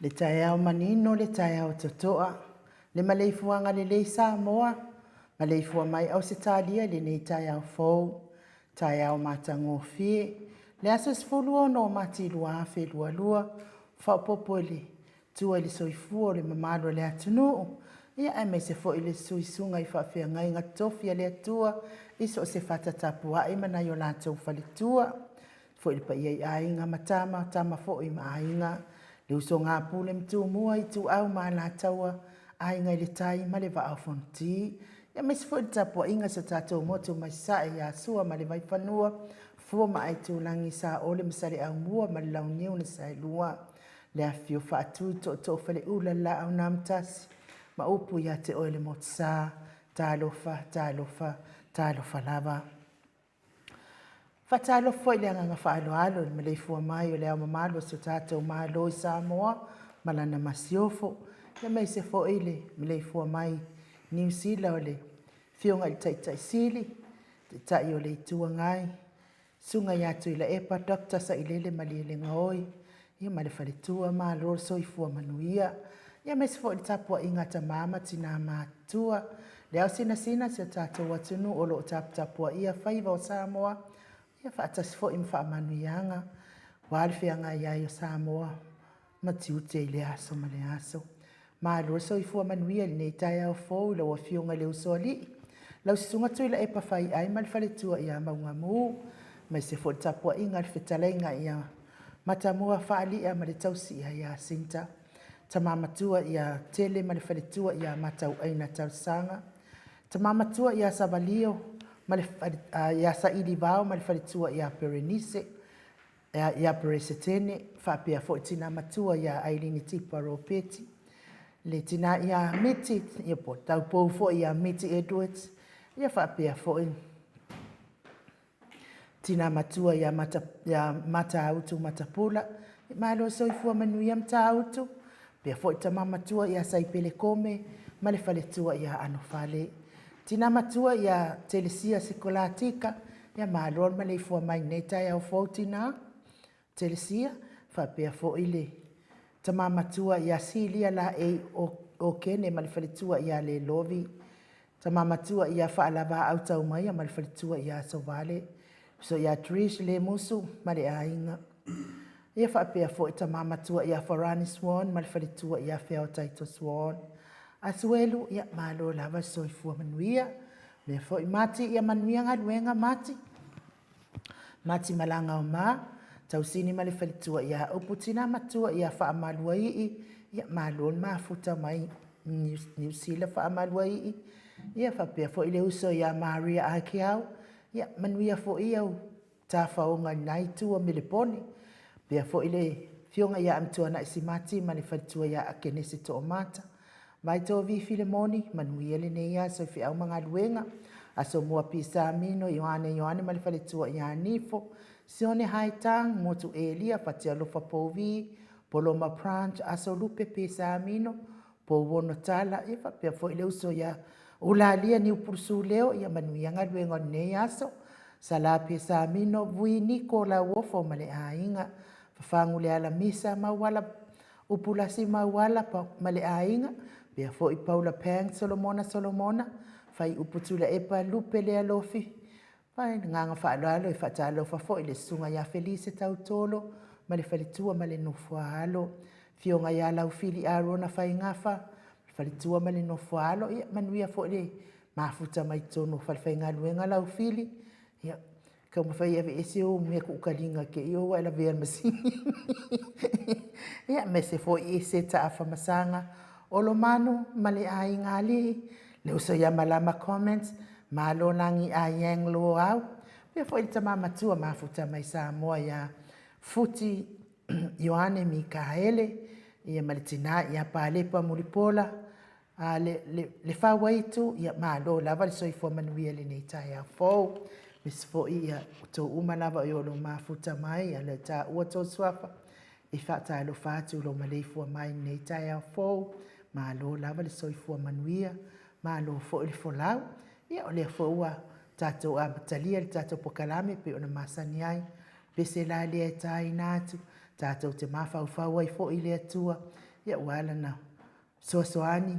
Le taeao manino, le taeao totoa, le maleifuaga lelei Samoa, maleifua mai Ausetalia i lenei taeao fou, taeao matagofie, le aso 16 o Mati 2022, faaopoopo i le tua i le soifua o le mamalu o le atunuu, ia aemaise foi le suisuga i faafeagaiga totofi a le Atua i so o se fata tapuai ma nai o latou faletua. Foi le paia i aiga ma tama, tama foi ma aiga, le usoga a Pule ma Tumua, Ituau ma Alataua, Aiga i le Tai ma le Vaa o Fonoti. Ia aemaise foi le tapuaiga a si o tatou motu mai Sasae ia Sua ma le Vaifanua, Fofo ma Aitulagi, Saole ma Saleaaumua ma le Launiu na Saelua. Le afifio Faatui, Tootoo Faleula, le Laau na Amotasi, ma upu ia te oe le Motusa. Talofa, talofa, talofa lava. Faatalofa foi i le agaga faaaloalo i le maleifua mai o le Ao Mamalu o si o tatou Malo i Samoa ma lana Masiofo, aemaise foi le maleifua mai Niu Sila o le Afioga i le Taitai Sili, Taitai o le Itu Agai, Susuga ia Tuilaepa Dr. Sailele Malielegaoi, ia ma le faletua, malo le soifua manuia. Ia aemaise foi le tapuaiga a tama ma tina matutua, le ao sinasina o si o tatou atunuu o lo o taputapuaia faiva o Samoa, ia faatasi foi ma faamanuiaga aua le feagai ai o Samoa ma tiute i lea aso ma lea aso. Malo le soifua manuia i lenei taeao fou i lau Afioga i le Usoalii, lau Susuga Tuilaepa Faiai ma le faletua ia Maugamu, aemaise foi le tapuaiga a le fetalaiga ia Matamua Faalia ma le tausi ia Jacinta, Tama Matua ia Tele ma le faletua ia Matauaina Talosaga, Tama Matua ia Savalio ma le ia Sailivao ma le faletua ia Perenise, ia Peresetene, faapea foi tina matua ia Ailini Tipa Ropeti, le tina ia Miti, ia po o taupou foi ia Miti Edwards, ia faapea foi tina matua ia, Mata, ia Matautu Matapula, malo soifua manuia Matautu, pea foi tama matua ia Saipele Kome ma le faletua ia Anofale. Tina matua ia Telesia Sikolatika, ia malo le maleifua mai nei taeao fou tina. Telesia, faapea foi le tama matua ia Silia Laei Okene ma le faletua ia Lelovi, tama matua ia Faalavaau Taumaia ma le faletua ia Sovale, uso ia Trish Lemusu ma le aiga. Ia faapea foi tama matua ia Farani Swan ma le faletua ia Feao Taito Swan. Asuelu, ia malo lava le soifua manuia. Mea foi Mati, ia manuia galuega Mati. Mati Malagaoma, Tausini ma le faletua ia Upu Tina Matua ia Faamaluaii, ia malo le mafuta mai Niu Sila Faamaluaii, ia faapea foi le uso ia Maria Akeau, ia manuia foi au tafaoga i lena itu o Melepone, faapea foi le afioga ia Amituanai Simati ma le faletua ia Akenese Toomata, Vaitovi Filemoni, manuia lenei aso i feau ma galuega. Aso Mua Pisa Mino, Ioane Ioane ma le faletua ia Nifo, Sione Haitang, Motu Elia, Fatialofa Pouvi, Poloma Branch, Aso Lupe Pisa Mino, Pouono Tala, ia faapea foi le uso ia Ulalia Niupulusuleo, ia manuia galuega o lenei aso. Sala Pisa Mino, Vui Niko Lauofo ma le aiga, Fafagu Lealamisa, Mauala Upulasi Mauala ma le aiga, pea foi Paula Pang Solomona Solomona, Faiupu Tuilaepa Lupe Lealofi, ma le agaga faaaloalo e faatalofa foi i le Susuga ia Felice Tautolo ma le faletua ma le nofoaalo, Afioga ia Laufili Arona Faigafa, le faletua ma le nofoaalo, ia manuia foi le mafuta mai totonu o falefaigaluega Laufili, ia Taumafai e aveese ou mea kuukaliga te i ua e lavea i le masini. Ia, aemaise foi i se taafa masaga Olomanu ma le aiga alii, le uso ia Malama Comments, Malo Lagi a Yang Luo Au, pea foi le tama matua mafuta mai Samoa ia Futi Ioane Mikaele, ia ma le tina ia Palepa Mulipola, A le, le, le Fauaitu, ia malo lava le soifua manuia i lenei taeao fou. Aemaise foi ia outou uma lava o lo o mafuta mai, ia le taua tou suafa, e faatalofa atu i lou maleifua mai i lenei taeao fou. Malo lava le soifua manuia, malo foi le folau. Ia o lea foi ua tatou amatalia le tatou polokalame pei ona masani ai. Pese la lea e taina atu, tatou te mafaufau ai foi i le Atua, ia ua ala na fesoasoani,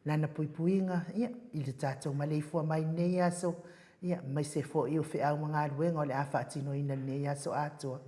Lana puipuiga ia, i le tatou maleifua mai i lenei aso, ia, aemaise foi o feau ma galuega o le a faatinoina i lenei aso atoa.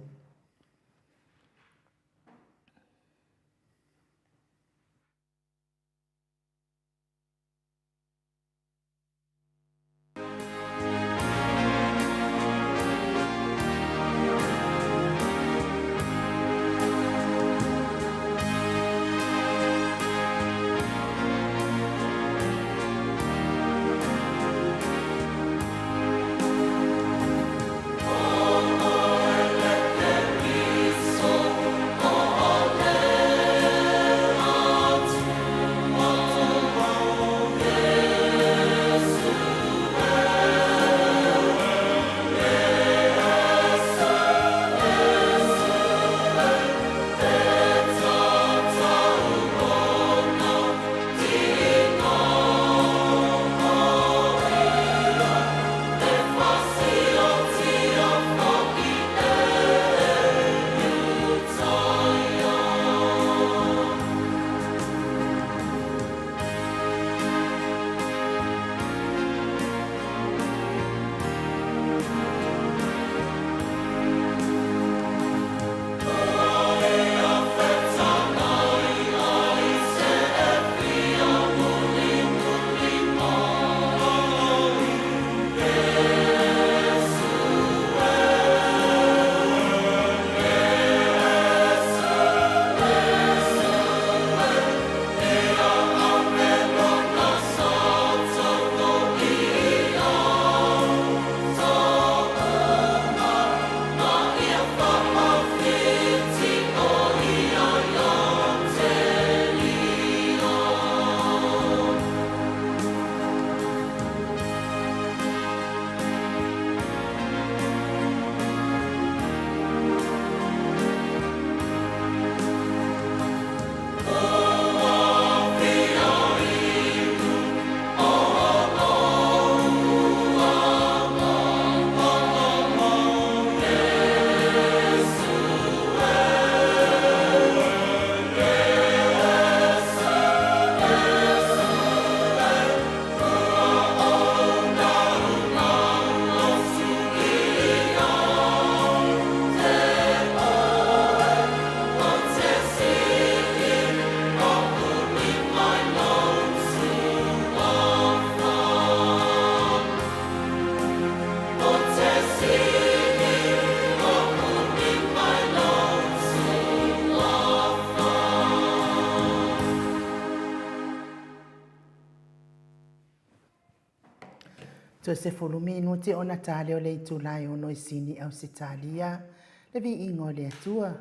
Toe 10 minute ona ta lea o le itula e 6 i Sini, Ausetalia. Le viiga o le Atua,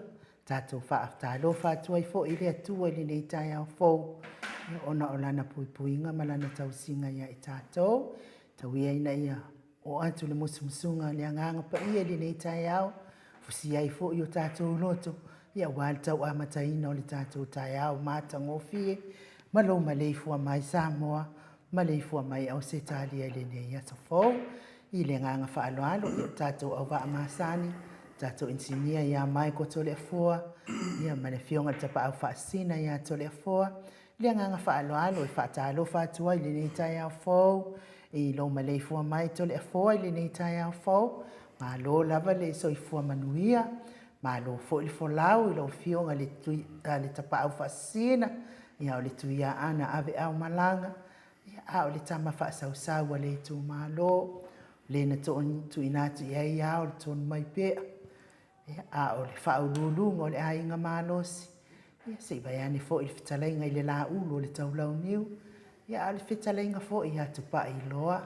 tatou faatalofa atu ai foi i le Atua i lenei taeao fou, ona o Lana puipuiga ma Lana tausiga ia i tatou. Tau ia ina ia oo atu le musumusuga a le Agaga Paia i lenei taeao, fusia ai foi o tatou loto, ia aua le tau amataina o le tatou taeao matagofie ma lou maleifua mai Samoa, maleifua mai Ausetalia i lenei aso fou. I le agaga faaaloalo, ia o tatou auvaa masani, tatou inisinia ia Michael Toleafoa, ia ma le Afioga i le Tapaau Faasisina ia Toleafoa. I le agaga faaaloalo e faatalofa atu ai i lenei taeao fou, i lou maleifua mai Toleafoa i lenei taeao fou, malo lava le soifua manuia, malo foi le folau i lau Afioga i le Tapaau Faasisina, ia o le Tuiaana aveao malaga, ia, a o le tama faasausau a le itumalo, le na tuuina atu i ai ao le tonu mai pea, ia, a o le faauluuluga o le aiga malosi, ia, se i vaeane foi le fetalaiga i le Laulu o le Taulauniu, ia, a o le fetalaiga foi ia Tupailoa,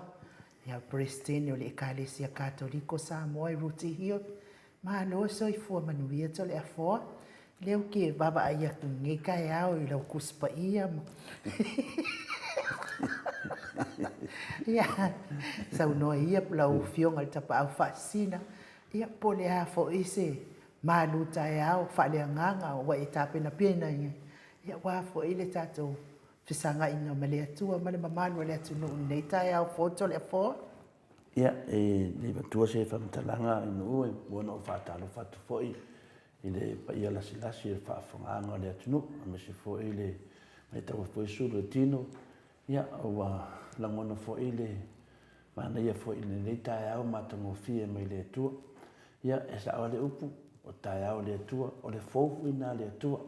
ia, o le Peresetene o le Ekalesia Katoliko Samoa i Rooty Hill. Malo soifua manuia Toleafoa. Lea ou te vaavaai atu i lenei taeao i lau Tusi Paia ma Ia, saunoa ia lau Afioga i le Tapaau Faasisina, ia po o le a foi se malu taeao faaleagaga ua e tapenapena i ai, ia aua foi le tatou fesagaiga ma le Atua ma le mamalu o le atunuu i lenei taeao fou Toleafoa. Ia, e le i avatua se faamatalaga i nuu, e mua ona ou faatalofa atu foi i le paia lasilasi o le faafofogaaga a le atunuu, aemaise foi le matau foi sulu e tino. Ia, ua lagona foi le manaia foi i lenei taeao matagofie mai le Atua. Ia, e sao lava le upu, o taeao o le Atua, o le fou foi lena a le Atua.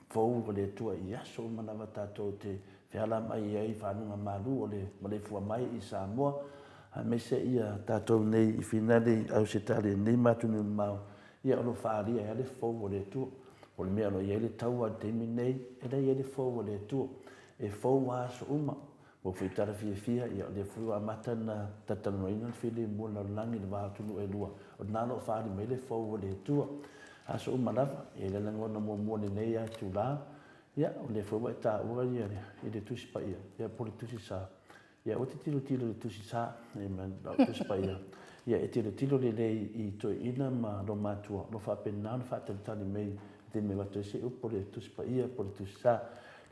Fou o le Atua i aso uma lava tatou te feala mai ai i faguga malu o le maleifua mai i Samoa, aemaise ia tatou nei i Finale i Ausetalia nei ma atunuu mamao, ia o lo o faaalia ai lava le fou o le Atua. O le mea o lo o i ai le taua i le taimi lenei, e leai ai le fou o le Atua. E fou lava aso uma. Ua foi tala fiafia, ia o lea foi ua amata ona talatalanoaina le filemu o le lalolagi i le va o atunuu e lua, o lena o lo o faaali mai le fou o le Atua. Aso uma lava, e i ai le lagona muamua i lenei itula, ia o lea foi ua e taua ia i le Tusi Paia, ia po o le Tusi Sa. Ia aua te tilotilo i le Tusi Sa, ma lau Tusi Paia, ia e tilotilo lelei i toeaiina ma lo matua, o lo o faapena ona faatalitali mai i le taimi e avatu ai se upu o le Tusi Paia po o le Tusi Sa.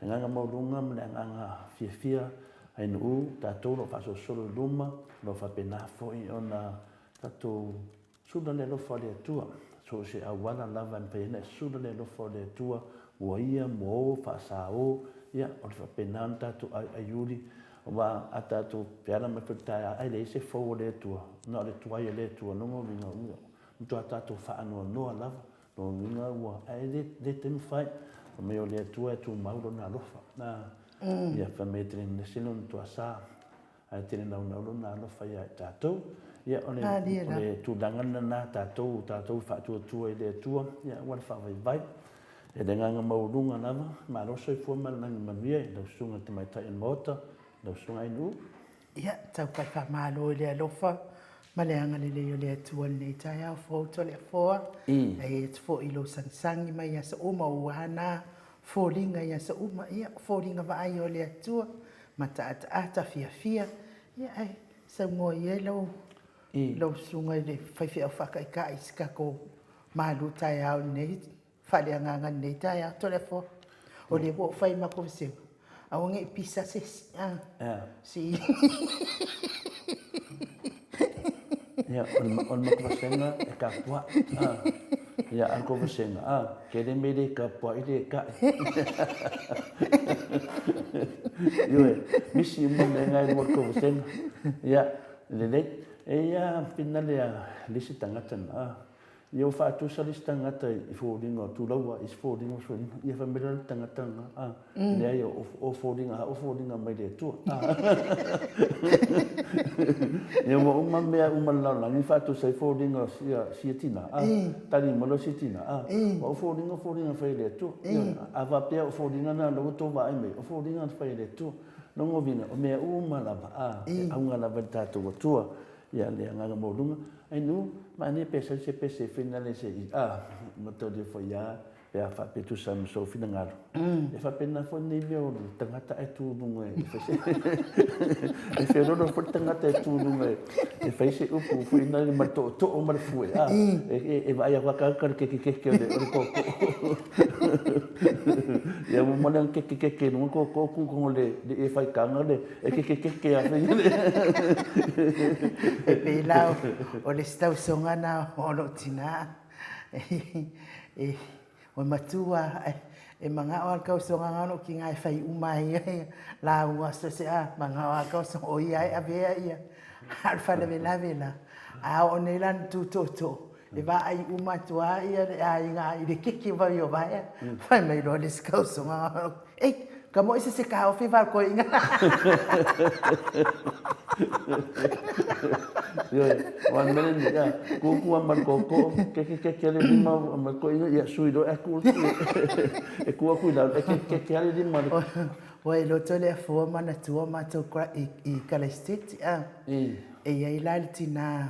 Le agaga maualuga ma le agaga fiafia ainuu, tatou o lo o faasolosolo i luma, o lo o faapena foi ona tatou sula le alofa o le Atua. So o se auala lava e mafai ai ona e sula le alofa o le Atua mua ia, mua o, faasa o, ia, o le faapena ona tatou aiaiuli, aua a tatou feala mai foi i le taeao ae leai se fou o le Atua, na o le tuai o le Atua, lona uiga ua matua tatou faanoanoa lava. Lona uiga ua, ae le, le taumafai. Fai mai o le Atua e tumau lona alofa. Na, ia fai mai e te le nese lona tuasa, ae tele naunau lona alofa ia i tatou. Ia, o le, o le tulaga lena tatou, tatou faatuatua i le Atua, ia aua le faavaivai. E le agaga maualuga lava, malo soifua ma le lagi manuia i lau Susuga i le Tamaitai o le Maota, lau Susuga Ainuu. Ia, taupai faamalo i le alofa ma le agalelei o le Atua i lenei taeao fou Toleafoa. E ai atu foi i lou sagisagi mai aso uma ua na foliga i aso uma, ia, o foliga vaaia o le Atua, mataataata fiafia, ia, ae saunoa i ai lau, lau susuga i le faifeau faataitai i se tatou malu taeao i lenei faaleagaga i lenei taeao Toleafoa. O lea ua ou fai ma matou vasega, aua ne i pisa se isi. Si. Ia, o le matou vasega e tapuai. Ia, a o le tou vasega, a, tele mea le tapuai le ta'i. Ioe, misi uma mea na e lua i le tou vasega. Ia, lelei. E i ai lava finale a le isi tagata na, Ia ua faatusa le isi tagata i foliga o Tulaua i isi foliga o Foliga. Ia fai mai loa le tagata lena, a, leai o foliga a o foliga mai le Atua. Ia ua uma mea uma le lalolagi faatusa ai foliga o sia, sia tina, a, tali mai loa sia tina, a, o foliga o foliga fai e le Atua. A faapea o foliga na lea ua tou vaai mai, o foliga na fai e le Atua. Lona uiga, o mea uma lava, a, e auga lava i le tatou Atua, ia le agaga maualuga. Ai nu, manaia pe sau se pese foi lale se i, a, mataulia foi a, pe a faapea e tusa ma sou finagalo. E faapena foi lenei mea o le tagata ae tu i luga e fai se e feoloolo foi le tagata e tu i luga e fai se upu foi lea ma le tootoo ma le fue, a, e vaai atu lava tagata le kekekeke o le tootoo. Ia ua uma lea ona kekekeke i luga le tootoo tu i totonu o le ie faitaga le e kekekeke lava foi. E pei la o le isi tausoga lena o lou tina, Ua matua e manao lava le tausoga na o lou tina e fai uma ai ia lauga so o se a, manao lava le tausoga o ia e avea ia. A o le faalavelave la, a oo nei la ina tu tootoo, e vaai uma atu lava le aiga i le keke mai o vaea, fai mai loa le isi tausoga, Ei, ka moʻi se se kaofi va koe inga. Ioe, o le mea lenei, ia, kūkū a ma le tootoo, keke keke le lima ma le toeaina, ia sui loa e atu, e tu atu i lalo, e keke keke lava le lima. Ua e loto le afua manatua matou i Kalaisiteti, a. E i ai la le tina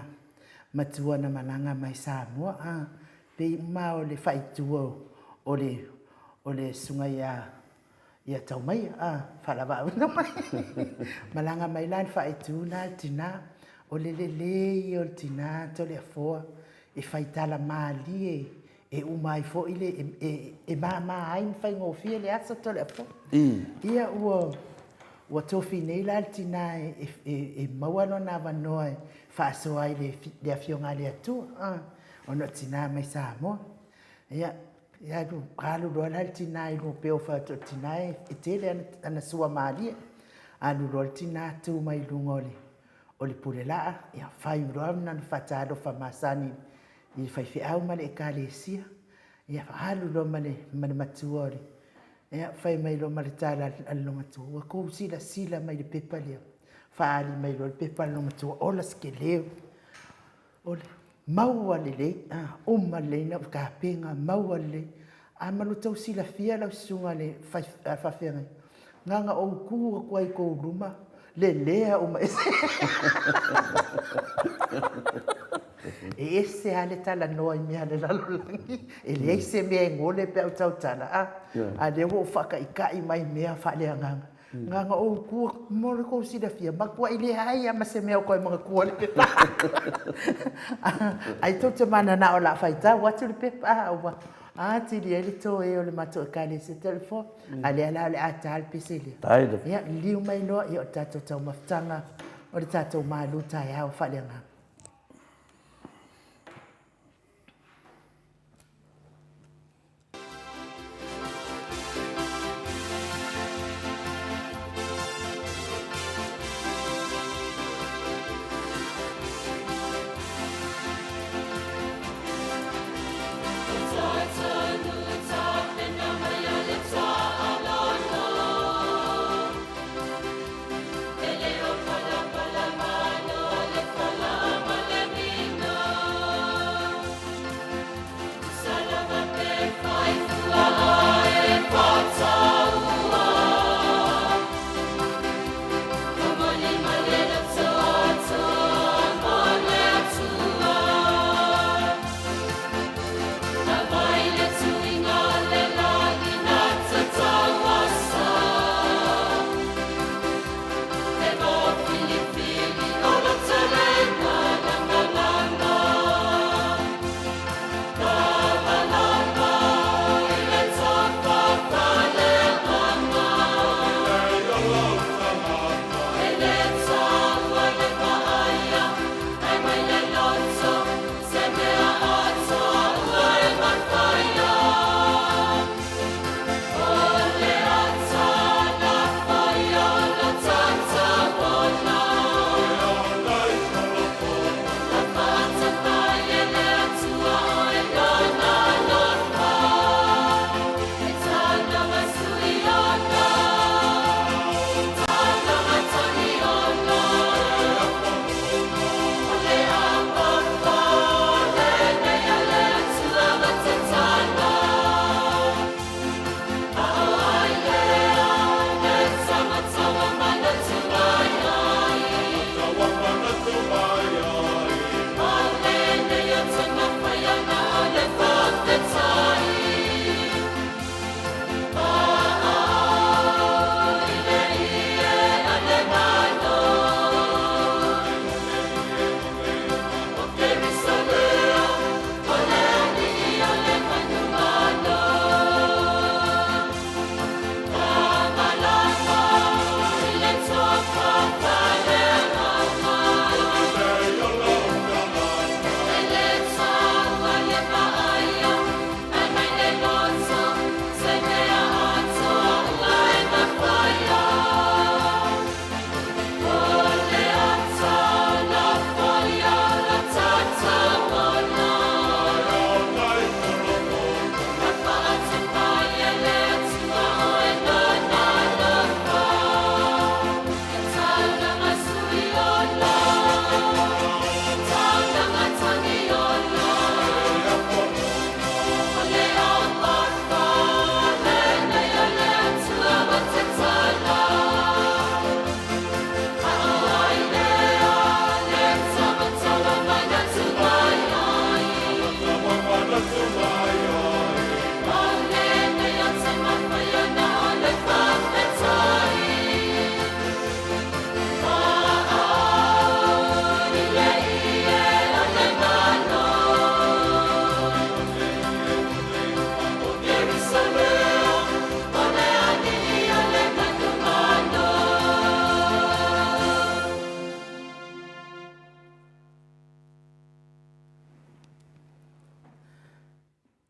matua na malaga mai Samoa, a. Pei uma o le faaitua o le o le susuga ia ia Taumaia, a, faalavaauina mai. Malaga mai la le faaitu na le tina, o le lelei ia o le tina Toleafoa e faitala malie e uma ai foi le, e, e mama ai ma faigofie le aso Toleafoa. Ia ua ua tofi nei la le tina e, e, e maua lona avanoa e faasoa ai le, le Afioga a le Atua, a, ona o tina mai Samoa. Ia, alu, alu loa la le tina i luga pei o fai atu o le tina e tele ana sua malie. Alu loa le tina tu mai luga o le, o le pulelaa, ia fai loa lana faatalofa masani i le faifeau ma le ekalesia. Ia alu loa ma le, ma le matua o le, ia fai mai loa ma le tala a le olomatua, ua tou silasila mai i le pepa lea. Faaali mai loa le pepa a le olomatua, ola se keleu. O le maua lelei, a, uma lelei na tapena, maua lelei. A ma lo outou silafia lau susuga i le faafeagaiga, na ona ou tu atu lava i tou luma, lelea uma ese. E ese lava le talanoa i mea a le lalolagi, e leai se mea e gole pe a ou tautala, a, a o lea ua ou faataitai mai mea faaleagaga. Na ona ou tu atu mo le tou silafia, matuai leai lava ma se mea o toe manatua le pepa. Ai tou te mananao o le a faitau atu le pepa, a ua atili ai le toe o le matou Ekalesia Telefo, a lea la o le a ta le pese lea. Ia, liliu mai loa, ia o le tatou taumafataga o le tatou malu taeao faaleagaga.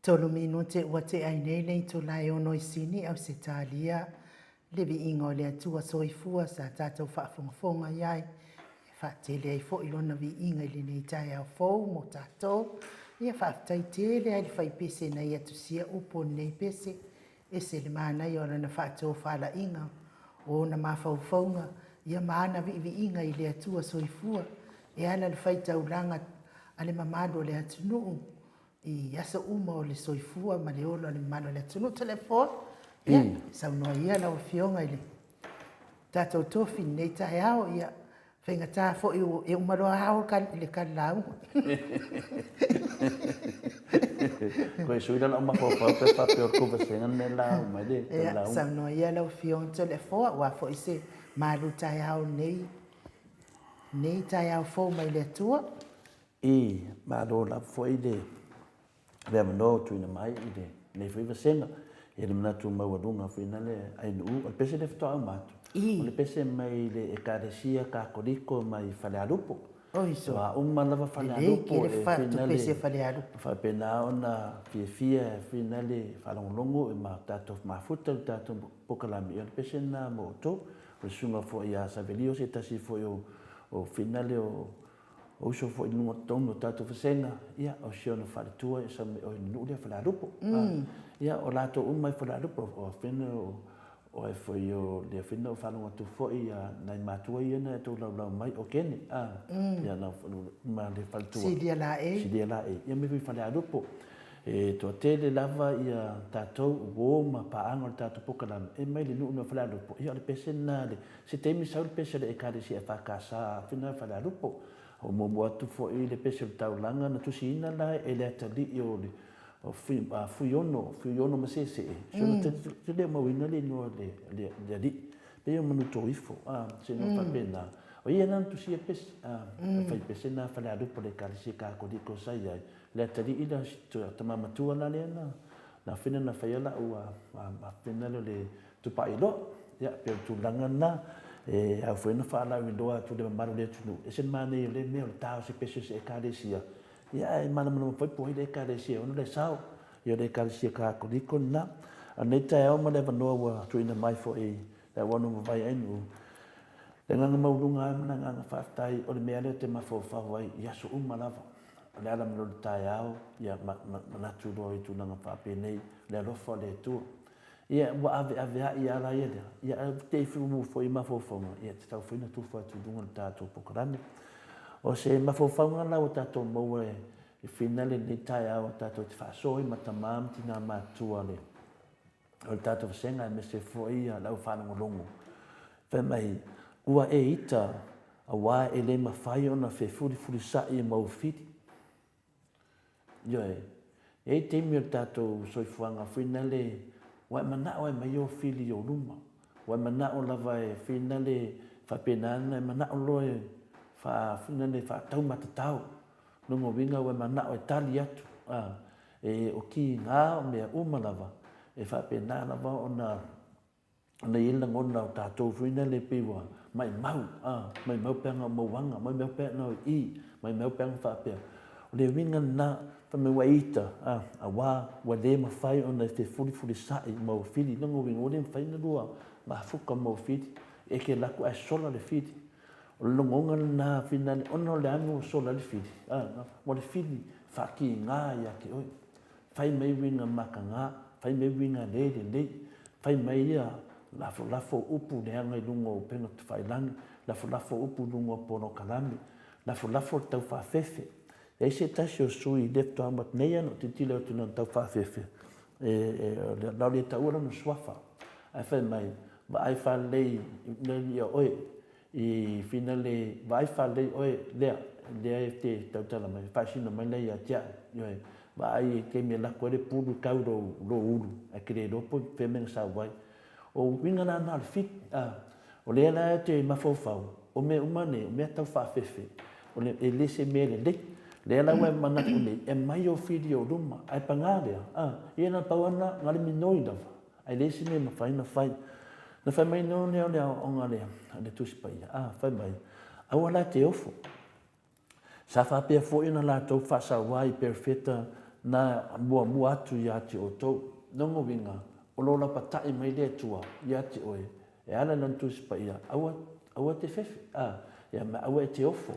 Tolu minute ua tea ai nei le itula e ono i Sini, Ausetalia, le viiga o le Atua Soifua sa tatou faafogafoga i ai, e faatele ai foi Lona viiga i lenei taeao fou mo tatou. Ia faafetai tele lava i le faipese na ia tusia upu o lenei pese, ese le manaia o lana faatofalaiga, o ona mafaufauga, ia ma ana viiviiga i le Atua Soifua e ala i le faitaulaga a le mamalu o le atunuu i aso uma o le soifua ma le ola o le mamalu o le atunuu. Toleafoa, ia, saunoa ia lau Afioga i le tatou tofi i lenei taeao, ia, faigata foi e uma loa ao le kalilauga. Koe sui la lau mafaufau pe faapea o le kovasega lenei la uma ai le kalilauga. Ia, saunoa ia lau Afioga Toleafoa, aua foi se malu taeao nei, nei taeao fou mai le Atua. I malo lava foi le le avanoa ua tuuina mai i lenei foi vasega. E le manatu maualuga foi na le ainuu. O le pese lea faatoa uma atu, o le pese mai le Ekalesia Katoliko mai Falealupo. Ua uma lava Falealupo e finale faapena ona fiafia e finale faalogologo ma tatou mafuta i le tatou polokalame. O le pese lena mo outou. O le susuga foi ia Savelio o se tasi foi o finale o O uso foi i luga o totonu o tatou vasega, ia, o si ona faletua e sau mai oi le nuu lea o Falealupo. Ia, o latou uma i Falealupo, o afena o, o ai foi o le afena o faalogo atu foi ia nai matua ia na e tou laulau mai o Kene, a, ia na ma le faletua. Silia Laei. Silia Laei. Ia me foi Falealupo. E toatele lava ia tatou uo ma paaga o le tatou polokalame e mai le nuu lea o Falealupo. Ia o le pese lena le Se taimi sau le pese a le Ekalesia EFKS a Afina Falealupo. O muamua atu foi le pese o le taulaga na tusiina la e le atalii o le Fuiono, Fuiono Masese, si ona te le mauina le igoa o le alii. Pei o Manutoifo, se igoa faapena. O ia la na tusia pese, fai pese na Falealupo le Ekalesia Kakoliko sa i ai. Le atalii la, si tama matua la lea na Afina na faia lau afina lea o le Tupailoa. Ia, pei o le tulaga lena, e ao foi ona faalauiloa atu i le mamalu o le atunuu, e ese le manaia o lea mea o le ta o se pese o se Ekalesia, ia ae malamalama foi po o ai le Ekalesia e ono le sao. Ia o le Ekalesia Katoliko lena. A o lenei taeao ma le avanoa ua tuuina mai foi i le auauna mavae ainuu, le agaga maualuga lava ma le agaga faafetai o le mea lea ou te mafaufau ai i aso uma lava. O le ala mai loa i le taeao, ia manatu loa i tulaga faapenei, le alofa o le Atua. Ia, ua aveaveai lava la ia lea, ia ae te i mu foi i mafaufauga, ia e tatau foi ona tufa atu i luga o le tatou polokalame. O se mafaufauga la ua tatou maua e whina lenei taeao tatou te faasoa ai ma tama ma tina matutua o le o le tatou vasega aemaise foi le au faalogologo. Fai mai, ua e ita aua e le mafai ona fefulifulisa'i e maufili. Ioe. E i ai taimi o le tatou soifuaga foi nale ua e manao e aumai ou fili i ou luma. Ua e manao lava e foi nale faapena ona e manao loa e foi nale faataumatatao. Lona uiga ua e manao e tali atu, a, e o kiga o mea uma lava e faapena lava ona ona i ai le lagona o tatou foi lea pei ua maimau, a, maimau pe ana o mauaga, maimau pe ana o i, maimau pe ana faapea. O le uiga lena, fai mai ua ita, a, aua ua le mafai ona e fefulifulisa'i ma ou fili. Lona uiga, ua le mafai ona lua mafuta ma ou fili, e te alu atu ae sola le fili. O le logona lena finale, ona o le a ua sola ai le fili, a, ua le fili faakiga ia te oe. Fai mai uiga mataga, fai mai uiga le lelei, fai mai ia lafolafo upu leaga i luga o upega tafailagi, lafolafo upu i luga o polokalame, lafolafo le taufaafefe. E i ai se tasi o sui lea faatoa uma atu nei lava ona ou tilotilo atu i lana taufaafefe, o le a le taua lona suafa, ae fai mai, vaai faalelei ia oe I finale vaai faalelei oe lea, lea e te tautala mai, faasino mai lea ia te au. Ioe, vaai i taimi e lako ai le pulu e tau lou, lou ulu, ae te le iloa po o fea mea na sau ai. O uiga la na o le fit, a, o lea la e te mafaufau, o mea uma nei, o mea tau faafefe, o le, e le se mea lelei. Lea la ua e manatu nei, e aumai ou fili i ou luma, ae paga lea, a, ia na pau lava lena, na o le minoi lava. Ae leai se mea e mafai ona fai. Na fai mai nō lea o le aoaoga a le Tusi Paia, a, fai mai, aua la e te ofo. Sa faapea foi ona latou faasauā i perofeta Na muamua atu ia te outou. Lona uiga, o lo lapatai mai le Atua ia te oe, e ala i Lana Tusi Paia, aua, aua e te fefe, a, ia ma aua e te ofo.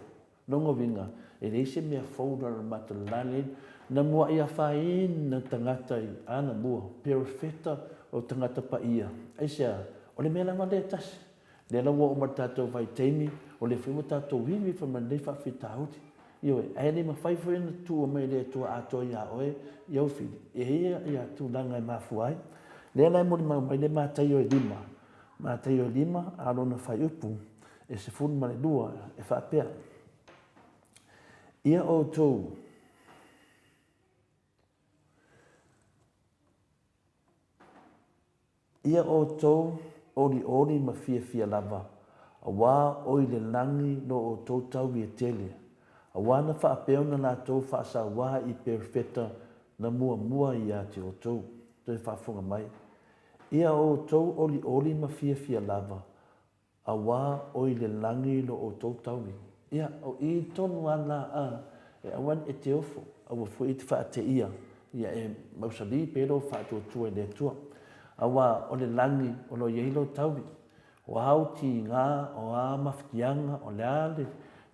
Lona uiga, e leai se mea fou i lalo o le matalalale, na mua'i afaina tagata i ana mua, perofeta o tagata paia. Aisea? O le mea lava lea e tasi. Lea la ua oo mai i le tatou vaitaimi, o lea foi ua tatou ivi fai mai lenei faafitauli. Ioe, ae le mafai foi ona tuua mai e le Atua atoa ia oe i au fili, e i ai ia tulaga e mafua ai. Lea la e molimau mai le Mataio e lima, Mataio e lima a lona fuaiupu e 12 e faapea, Ia outou, Ia outou olioli ma fiafia lava, auā o i le lagi lo outou taui e tele, auā na faapea ona latou faasauā i perofeta na muamua ia te outou. Toe faafofoga mai. Ia outou olioli ma fiafia lava, Auā o i le lagi lo outou taui. Ia, o i tonu a la a, e aua ne e te ofo, aua foi e te faateia, ia e mausali pe lou faatuatua i le Atua. Auā o le lagi o lo o i ai lou taui. O a ou tiga, o a mafatiaga, o le a le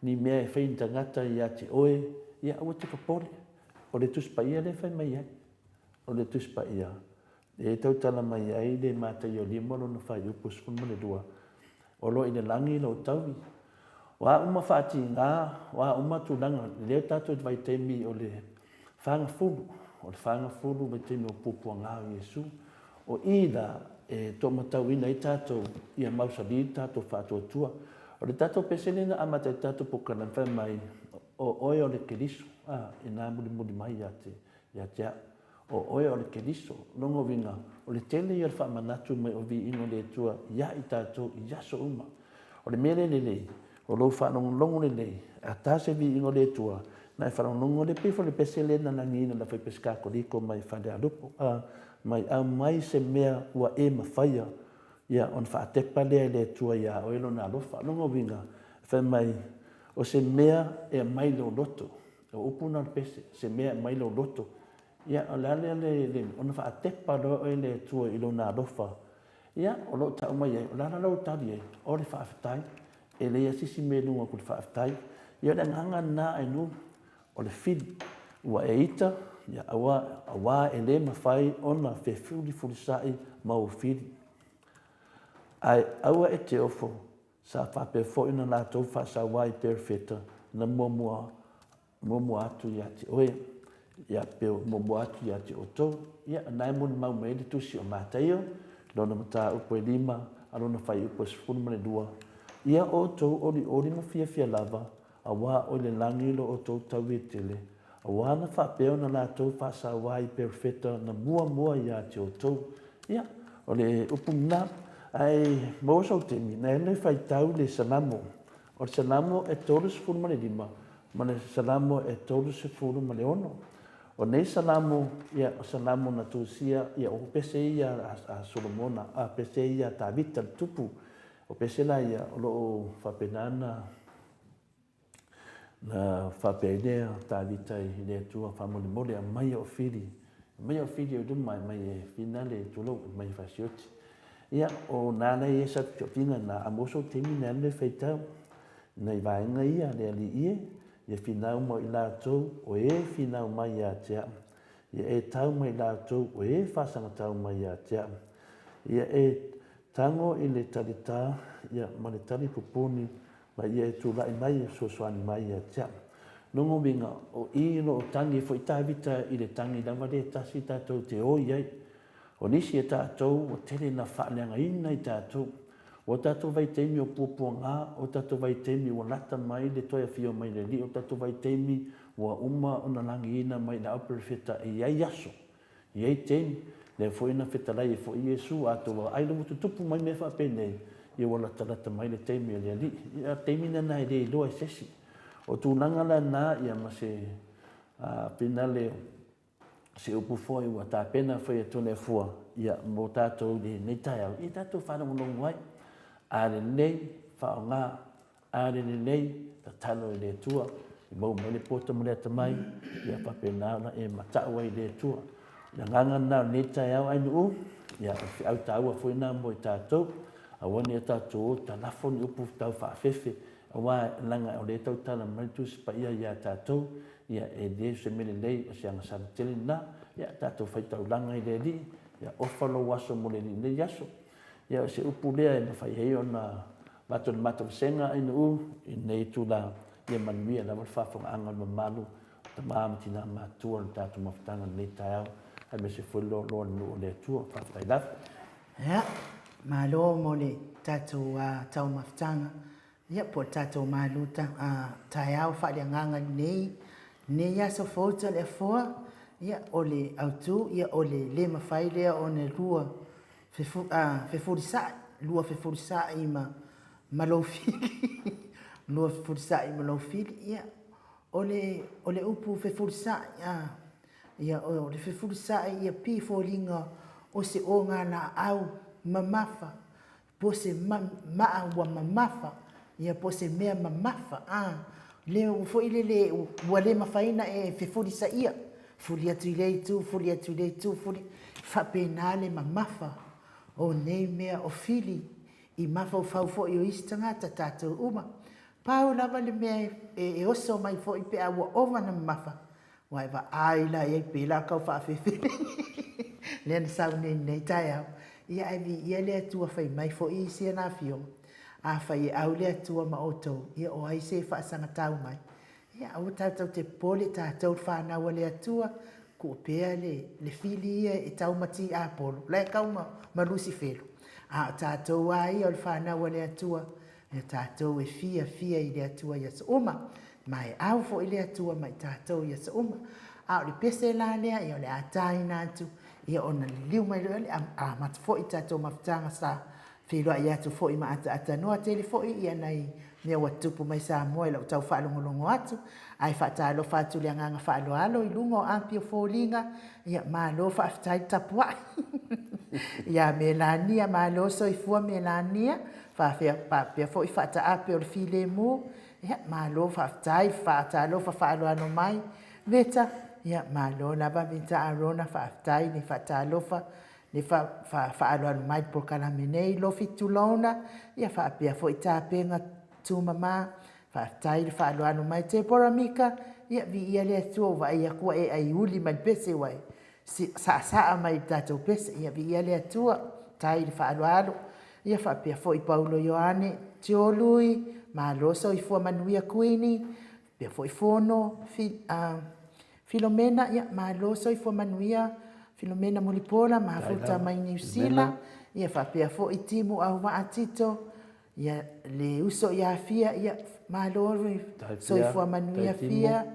ni mea e fai e ni tagata ia te oe, ia aua e te popole. O le Tusi Paia lea e fai mai ai. O le Tusi Paia, e tautala mai ai le Mataio lima lona fuaiupu 12, O lo o i le lagi lou taui. O a uma faatiga, o a uma tulaga, lea tatou te vaitaimi o le fagafulu, o le fagafulu vaitaimi o puapuaga o Iesu. O i la e toamatauina ai tatou ia mausali le tatou faatuatua. O le tatou pese lea na amata ai le tatou polokalame fai mai, o oe o le Keriso, a, ina mulimuli mai ia te, ia te au. O oe o le Keriso. Lona uiga, o le tele ia o le faamanatu mai o viiga o le Atua ia i tatou i aso uma. O le mea lea lelei, o lou faalogologo lelei, a ta se viiga o le Atua, na e faalogologo lea, pei foi o le pese lea na lagiina e le Aufaipesu Katoliko mai Falealupo, a, mai aumai se mea ua e mafaia, ia, ona faatepa lea e le Atua iā oe Lona alofa. O lona uiga, fai mai, o se mea e aumai lou loto, O upu na o le pese, se mea e aumai lou loto. Ia, o le a lea le, le, ona faatepa loa oe e le Atua i Lona alofa. Ia, o lo o tau mai ai, o le a la lau tali ai? O le faafetai. E leai lava se isi mea i luga atu o le faafetai. Ia, o le agaga lena a Inu, o le fili. Ua e ita, ia, aua, auā e le mafai ona fefulifulisai ma ou fili. Ae aua e te ofo, Sa faapea foi ona latou faasauā i Perofeta na muamua muamua atu ia te oe, ia pe muamua atu ia te outou. Ia, na e molimau mai ai le tusi o Mataio, lona mataupu e lima, a lona fuaiupu e 12, Ia outou olioli ma fiafia lava, auā o i le lagi lo outou taui e tele, Auā na faapea ona latou faasauā i perofeta na muamua ia te outou. Ia, o le upu lena. Ae maua sou taimi, na e faitau le Salamo. O le Salamo e 35 ma le Salamo e 36. O nei Salamo, ia, o Salamo na tusia, ia, o pese ia a Solomona, a pese ia a Tavita le tupu. O pese la ia, o lo o faapena na Na faapea ai lea o Tavita i le Atua, Faamolemole, aumaia o fili, aumaia o fili o luma e mai e finale, tulou, e mai e fasioti. Ia, o na la i ai sa feofiga na, a mo sou taimi na alu e faitau nai vaega ia le Alii e, ia finau mo i latou o e finau mai ia te au. Ia e tau mai latou o e faasagatau mai ia te au. Ia e tago i le talitā, ia, ma le talipupuni, Ma ia e tulai mai e fesoasoani mai ia te au. Lona uiga, o i o lo o tagi ai foi Tavita i le tagi lava lea e tasi tatou te o i ai. O nisi e tatou ua tele ina faaleagaina i tatou. Ua tatou vaitaimi o puapuaga, o tatou vaitaimi ua lata mai le toe afio mai le Alii, o tatou vaitaimi ua uma ona lagiina mai le ao perofeta e i ai aso. I ai taimi, lea foi na fetalai ai foi Iesu, a tou vaai la ua tutupu mai mea faapenei, ia ua latalata mai le taimi o le Alii. Ia, o le taimi lena e le iloa e se isi. O tulaga la na, ia ma se finale, se upu foi ua tapena foi e Toleafua, ia, mo tatou i lenei taeao, ia tatou faalogologo ai. A lelei, faaaoga, A le lelei, tatalo i le Atua. i maua mai le poto ma le atamai, ia faapena ona e mata'u ai i le Atua. O le agaga lena o lenei taeao ainuu, ia o le feau taua foi lena mo i tatou, aua ne i o tatou o talafo ni upu tau faafefe, aua leaga o lea e tautala mai le Tusi Paia ia tatou, ia e le o se mea lelei, o se agasala tele lena. Ia tatou faitaulaga i le Alii, ia ofa lou aso mo le Alii i lenei aso. Ia o se upu lea e mafai ai ona avatu e le matou vasega ainuu i lenei itula, ia manuia lava le faafofogaaga a le mamalu o tama ma tina matutua o le tatou mafutaga i lenei taeao, aemaise foi le loaloa o le nuu o le Atua. Faafetai lava. Ia, malo mo le tatou taumafataga, ia po o le tatou malu taeao faaleagaga i lenei, lenei aso fou Toleafoa, ia o le autu, ia o le le mafai lea ona lua fefulisai, lua fefulisai ma ma lou fili, lua fefulisai ma lou fili, ia, o le, o le upu fefulisai, a, ia, o le fefulisai ia pei e foliga o se ogalaau mamafa, po o se maa ua mamafa, ia po o se mea mamafa, a, lea foi lele ua le mafai ona e fefulisaia, fuli atu i lea itu, fuli atu i lea itu, fuli, e faapena le mamafa o nei mea o fili i mafaufau foi o isi tagata, tatou uma. Pau lava le mea e oso mai foi pe a ua ova ona mamafa, Ua e vaai la i ai pei la tau faafefe lea na sau nei i lenei taeao. Ia ae viia le Atua fai mai foi isi ana afioga, afai e au le Atua ma outou, ia o ai se e faasagatau mai. Ia aua tatou te popole, tatou le fanau a le Atua, tuu pea le fili ia e tau ma tiapolo, la e tau ma Lusifelo, a o tatou lava ia o le fanau a le Atua, Ia tatou e fiafia i le Atua i aso uma, ma e au foi le Atua ma i tatou i aso uma. A o le pese la lea, ia o le a taina atu, ia ona liliu mai loa lea, amata foi tatou mafutaga sa feiloai atu foi ma ataaatanoa tele foi ia nai mea ua tutupu mai Samoa i lau tau faalogologo atu, ae faatalofa atu i le agaga faaaloalo i luga o api o foliga, ia malo faafetai le tapuai. Ia Melania, malo soifua Melania, Faapea foi faataape o le filemu, ia malo faafetai, faatalofa faaaloalo mai Veta, ia malo lava Veta Arona, faafetai le faatalofa, le faaaloalo mai i le polokalame nei. Lofi Tulouna, ia faapea foi Tapena Tumama, faafetai le faaaloalo mai. Deborah Mika, ia viia le Atua ua vaai atu ua e aiuli mai le pese ua e saasaa mai i le tatou pese, ia viia le Atua, faafetai le faaaloalo. Ia faapea foi Paulo Ioane Tio Lui, malo soifua manuia Kuini, faapea foi Fono Filomena, ia malo soifua manuia Filomena Mulipola, mafuta mai Niu Sila, ia faapea foi Timu Auvaa Tito, ia le uso ia Fia, ia malo soifua manuia Fia,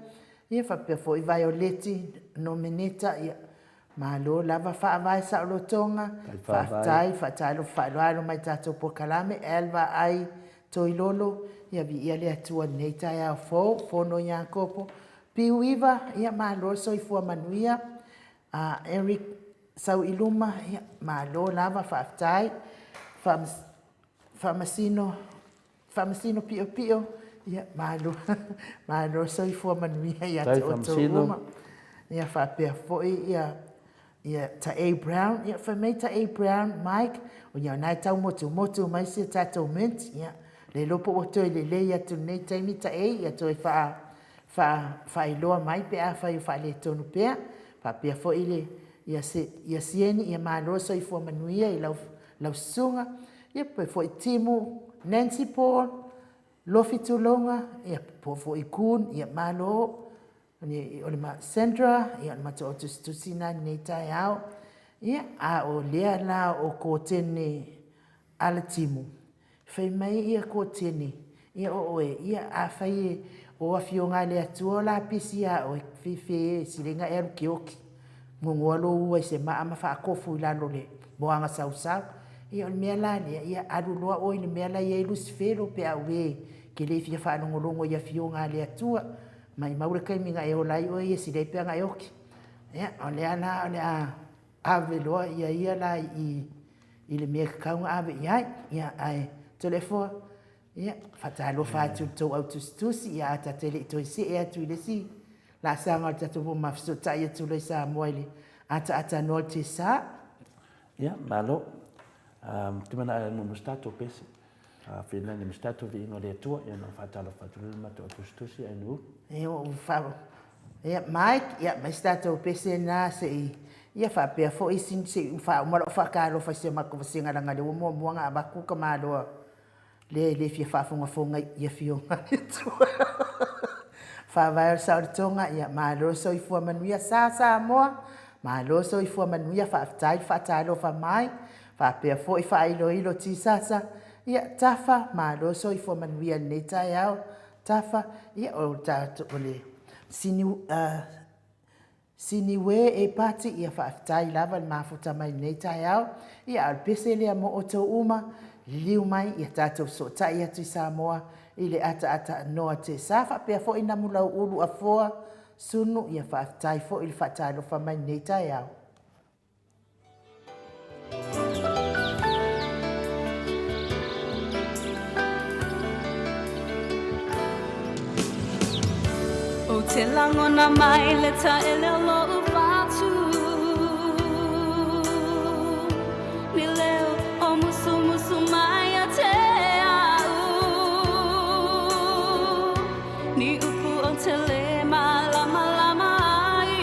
ia faapea foi Vaioleti Nomeneta, ia Malo lava faavae saolotoga, faafetai, faatalofa faaaloalo mai tatou polokalame, L-V-I Toilolo, ia viia le Atua i lenei taeao fou, Fono Iakopo, Piu Iva, ia malo le soifua manuia, Eric Sauiluma, ia malo lava faafetai, Faamasino Faamasino Piopio, ia malo, malo le soifua manuia ia te outou uma. Ia faapea foi ia ia Taei Brown, ia fai mai Taei Brown, Mike, o ia na e tau motumotu mai si a tatou mint, ia le iloa po ua toe lelei atu i lenei taimi Taei, ia toe faa faa faailoa mai pe afai o faaletonu pea. Faapea foi le ia se ia Sieni, ia malo le soifua manuia i lau lau susuga, ia po foi Timu, Nancy Paul, Lofi Tuloga, ia po foi Kun, ia malo, o le Sandra, ia o le matou au tusitusi lena i lenei taeao. Ia, a o lea la o Kotene Alatimu, Fai mai ia Kotene, ia o oe, ia afai e o afioga a le Atua o la pisi ia oe, fefe e sili na e alu keoki, gogoa lou ua i se maa ma faakofu i lalo o le moaga sausau. Ia o le mea la lea, ia alu loa oe i le mea la e i ai Lusifelo pe a ue e te le fia faalogologo i afioga a le Atua. Maimau le taimi na e ola ai oe ia sili ai pe ana e oki. Ia, o lea la o le a ave loa ia ia la i i le mea e tatau ona ave i ai. Ia, ae Toleafoa, Ia, faatalofa atu i le tou au tusitusi, ia a ta te le i toe see atu i le isi laasaga o le tatou po ma fesootai atu loa i Samoa i le ataatanoa o le tesa. Ia, malo. Ou te manao e muamua se tatou pese. A finane ma se tatou viiga o le Atua, ia ona ou faatalofa atu lea i le matou au tusitusi ae nuu. Ia, ua ou fa... Ia, Mike, ia, aumai se tatou pese lena se i... Ia, faapea foi isi, se i faauma lau faatalofa i si a matou vasega leaga o lea ua muamua ona avatu tamaloa lea e le fia faafogafoga i afioga a le Atua. Faavae o le saolotoga, ia malo le soifua manuia. Sa Samoa, malo le soifua manuia, faafetai le faatalofa mai, faapea foi faailoilo Tisasa, ia Tafa, malo le soifua manuia i lenei taeao. Tafa, ia o le sini, uh, Siniue e Pati, ia faafetai lava le mafuta mai lenei taeao. Ia a o le pese lea mo outou uma, liliu mai ia tatou fesootai atu i Samoa i le ataata noa tesa faapea foi Namulauulu Afoa Sunu, ia faafetai foi le faatalofa mai lenei taeao. Ou te lagona mai le taele o lo'u fatu Ni leo o musumusu mai ia te a'u Ni upu ou te le malamalama ai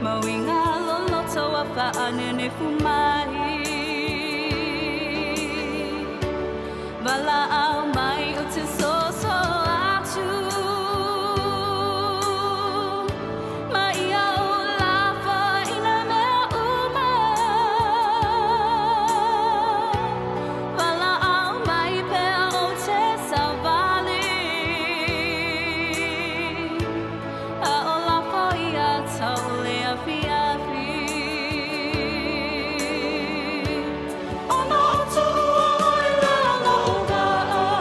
Ma uiga loloto ua faanenefu mai Valaau mai ou te soso atu Ma ia ou lafo i nā mea uma Valaau mai pea ou te savali A o lafo ia tau le afiafi Ona o tuua ʻoe lā loʻu waʻa.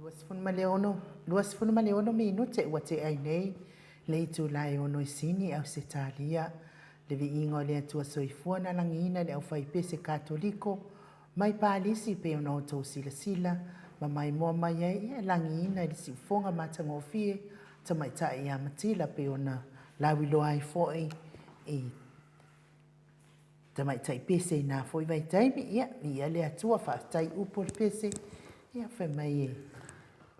26, 26 minute ua tea ai nei le itula e ono i Sini, Ausetalia. Le viiga o le Atua Soifua na lagiina le aufaipese Katoliko mai Palisi pei ona outou silasila ma maimoa mai ai, ia e lagiina i le siufofoga matagofie tamaitai ia Matila pei ona lauiloa ai foi i tamaitai pese i na foi vaitaimi. Ia, viia le Atua, faafetai upu o le pese, ia fai mai e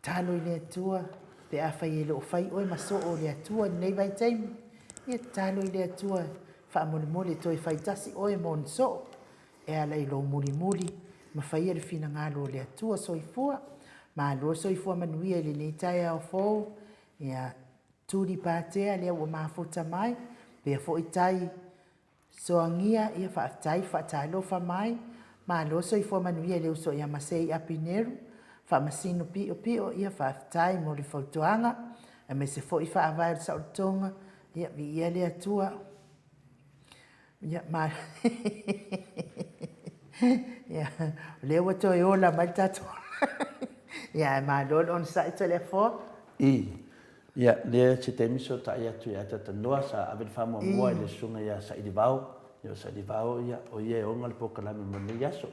tatalo i le Atua pe afai e le o fai oe ma soo o le Atua i lenei vaitaimi, ia tatalo i le Atua faamolemole toe fai tasi oe ma ona soo e ala i lou mulimuli ma faia le finagalo o le Atua. Soifua. Malo le soifua manuia i lenei taeao fou. Ia, Tuli Patea lea ua mafuta mai, pea foi tai Soagia, ia faafetai faatalofa mai. Malo soifua manuia i le uso ia Masei Apineru, Faamasino Piopio, ia faafetai mo le fautuaga, aemaise foi faavae o le saolotoga, ia viia le Atua. Ia, ma ia, o lea ua toe ola mai le tatou ia, ae malo le onosai Toleafoa. I, ia, lea se taimi sotai atu ia Tatanoa, sa ave le faamuamua i le susuga ia Sailivao. Ia, o Sailivao, ia, o ia e ona le polokalame mo lenei aso.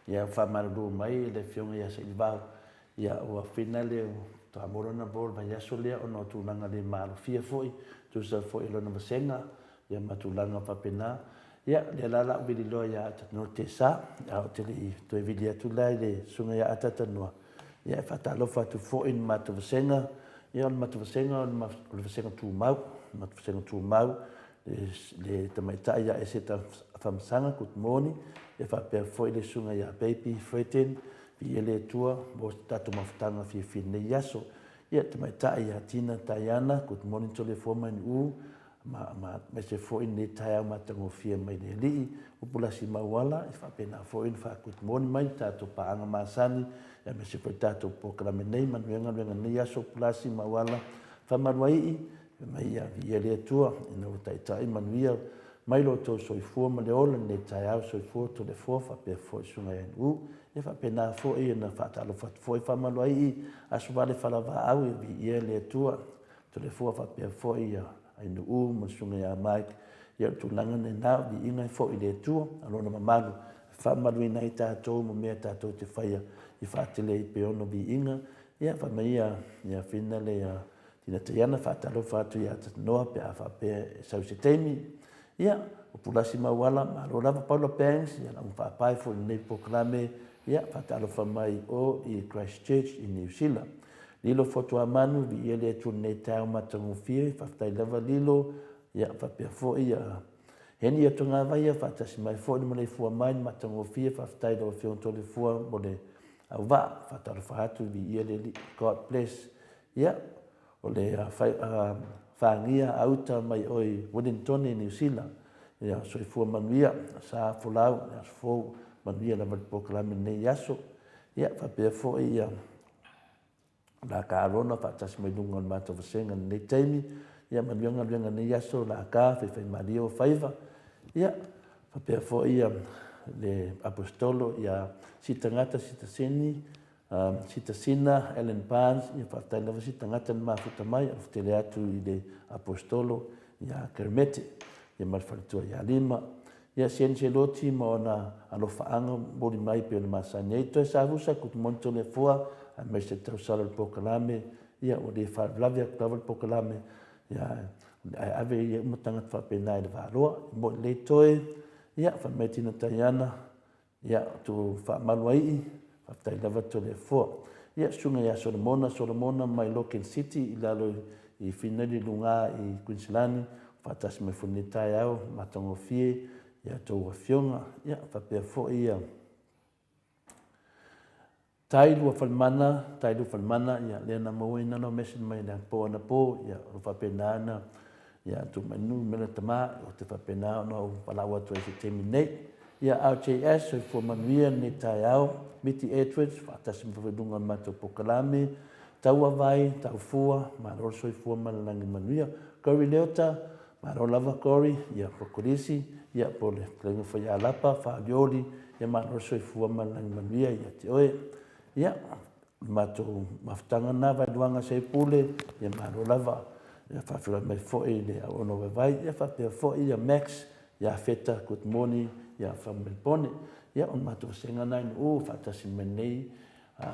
Ia, faamalulu mai le afioga ia Sailivao, ia, ua fina le faatoa maua lona vao i le vaiaso lea ona o tulaga le maalofia foi, tusa foi i lona vasega, ia ma tulaga faapena. Ia, lea la o le a ou vili loa ia Atatanoa Tesa, ae ou te le i toe vili atu la i le susuga ia Atatanoa, ia e faatalofa atu foi i le matou vasega, ia o le matou vasega o le vasega tumau, le matou vasega tumau, le tamaitai ia Eseta Afamasaga, good morning, ia faapea foi le susuga ia Baby Freten, viia le Atua mo se tatou mafutaga fiafia i lenei aso. Ia, tamaitai ia Tina Taiana, good morning Toleafoa Mainuu, ma, ma, aemaise foi lenei taeao matagofie mai le Alii, upu lasi mauala, e faapena foi ona faa-good morning mai le tatou paaga masani, aemaise foi le tatou polokalame nei, manuia galuega nei aso, upu lasi mauala, faamaluaii, mai ia viia le Atua, ina ua taitai manuia mai lo outou soifua ma le ola lenei taeao, soifua Toleafoa faapea foi Susuga ia Nu'u, ia faapena foi ona faatalofa atu foi faamaluaii, Aso Vale Falavaau, ia viia le Atua, Toleafoa faapea foi ia Ainuu ma le Susuga ia Mike, ia o le tulaga lena, o viiga e foi i le Atua a Lona mamalu e faamamaluina ai tatou ma mea tatou te faia i faatele ai pea ona viiga. Ia fai mai ia ia Fina le ia Tina Taiana faatalofa atu ia Noa pe a faapea e sau se taimi. Ia, o Pulasi Mauala, malo lava Paula Banks, ia lau faapae foi i lenei polokalame, ia faatalofa mai o i Christchurch i Niu Sila. Lilo Fotuamanu, viia le Atua i lenei taeao matagofie, faafetai lava Lilo, ia faapea foi ia Heni Atogavaia, faatasi mai foi le maleifua mai le matagofie, faafetai lau Afioga Tolefua mo le auvaa, faatalofa atu, viia le Alii, God bless. Ia, o le fagia auta mai oe i Wellington i Niu Sila, ia soifua manuia, sa folau, le aso fou, manuia lava le polokalame i lenei aso. Ia, faapea foi ia la ka Arona faatasi mai luga o le matou vasega i lenei taimi. Ia manuia galuega i lenei aso, la ka faifaimalie o faiva. Ia, faapea foi ia le Aposetolo ia Sita Gata, Sita Seni, Sita Sina, Ellen Barnes, ia faafetai lava Sita Gata na mafuta mai, alofa tele atu i le Aposetolo ia Kermete, ia ma le faletua ia Lima. Ia Shane Seloti ma ona alofaaga momoli mai pei ona masani ai. Toe Savusa, good morning Toleafoa, aemaise tausala o le polokalame, ia ua le faalavelave atu lava le polokalame, ia ae ave ia uma tagata faapena i le valoa. E moi lelei toe, ia fai mai Tina Taiana, ia tu faamalu ai, faafetai lava Toleafoa. Ia susuga ia Solomona, Solomona mai Logan City i lalo i Finali luga i Kuiniselani, faatasi mai foi i lenei taeao matagofie i a outou afioga. Ia faapea foi ia Tai Lua Falemana, Tai Lua Falemana, ia lea na mauaina lau message mai le po anapo, ia o lo faapena ona ia tuu mai nu mela tama, o te faapena ona ou valaau atu ai se taimi nei. Ia RJS, soifua manuia lenei taeao, Miti Edwards, faatasi mai foi i luga o le matou polokalame, Taua Vai, Taufua, malo le soifua ma le lagi manuia. Corey Leota, malo lava Corey, ia po Kolisi, ia po le fetalaiga foi ia Lapa, Faaolioli, ia malo le soifua ma le lagi manuia ia te oe. Ia, le matou mafutaga lena Vailuaga Seipule, ia malo lava. Ia faafeiloai mai foi i le auauna vaivai, ia faapea foi ia Max, ia Feta, good morning, ia from Melbourne. Ia o le matou vasega lena i Nu'u faatasi mai nei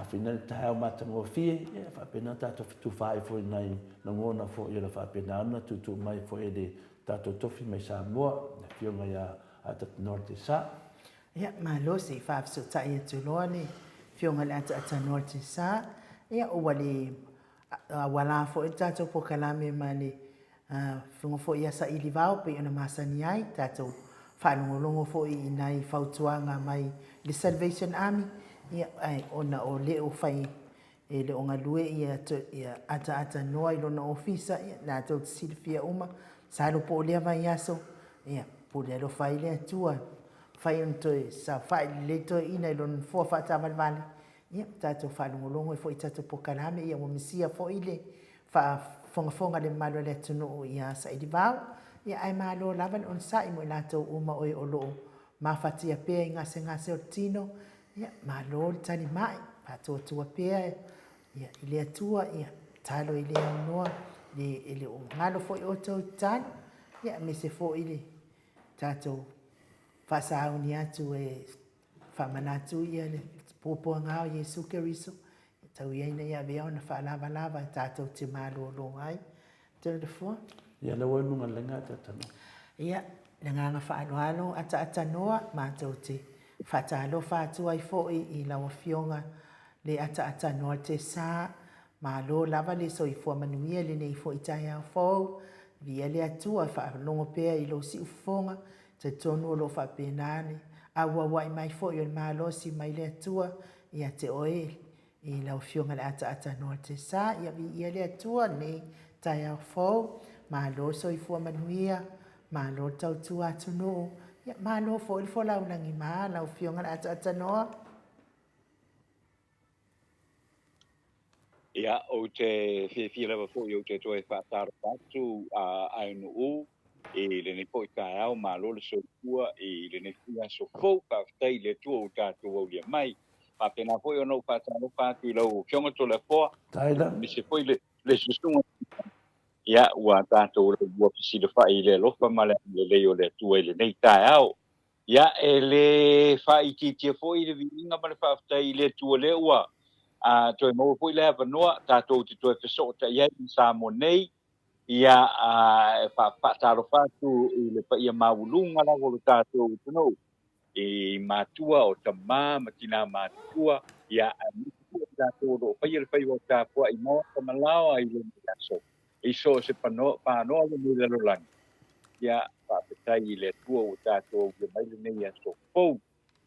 Fina le taeao matagofie, ia e faapena tatou fetufaai foi i nai lagona foi o le faapena ona tuutuu mai foi e le tatou tofi mai Samoa, le Afioga ia Atatanoa Tesa. Ia, malo se i faafesootai atu loa le Afioga i le Ataatanoa Tesa. Ia, ua le auala foi le tatou polokalame ma le Afioga foi ia Saili Vao pei ona masani ai, tatou faalogologo foi i nai fautuaga mai le Salvation Army, ia, ae ona o le o fai e le o galue ia, ia ataata noa i lona ofisa, ia, latou te silafia uma, masalo po o lea vaiaso, ia, pule alofa ai le Atua, mafai ona toe saofai lelei toeaina i lona nofoa faataavalevale, ia, tatou faalogologo ai foi i tatou polokalame, ia ua misia foi le faafogafoga a le mamalu o le atunuu ia Sailivao, ia ae malo lava le onosai mo i latou uma o e o lo o mafatia pea i gasegase o le tino, ia malo le talimai, faatuatua pea ia i le Atua, ia tatalo e le aunoa, e le o galo foi outou i tatalo, ia aemaise foi le tatou faasauni atu e Faamanatu ia le puapuaga o Iesu Keriso, e tau ia ina ia avea ona faalavalava e tatou te malolo ai. Tele fua. Ia lea ua i luga lenga ataatanoa. Ia, le agaga faaaloalo ataatanoa, matou te faatalofa atu ai foi i lau Afioga le ataatanoa Tesa, Malo lava le soifua manuia i lenei foi taeao fou. Viia le Atua e faalogo pea i lou siufofoga. Talitonu o lo o faapena le auauai mai foi o le malosi mai le Atua ia te oe i lau Afioga i le Ataata Noa Tesa. Ia viia le Atua lenei taeao fou. Malo le soifua manuia, malo le tautua atunuu, ia malo foi le folau lagima lau Afioga i le Ataata Noa. Ia, ou te fiafia lava foi ou te toe faatalofa atu a Nuu i lenei foi taeao, malo le soifua i lenei foi aso fou, faafetai i le Atua ua tatou aulia mai. Faapena foi ona ou faatalofa atu i lau Afioga Toleafoa, aemaise foi le susuga ia ua tatou ua fesilafai i le alofa ma le agalelei o le Atua i lenei taeao. Ia, e le faaitiitia foi le viiga ma le faafetai i le Atua lea ua toe maua foi le avanoa tatou te toe fesootai ai i Samoa nei. Ia, e faatalofa atu i le paia maualuga lava o le tatou atunuu, i matua, o tama ma tina matutua, ia, aemaise foi i tatou o lo o faia le faiva o tapuai maota ma laoa i lenei aso, i so o se panoa o lenei lalolagi. Ia, faafetai i le Atua ua tatou aulia mai lenei aso fou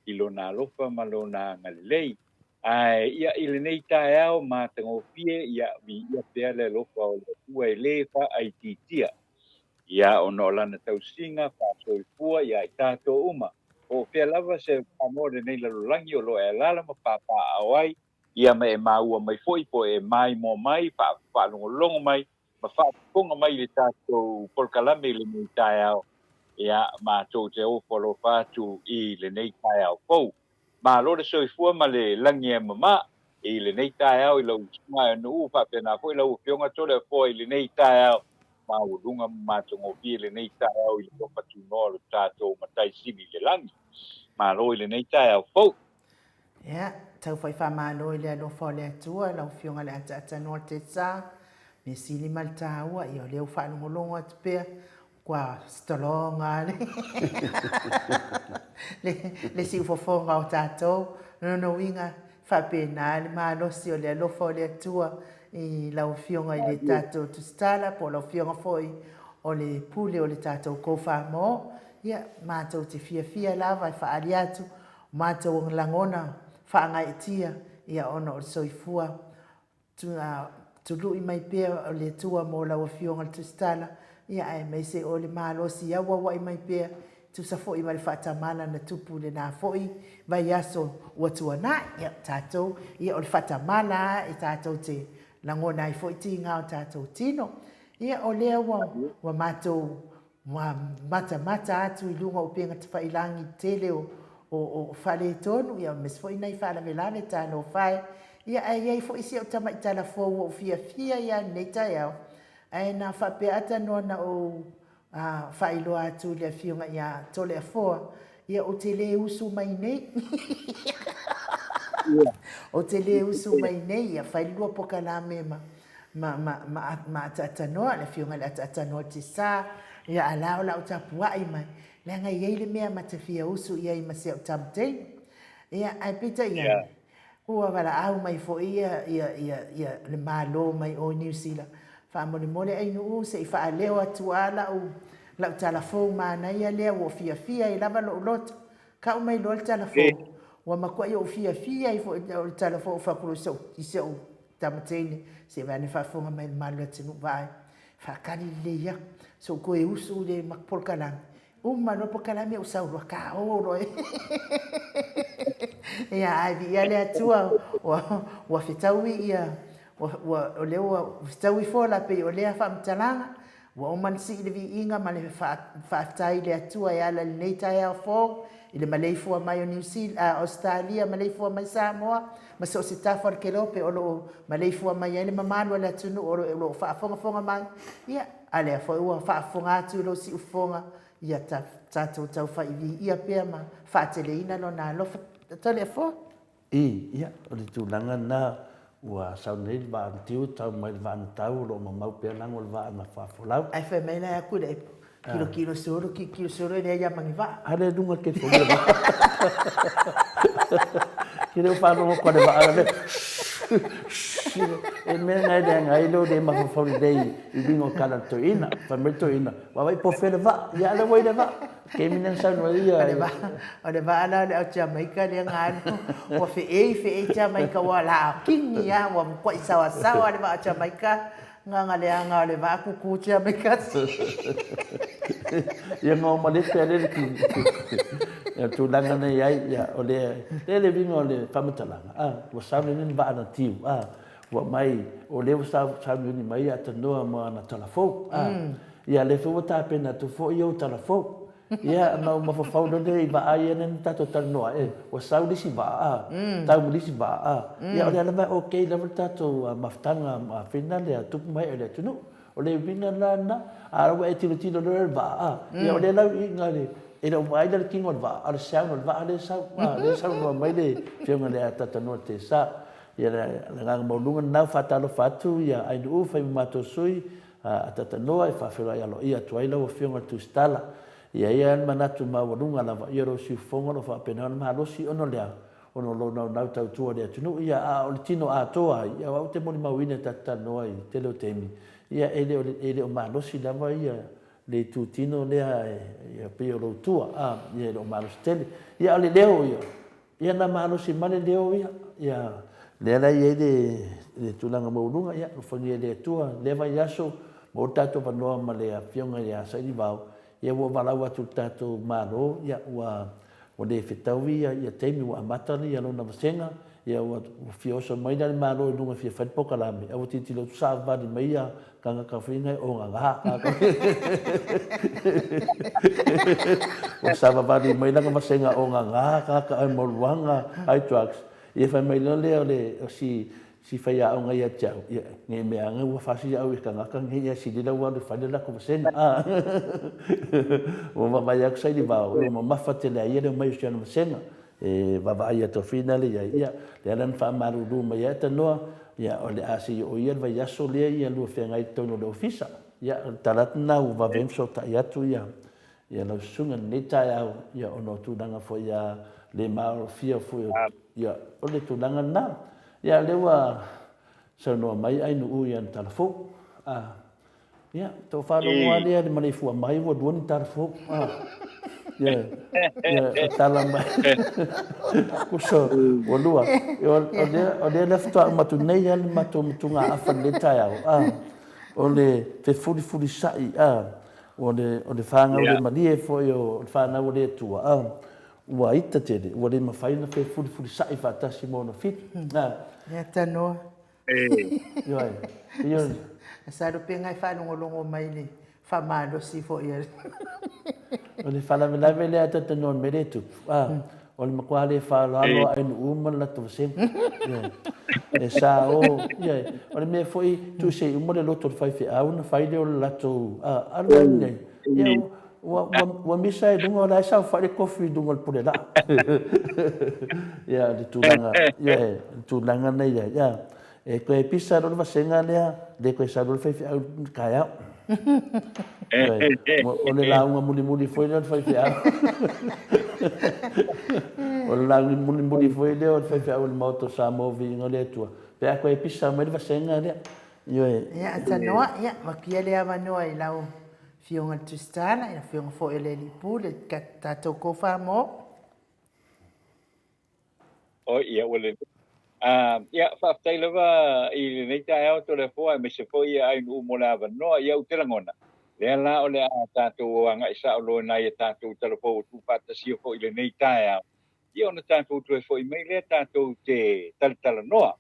i Lona alofa ma Lona agalelei. Ae, ia, i lenei taeao matagofie, ia, viia pea le alofa o le Atua e le faaitiitia. Ia, ona o Lana tausiga faasoifua ia i tatou uma. Po o fea lava se panoa o lenei lalolagi o lo o e alaala ma papaaao ai, ia ma e maua mai foi po o e maimoa mai, faalogologo mai, ma faafofoga mai i le tatou polokalame i lenei taeao, ia, matou te ofo alofa atu i lenei taeao fou. Malo le soifua ma le lagi e mama i lenei taeao i lau usuga e Nuu, faapena foi lau Afioga Toleafoa i lenei taeao maualuga ma matagofie i lenei taeao i le alofa tunoa o le tatou Matai Sili i le lagi. Malo i lenei taeao fou. Ia, tau fai faamalo i le alofa o le Atua, lau Afioga i le Ataatanoa Tesa, mea sili ma le taua, ia o lea ua faalogologo atu pea, ua strong lava le, le, le siufofoga o tatou. O lona uiga, e faapena le malosi o le alofa o le Atua i lau Afioga i le tatou Tusitala, po o lau Afioga foi o le Pule o le tatou Kofamo. Ia, matou te fiafia lava e faaali atu matou lagona faagaeetia ia ona o le soifua tului mai pea o le Atua mo lau Afioga le Tusitala, ia aemaise o le malosi auauai mai pea, tusa foi ma le faatamala na tupu i lena foi vaiaso ua tuanai. Ia tatou, ia o le faatamala lava e tatou te lagona ai foi tiga o tatou tino. Ia o lea ua matou Ua matamata atu i luga o upega tafailagi tele o faaletonu, ia aemaise foi nai faalavelave talofa e. Ia, ae i ai foi si au tamai tala fou ua ou fiafia ai lava i lenei taeao, ae na faapea atanoa na ou faailoa atu i le afioga ia Toleafoa, ia ou te le usu mai nei. Ou te le usu mai nei, ia fai le lua pokalame ma, ma, ma, ma, ma Ataatanoa, le afioga i le Ataatanoa Tisa, ia a la o la ou tapuai mai, leaga e i ai le mea ma te fia usu i ai ma si au tama teine. Ia, ae peitai ane, Ua valaau mai foi ia, ia, ia, ia le Malo mai o i Niu Sila, faamolemole Ainuu se i faaleo atu a lau, lau tala fou manaia lea ua fiafia ai lava lou loto. Kau mai loa le tala fou, ua matuai ou fiafia ai foi o le tala fou faakulo i si ou, i si ou tama teine, se i vaai ane faafofoga mai le mamalu o le atunuu, vaai, faatali lelei aku, se i ou toe usu i le polokalame, Uma loa pokalame ou sau loa kao loa. Ia ae viia le Atua ua ua fetaui ia ua ua o lea ua fetaui fola pei o lea faamatalaga ua uma ona sii le viiga ma le faafetai i le Atua e ala i lenei taeao fou i le maleifua mai o Niu Sila, a Ausetalia maleifua mai Samoa ma so o se tafa o le kelope o lo o maleifua mai ai le mamalu o le atunuu o lo o faafogafoga mai. Ia A lea foi ua faafofoga atu i lou siufofoga, ia tatou taufai viia pea ma faateleina Lona alofa. Toleafoa. I, ia, o le tulaga lena, ua sau nei le vaa na tiu, tau mai le vaa na tau, o lo o mamau pea lago le vaa na faafolau. Ae fai mai la e aku i le aipo, Kilokilo solo, kilokilo solo, e leai lava ma ni vaa. A lea luga ke fogi le vaa. Ke leo faalogo atu a le vaa le. E mea na e leaga ai leo le mafaufau lelei i uiga o tala a le toeaina. Fai mai le toeaina, vaavaai po o fea le vaa. Ia a lea ua i le vaa. Taimi lea na saunoa ai ia. O le vaa, o le vaa la o le au Jamaika lea na alu, ua feei feei Jamaika ua lakini lava, ua matuai saoasaoa le vaa o Jamaika. Gaga leaga o le vaa kuku Jamaika. Ia ngao ma le pea le ki. Ia tulaga na i ai, ia o le le le uiga o le faamatalaga, a ua sauniuni le vaa na tiu, a ua mai o lea ua sauniuni mai ia Tanoa ma ana tala fou, a ia lea foi ua tapena atu foi ou tala fou. Ia, ona ou mafaufau loa lea i vaa ia lea na tatou talanoa ai, ua sau le isi vaa, a, tau ma le isi vaa, a. Ia, o lea lava e okay lava le tatou mafutaga finale a tupu ma ee o le atunuu. O le uiga la lena, a ua e tilotilo loa i le vaa, a, ia o lea la uiga le, e le o vaai la le tino o le vaa, a o le sound o le vaa lea e sau, a, lea e saunoa mai le Afioga ia Tatanoa Tesa. Ia, le agaga maualuga lena, ua faatalofa atu ia Ainuu, fai ma matou sui, A Tatanoa e faafeiloai aloaia atu ai lau Afioga i le Tusitala. E i ai lava le manatu maualuga lava ia o lou siufofoga o lo o faapena ona malosi ona o le a? Ona o lou naunau tautua i le atunuu ia, a o le tino atoa ai, ia o au ou te molimauina ta te talanoa i le tele o taimi, ia e le o, e le o malosi lava ia le itutino lea e pei o lou tua, a, ia e le o malosi tele. Ia a o le leo ia, Ia na malosi ma le leo ia, ia lea la i ai le, le tulaga maualuga, ia alofagia e le Atua lea vaiaso, maua le tatou avanoa ma le afioga ia Sailivao, ia ua valaau atu i le tatou Malo, ia ua, ua le fetaui ia, ia taimi ua amata ia lona vasega, ia ua, ua fia oso mai la le Malo i luga e fia fai le polokalame, a ua tilotilo atu savavali mai ia Tagata foi nai o gaga. Ua savavali mai lana vasega o gaga tagata ai maluaga ai drugs. Ia fai mai loa lea o le o si si faiaoga ia te au, ia nei mea anga ua fasi au i tagata nei ia sili la ua alu e fai le latou vasega. Ua vaavaai atu Sailivao, ua mamafa tele ai ia le omai o si ana vasega. E vaavaai atu foi na le i ai, ia, lea la na faamalulu mai ai Tanoa, ia, o le a se i oo ia le vaiaso lea ia lua feagai i totonu o le ofisa. Ia, o le tala atu lena ua vave ai ona fesootai atu ia, ia lau susuga i lenei taeao, ia, ona o tulaga foi ia le maorofia foi o, ia, o le tulaga lena. Ia, o lea ua saunoa mai Ainuu i ana tala fou. A. Ia, tou faalogo lava lea i le maleifua mai ua lua ni tala fou. Ah. Ia, ia, tala mai. Kuso, ua lua. O, o lea, o lea lea faatoa uma atu nei lava le matou matugaafa i lenei taeao. Ah. O le fefulifulisa'i, ah. O le, o le fanau le malie foi o le fanau a le Atua, ah. Ua ita tele, ua le mafai ona fefulifulisa'i faatasi ma ona fitu. Ah. Ia tanoa. Ioe. Ioe. Masalo pe ngai faalogologo mai le faamalosi foi a O le faalavelave lea ta te noa mele tupu. Ah, mm. O le matua le faaaloalo a Ainuu ma le latou vasega. Ioe. E sa o, ioe. O le mea foi, tuu se i uma le loto o le faifeau ona fai lea o le latou, a, a le mea lenei. Ia, ua, ua, ua misa i luga, o la e saofai le kofi i luga o le pule laa. Ia, le tulaga, ioe, le tulaga na i ai. Ia, e toe pisa loa le vasega lea, le toe sau loa le faifeau i le taeao. O le lauga mulimuli foi lea o le faifeau. O le lauga mulimuli foi lea o le faifeau o le Maota o Samoa Viiga o le Atua, pe a toe pisa mai le vasega lea. Ioe. Ia, tanoa, ia, makia le avanoa i lau Afioga i le Tusitala, i le Afioga foi o le Alii Pule, tatou kofa mo. Oi, ia, ua lelei. Ia, faafetai lava i lenei taeao Toleafoa aemaise foi ia Ainuu mo le avanoa. Ia, ou te lagona, lea la o le a tatou agai sao loa i nai a tatou talafou ua tuufaatasia foi i lenei taeao, ia ona tatou toe foi mai lea tatou te talatalanoa.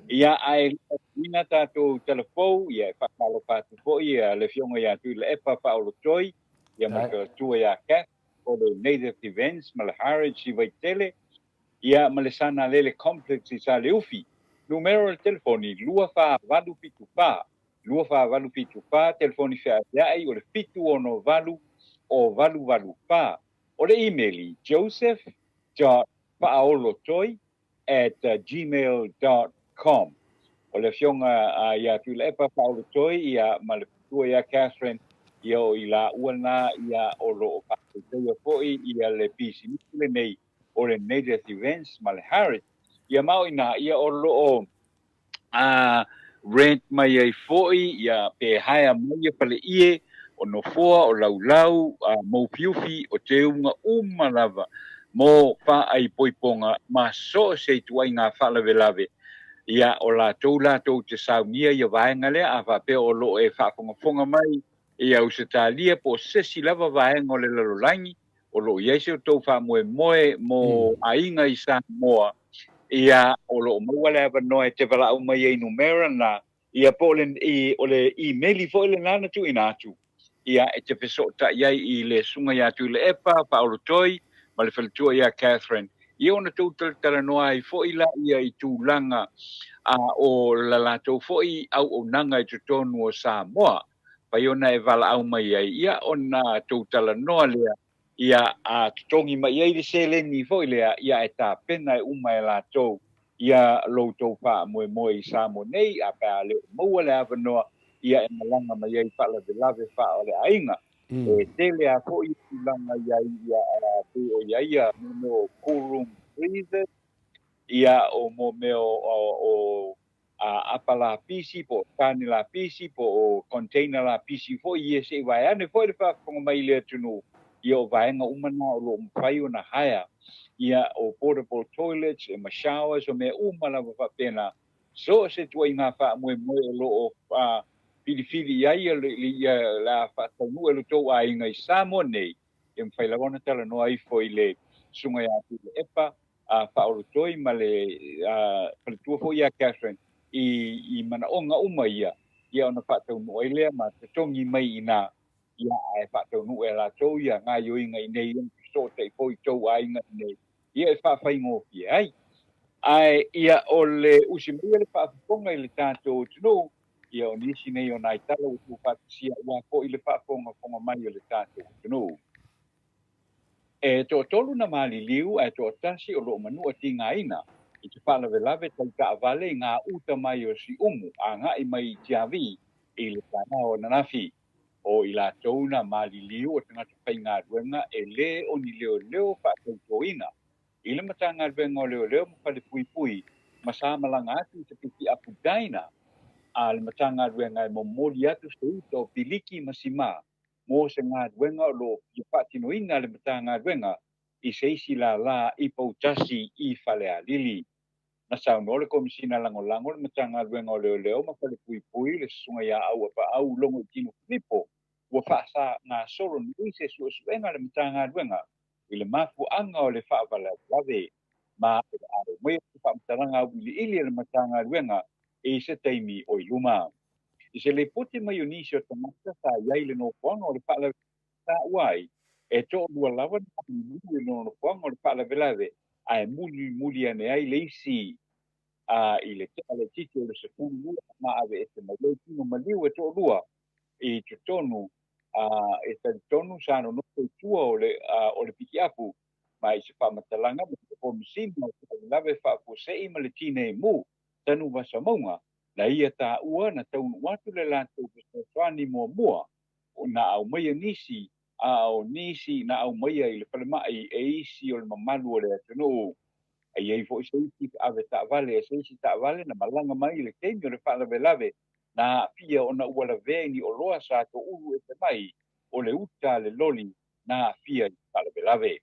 Ia, ae le i tatou talafou, ia, e faatalofa atu foi le Afioga ia Tuilaepa Faaolotoi, ia ma le faletua ia Kath, o le Native Events ma le Harrods i Vaitele, ia ma le Sanalele Complex i Saleufi. Numera o le telefoni, 24874, 24874, telefoni feaveai o le 768 o 884. O le imeli, joseph dot faaolotoi at gmail dot com. O le Afioga ia Tuilaepa Faaolotoi ia ma le faletua ia Catherine, ia o i laua na ia o lo o faatautaia foi ia le pisinisi lenei o le Native Events ma le Harrods. Ia ma o i ina ia o lo o rent mai ai foi ia pe hire mai ia faleie o nofoa, o laulau, maufiufi, o teuga uma lava mo faaipoipoga ma so o se ituaiga faalavelave, ia o latou latou te saunia ia vaega lea, a faapea o lo o e faafogafoga mai i Ausetalia po o se isi lava vaega o le lalolagi o lo o i ai se outou faamoemoe mo aiga i Samoa, ia o lo o maua le avanoa e te valaau mai ai i numera na, ia po o le, i, o le imeli foi lena na tuuina atu, ia e te fesootai ai i le Susuga ia Tuilaepa Faaolotoi ma le faletua ia Catherine, ia ona tou talatalanoa ai foi laia i tulaga a o la latou foi auaunaga i totonu o Samoa. Fai ona e valaau mai ai, ia ona tou talanoa lea, ia a totogi mai ai le seleni foi lea, ia e tapena e uma e latou ia lo outou faamoemoe i Samoa nei, a pe a le o maua le avanoa, ia e malaga mai ai faalavelave faa-o-le-aiga. E tele a foi tulaga i ai, ia a pei o i ai ia mo mea o cool room freezers, ia o mo mea o apa lapisi po o pane lapisi po o container lapisi foi ia se i vaeane foi le faafofoga mai i le atunuu, ia o vaega uma na o lo o mafai ona hire, ia o portable toilets ma showers o mea uma lava faapena. So o se ituaiga faamoemoe o lo o filifili i ai ia le a faataunuu e lo outou aiga i Samoa nei, e mafai lava ona talanoa ifo i le Susuga ia Tuilaepa Faaolotoi ma le faletua foi ia Catherine i manaoga uma ia, ia ona faataunuu ai lea ma totogi mai i ina, ia ae faataunuu e latou ia gaioiga i nei ona fesootai foi i tou aiga i nei, ia e faafaigofie ai. Ae ia o le usi mai o le faafofoga i le tatou atunuu, ia o nisi nei o nai tala ua tuufaatasia aua foi le faafogafoga mai o le tatou atunuu. E toatolu na maliliu ae toatasi o lo o manua tigaina i te faalavelave tau taavale i ngā uta mai o Siumu agai mai i Tiavi i le taeao ananafi. O i latou na maliliu o tagata faigaluega e lē o ni leoleo faatautoina i le Matagaluega o Leoleo ma Falepuipui ma sa malaga atu i te pikiapu Dyna a le Matagaluega e momoli atu se uta o piliki ma simā mo se galuega o lo o fia faatinoina le Matagaluega i se isi lālā i Poutasi i Falealili. Na saunoa le Komesina Lagolago o le Matagaluega o Leoleo ma Falepuipui, le Susuga ia Auapaau Logoitino Filipo, ua faagasolo nei se suesuega a le Matagaluega i le mafuaaga o le faavalavelave ma o le a aumaia se faamatalaga auiliili a le Matagaluega i se taimi o i luma. I se lipoti mai o nisi o tagata sa i ai i le nofoaga o le faalavelave sa taua ai, E toalua lava na maliliu i lona nofoaga o le faalavelave, ae mulimuli ane ai le isi i le tea laitiiti o le 12 ma aveese mai ai tino maliu e toalua i totonu. E talitonu sa nonofo i tua o le pikiapu, ma i se faamatalaga ma le Komesina o Faalavelave Faafuasei ma le Tinei Mu Tanuvasa Mauga, na ia taua na taunuu atu le latou fesoasoani muamua na aumaia nisi, a o nisi na aumaia i le falemai e isi o le mamalu o le atunuu. E i ai foi se isi ave taavale, se isi taavale na malaga mai i le taimi o le faalavelave na aafia ona ua lavea i ni oloa sa toulu ese mai o le uta a le loli na aafia i le faalavelave.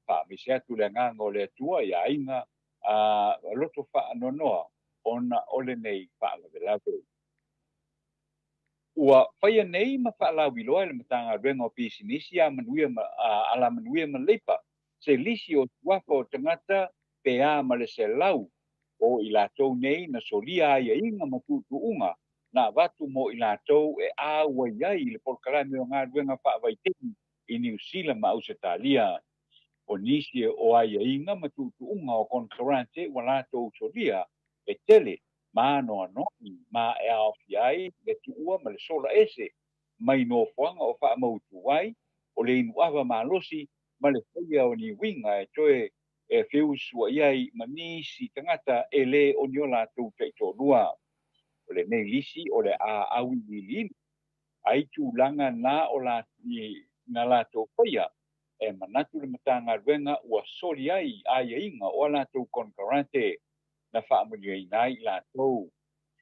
Faamaise atu le agaga o le Atua i aiga a loto faanoanoa ona o lenei faalavelave. Ua faia nei ma faalauiloa e le Matagaluega o Pisinisi Alamanuia ma Leipa se lisi o suafa o tagata pe a ma le 100 o i latou nei na solia aiaiga ma tuutuuga na avatu mo i latou e auai ai i le polokalame o galuega faavaitaimi i Niu Sila ma Ausetalia. O nisi o aiaiga ma tuutuuga o konekarate ua latou solia e tele ma anoanoai, ma e aofia ai le tuua ma le sola ese mai nofoaga o faamautu ai, o le inu ava malosi ma le faia o ni uiga e toe e feusuai ai ma nisi tagata e lē o ni o latou taitoalua. O lenei lisi o le a auiliiliina ai tulaga na o na latou faia e manatu le Matagaluega ua soli ai aiaiga o a latou konekarate na faamanuiaina ai i latou.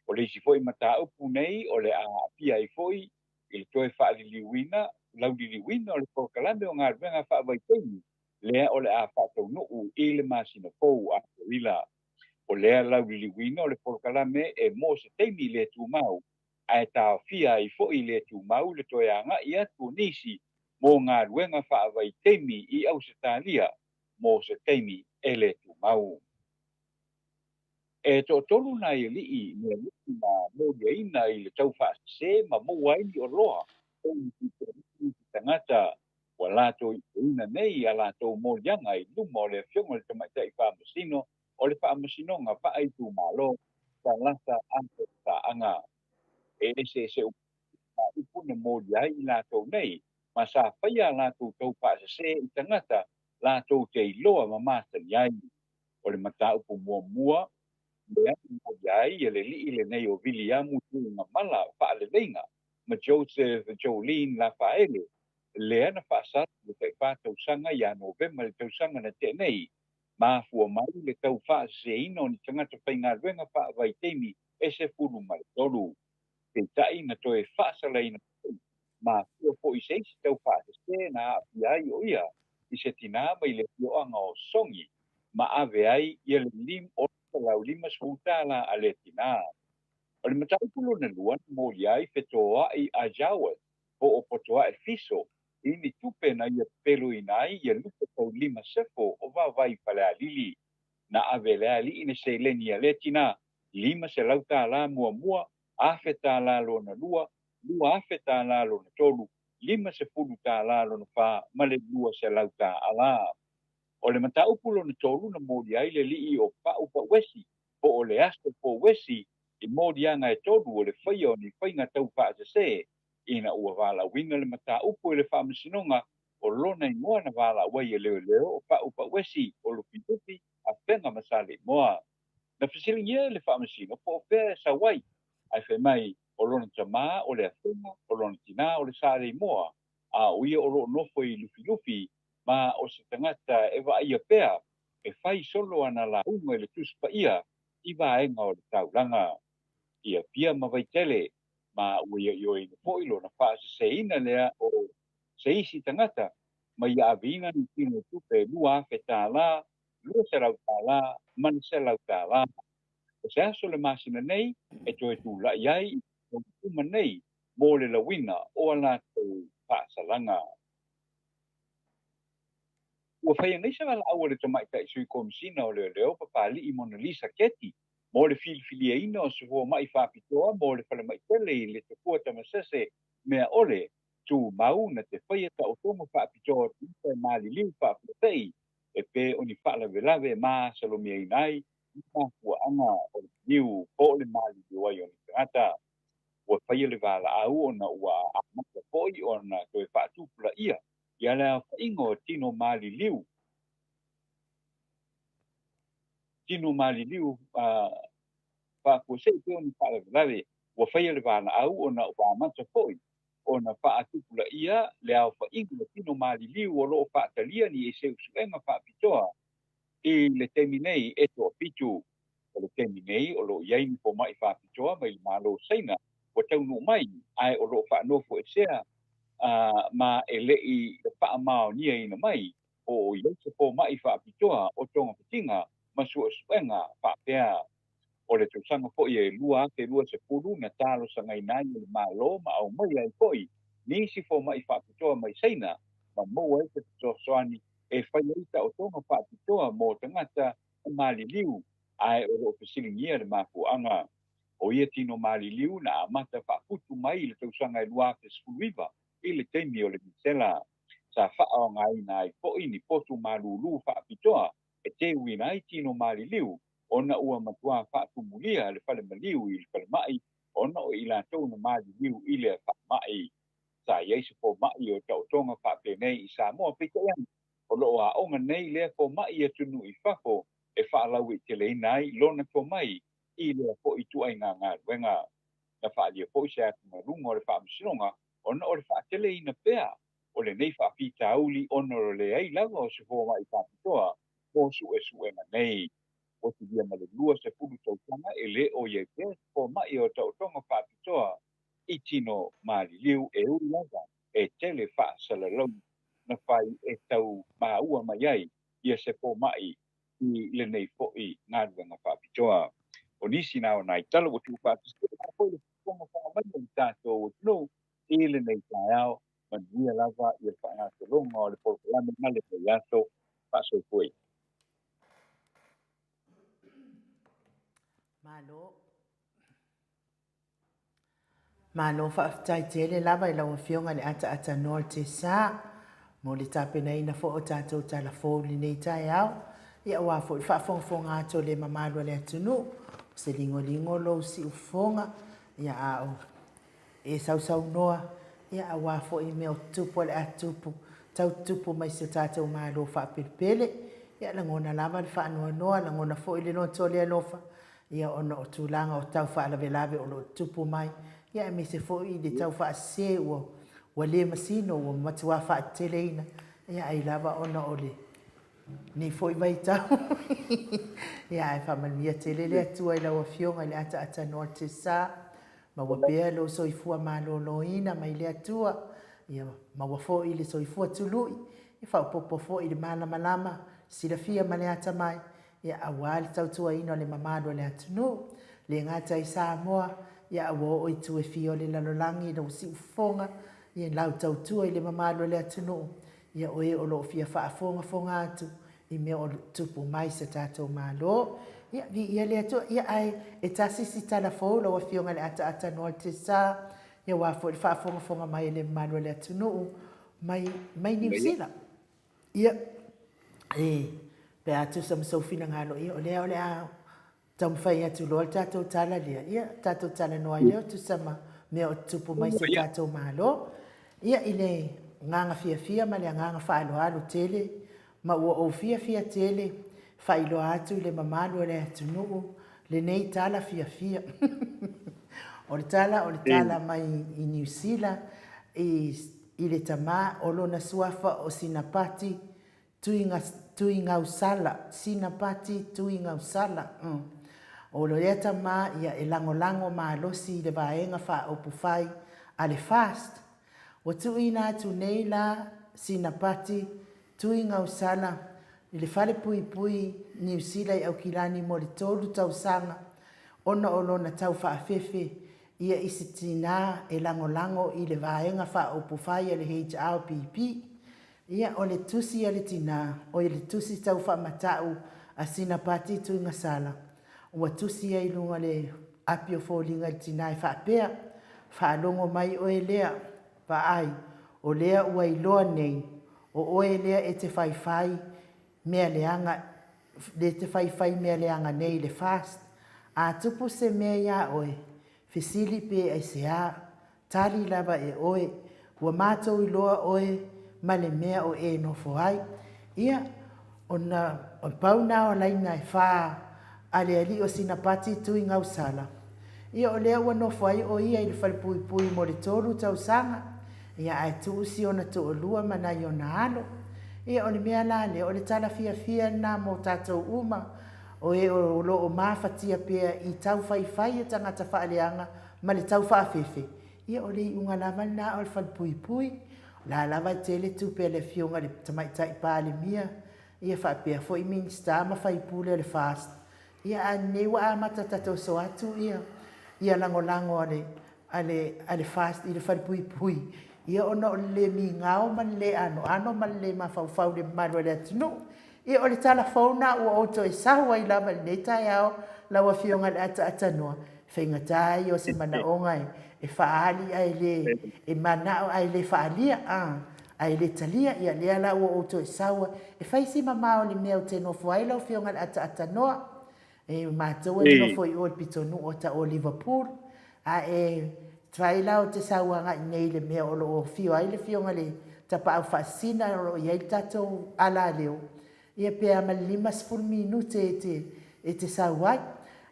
O le isi foi mataupu nei o le a aafia ai foi i le toe faaliliuina lauliliuina o le polokalame o galuega faavaitaimi lea o le a faataunuu i le masina fou Aperila. O lea lauliliuina o le polokalame e mo se taimi le tumau, ae taofia ai foi le tumau le toe agai atu o nisi mo galuega faavaitaimi i Ausetalia mo se taimi e le tumau. E toatolu nai alii na moliaina i le taufaasese ma maua ai ni oloa o tagata ua latou ipoina nei a latou moliaga i luma o le afioga i le Tamaitai Faamasino o le Faamasinoga Faaitumalo Salasa Aso Saaga. E eseese upu na molia ai i latou nei, ma sa faia a latou taufaasese i tagata latou te iloa ma masani ai. O le mataupu muamua lea na molia ai le alii lenei o Viliamu Tuigamala Faaleleiga ma Joseph Jolene Lafaele, lea na faasala i le tai-4 tausaga ia Novema i le tausaga na tea nei, mafua mai le taufaaseseina o ni tagata faigaluega faavaitaimi e 13. Peitai na toe faasalaina foi, mafua foi se isi taufaasese na aafia ai o ia i se tinā mai le afioaga o Sogi ma ave ai ia le $650 a lea tinā. O le mataupu lona lua na molia ai Fetoai a Jawad po o Potoae Fiso i ni tupe na ia pepeluina ai ia lupe taulima sefo o Vaovai Falealili. Na ave e le alii le seleni a lea tinā, $500 muamua, $1,000 lona lua, $2,000 lona tolu, $50 lona fa ma le $200. O le mataupu lona tolu na molia ai le alii o Pau Pauesi po o le Aso Pouesi i moliaga e tolu o le faia o ni faiga taufaasese ina ua valaauina le mataupu e le Faamasinoga. O lona igoa na valaau ai e leoleo o Pau Pauesi o Lufilufi, Afega ma Saleimoa. Na fesiligia e le Faamasino po o fea e sau ai, ae fai mai o lona tamā o le Afega, o lona tinā o le Saleimoa, a o ia o loo nofo i Lufilufi, ma o se tagata e vaaia pea e fai solo ana lauga i le Tusi Paia i vaega o le taulaga i Apia ma Vaitele, ma ua ioioina foi lona faaseseina lea o se isi tagata ma ia aveina ni tino tupe $2,000, $200 ma le $100. O se aso le masina nei e toe tulai ai i uma nei mo le lauina o a latou faasalaga. Ua faia nei se valaau a le Tamaitai Sui Komesina o Leoleo Papali'i Monalisa Keti mo le filifiliaina o se fomai faapitoa mo le falemai tele i le Tafua Tamasese Meaole. tumau na te faia taotoga faapitoa o tagata e maliliu faafuasei e pei o ni faalavelave e masalomiaina ai ni mafuaaga o le maliu po o le maliliu ai o ni tagata. Ua faia le valaau ona ua amata foi ona toe faatupulaia ia le aofaiga o tino maliliu tino maliliu faafuasei e pei o ni faalavelave. Ua faia le valaau ona ua amata foi ona faatupulaia le aofaiga o tino maliliu o lo o faatalia ni suesuega faapitoa i le taimi nei e toafitu. O le taimi nei o lo o i ai ni fomai faapitoa mai le Malo o Saina ua taunuu mai ae o lo o faanofoesea ma e le i faamaoniaina mai po o i ai se fomai faapitoa o togafitiga ma suesuega faapea. O le tausaga foi e 2020 na talosagaina ai e le Malo ma aumaia ai foi nisi fomai faapitoa mai Saina ma maua ai se fesoasoani e fai ai taotoga faapitoa mo tagata maliliu ae o lo o fesiligia le mafuaaga. O ia tino maliliu na amata faaputu mai i le tausaga e 2019 i le taimi o le misela. Sa faaaogaina ai foi ni potu malulu faapitoa e teuina ai tino maliliu ona ua matua faatumulia le fale maliu i le falemai ona o i latou na maliliu i lea faamai. Sa i ai se fomai o taotoga faapenei i Samoa, peitai ane, o lo o aoga nei lea fomai i atunuu i fafo e faalauaiteleina ai lona tomai i lea foi ituaiga galuega. Na faaalia foi se atugaluga o le Faamasinoga ona o le faateleina pea o lenei faafitauli ona o le leai lava o se fomai faapitoa mo suesuega nei. Ua silia ma le 20 tausaga e le o i ai pea se fomai o taotoga faapitoa i tino maliliu e ui lava e tele faasalalauga na fai e tau maua mai ai ia se fomai i lenei foi galuega faapitoa. O nisi na o nai tala ua tuufaatasia aua foi le faafogafoga mai a le tatou atunuu i lenei taeao. Manuia lava ia le faagasologa o le polokalame ma lenei aso. Faasoifua ia. Malo. Malo faafetai tele lava i lau Afioga i le Ataatanoa o le Tesa mo le tapenaina foi o tatou tala fou i lenei taeao, ia aua foi le faafogafoga atu o le mamalu a le atunuu, o se ligoligo lou siufofoga, ia a o e sausaunoa, ia aua foi mea o tutupu o le a tutupu, tau tutupu mai si o tatou Malo faapelepele, ia lagona lava le faanoanoa, lagona foi le loto o le alofa, ia ona o tulaga o tau faalavelave o lo o tutupu mai, ia aemaise foi i le tau faasese ua ua le masino ua matuā faateteleina, ia ai lava ona o le nei foi vaitau. Ia ae faamanuia tele le Atua i lau Afioga i le ataatanoa o le Tesa, maua pea lou soifua maloloina mai le Atua, ia maua foi le soifua tului, ia faaopoopo foi le malamalama, silafia ma le atamai, ia aua le tautuaina o le mamalu o le atunuu, le gata i Samoa, ia a ua oo i itu e fia o le lalolagi ina ua siufofoga ia lau tautua i le mamalu o le atunuu, ia o e o lo o fia faafogafoga atu i mea o tupu mai i se tatou Malo. Ia, viia le Atua. Ia, ae e tasi si tala fou lau Afioga i le ataata noa o le Tesa, ia aua foi le faafogafoga mai a le mamalu o le atunuu mai, mai Niu Sila. Ia, e, pe a tusa ma sou finagalo, ia, o lea o le a taumafai atu loa le tatou tala lea, ia, tatou talanoa ai lea o tusa ma mea o tutupu mai si o tatou Malo. Ia, i le agaga fiafia ma le agaga faaaloalo tele, ma ua ou fiafia tele faailoa atu i le mamalu o le atunuu lenei tala fiafia. O le tala, o le tala mai i Niu Sila, i I le tama o lona suafa o Sinapati Tuigausala, Sinapati Tuigausala, um. O lea tama ia e lagolago malosi i le vaega faaupufai a le FAST. Ua tuuina atu nei la Sinapati Tuigausala i le fale puipui Niu Sila i Aukilani mo le tolu tausaga ona o lona tau faafefe ia i se tinā e lagolago i le Vaega Faaupufai a le HRPP. Ia, o le tusi a le tinā, oi le tusi tau faamatau a sina Pati Tuigasala, ua tusi ai i luga le api o foliga i le tinā e faapea, Faalogo mai oe lea, vaai, O lea ua iloa nei, o oe lea e te faifai mea leaga, le te faifai mea leaga nei i le FAST. A tupu se mea iā oe, fesili pe aisea, tali lava e oe, ua matou iloa oe ma le mea o e nofo ai. Ia, ona pau na o laina e fa a le alii o Sinapati Tui Gausala. Ia o lea ua nofo ai o ia i le falepuipui mo le tolu tausaga, ia ae tuu si ona toalua ma nai ona alo. Ia o le mea la lea, o le tala fiafia lena mo tatou uma, o e o lo o mafatia pea i tau faifai e tagata faaleaga ma le tau faafefe, ia o le iuga lava lena o le falepuipui. O la lava e tele tupe a le Afioga i le Tamaitai Palemia, ia faapea foi Minisita ma Faipule o le FAST, ia a lenei ua amata tatoso atu ia ia lagolago a le a le a le FAST i le falepuipui, ia ona o le le migao ma le le anoano ma le le mafaufau i le mamalu o le atunuu. Ia o le tala fou lena ua ou toe sau ai lava i lenei taeao lau Afioga i le Ataatanoa, faigata ia o se manaoga e faaali ae le e manao ae le faalia a ae le talia. Ia lea la ua ou toe sau ai e fai si mamao i le mea ou te nofo ai lau Afioga i le Ataatanoa. E matou e nofo i o i le pitonuu o ta o Liverpool, a e fai la ou te sau agai nei i le mea o lo o afio ai le Afioga i le Tapaau Faasisina o lo o i ai le tatou alaleo, ia pe a ma le 50 minute e te, e te sau ai.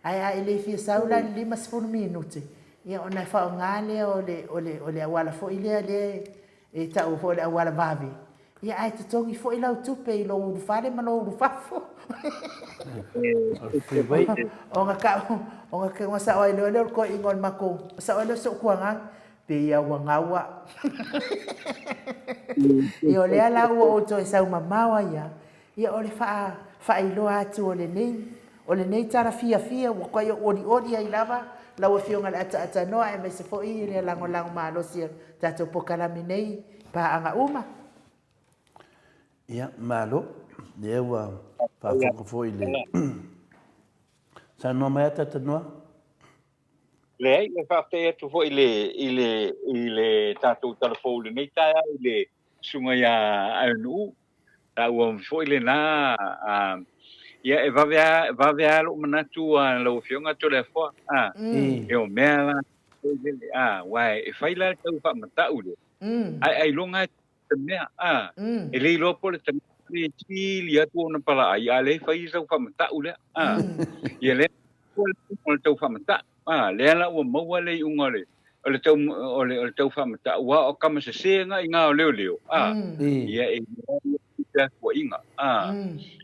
Ae a e le fia sau la i le 50 minute, ia ona e faaaoga lea o le, o le, o le auala foi lea lea e taua foi o le auala vave, Ia ae totogi foi lau tupe i lou ulufale ma lou ulufafo. Ona ka ona ka sao ai lea o le toeaina o le matou, sao ai lea o si ou tuagaga, pei a ua gau a. Ia o lea la ua ou toe sau mamao ai lava, ia o le faailoa atu o lenei o lenei tala fiafia ua matuai ou olioli ai lava lau Afioga i le Ataatanoa aemaise foi le lagolago malosi o le tatou polokalame nei i paaga uma. Ia, malo. Lea ua faafofoga foi i le saunoa mai Ataatanoa. Leai, e faafetai atu foi i le, i le, i le tatou tala fou i lenei taeao i le susuga ia Aenu'u. Taua foi lena, a, ia e vave a, vave a lou manatu a lau Afioga Toleafoa, a, e o mea la foi lele, a, aua e fai la le tau faamata'u lea, ae ailoga e te mea, a, e le iloa po o le tagata le tili atu ona palaai, a o lea e fai le tau faamata'u lea, a, ia lea o le tau faamata'u. A, lea la ua maua le iuga o le, o le tau, o le, o le tau faamata'u, aua o kama sese nga i nga o leoleo, a, ia e leai i feafuaiga, a,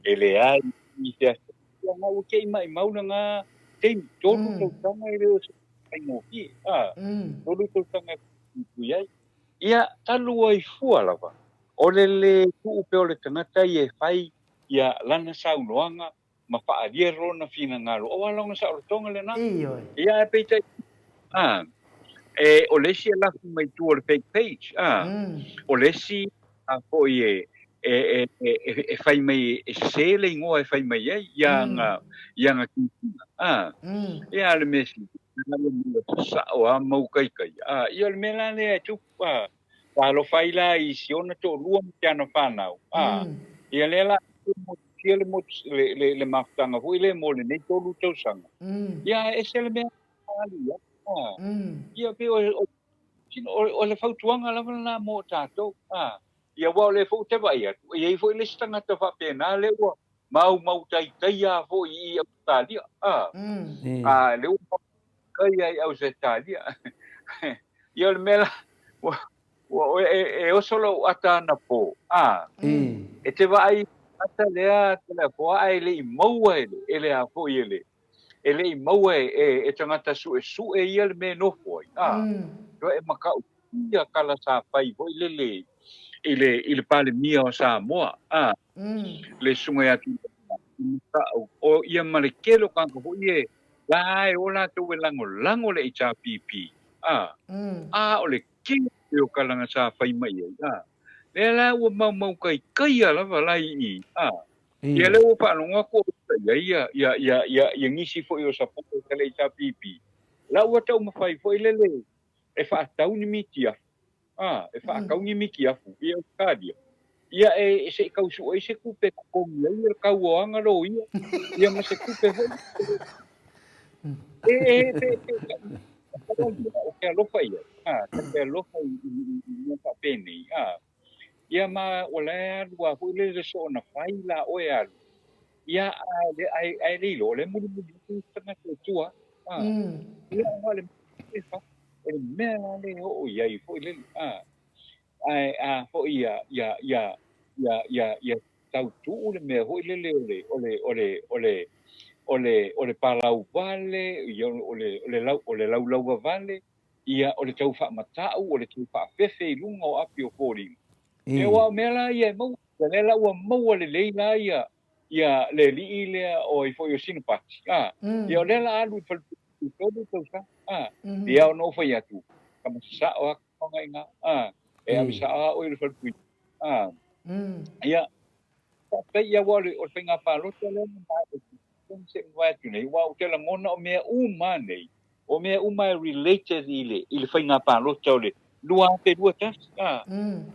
e leai i feafuaiga, nga ua te i maimau le nga taimi, tolu tausaga e le o se faigofie, a, tolu tausaga e puipui ai. Ia, talu ai fua lava, o le le tuu pea o le tagata ia e fai ia lana saunoaga ma faaalia lona finagalo, aua lona saolotoga lena. Ioe. Ia, ae peitai, a, e, o le isi e lafo mai tua o le fake page, a, o le isi a foi e, e, e, e, e fai mai, e sese le igoa e fai mai ai, ia aga, ia aga kikina, a, ia a le mea sili, sao a mau kaikai, a, ia o le mea la lea e tupu, a, Talofa ai la i si ona toalua ma si ana fanau, a, ia lea la motusia le, le, le, le mafutaga foi lea mo lenei tolu tausaga. Ia, ae ese le mea alu i ai. A, ia, pei o, o, o, o le fautuaga lava lena mo tatou. A, ia, aua o lea foi ou te vaai atu, e i ai foi le isi tagata faapena lea ua maumau taitaia foi i Ausetalia. A, a, lea ua kai ai Ausetalia. Ia o le mea la, ua, ua, e, e oso lou ata anapo, a, e te vaai ata lea Toleafoa ae le i maua e le, e le a foi e le, e le i maua e, e, e tagata suesue ia le mea e nofo ai, a, e matautia tala sa fai foi lele i le, i le Palemia o Samoa, a, le susuga ia Tuilaepa, matau, o ia ma le tele o tagata foi e, La e o latou e lagolago le HRPP, a, a o le tele o kalaga sa fai mai ai, a, lea la ua maumau kaikaia lava la i i, a, ia lea ua faalogo atu o i ai ia, ia, ia, ia, ia nisi foi o supporters a le HRPP, la ua taumafai foi lele e faatau ni mitiafu. a, e faatau ni mitiafu i Ausetalia, ia e se i tau sue ai se tupe e totogi ai le tauoaga loia, ia ma se tupe foi e e pe pe o ke alofa ia, a, ta te alofa i i i mea faapenei, a, ia ma o la e alu lava foi lele soona fai la oe alu, ia ae ae ae le iloa o lea e mulimuli atu isi tagata i tua, a, ia aua le mea e fai, o le mea la lea e oo i ai foi lele, a, ae a foi ia ia ia ia ia ia tau tuu le mea foi lele o le o le o le o le o le o le palau vale, ia o le o le lau o le laulauvavale, ia o le tau faamatau, o le tau faafefe i luga o api o foliga. Ia aua o mea la ia e maua, ia lea la ua maua lelei la ia ia le alii lea o ai foi o Sinapati, a, ia o lea la alu i le falepuipui 3 tausaga, a, ia ona ou fai atu, tama sasao atu ona i ina, a, e ave sao lava oe i le falepuipui, a, ia, faafetai, ia aua o le faiga palota lea na maea se i mavae atu nei, aua ou te lagona o mea uma nei, o mea uma e related i le, i le faiga palota o le 2021. A,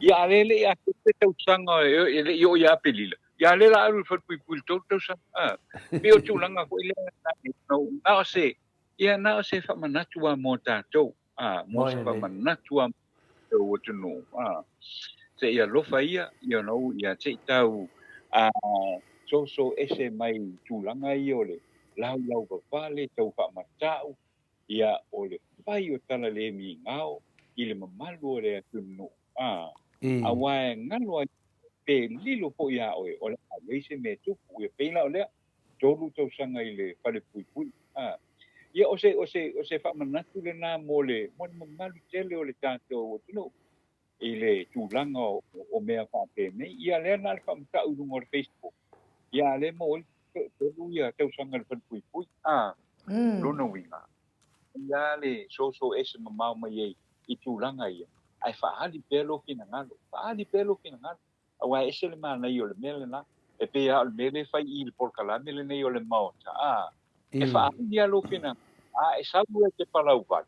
ia a lea e le i atoa se tausaga e le i oo ia Aperila, ia a lea la alu i le falepuipui i le 3 tausaga. A, pei o tulaga foi lea na o se, ia na o se faamanatu lava mo tatou. A, mo se faamanatu lava mo tatou atunuu. A, se i alofa ia, you know, ia se i tau a, soso ese mai tulaga ia o le laulau vavale, tau faamatau, ia o le fai o tala le migao i le mamalu o le atunuu. A, aua e galo ai pe lilo foi ia oe, o le a leai se mea e tupu. Ia pei la o lea, 3 tausaga i le falepuipui. A, ia o se, o se, o se faamanatu lena mo le, mo le mamalu tele o le tatou atunuu i le tulaga o, o mea faapenei. Ia lea na o le faamatau i luga o le Facebook. Ia a lea maua ai tolu ia tausaga i le falepuipui. A, lona uiga, ia le soso ese mamao mai ai i tulaga ia, ae faaali pea lou finagalo, faaali pea lou finagalo. Aua e ese le manaia o le mea lena. E pei lava o le mea lea e fai i le polokalame lenei o le Maota, a, e faaali lava lou finagalo, a e sau e te palauvale,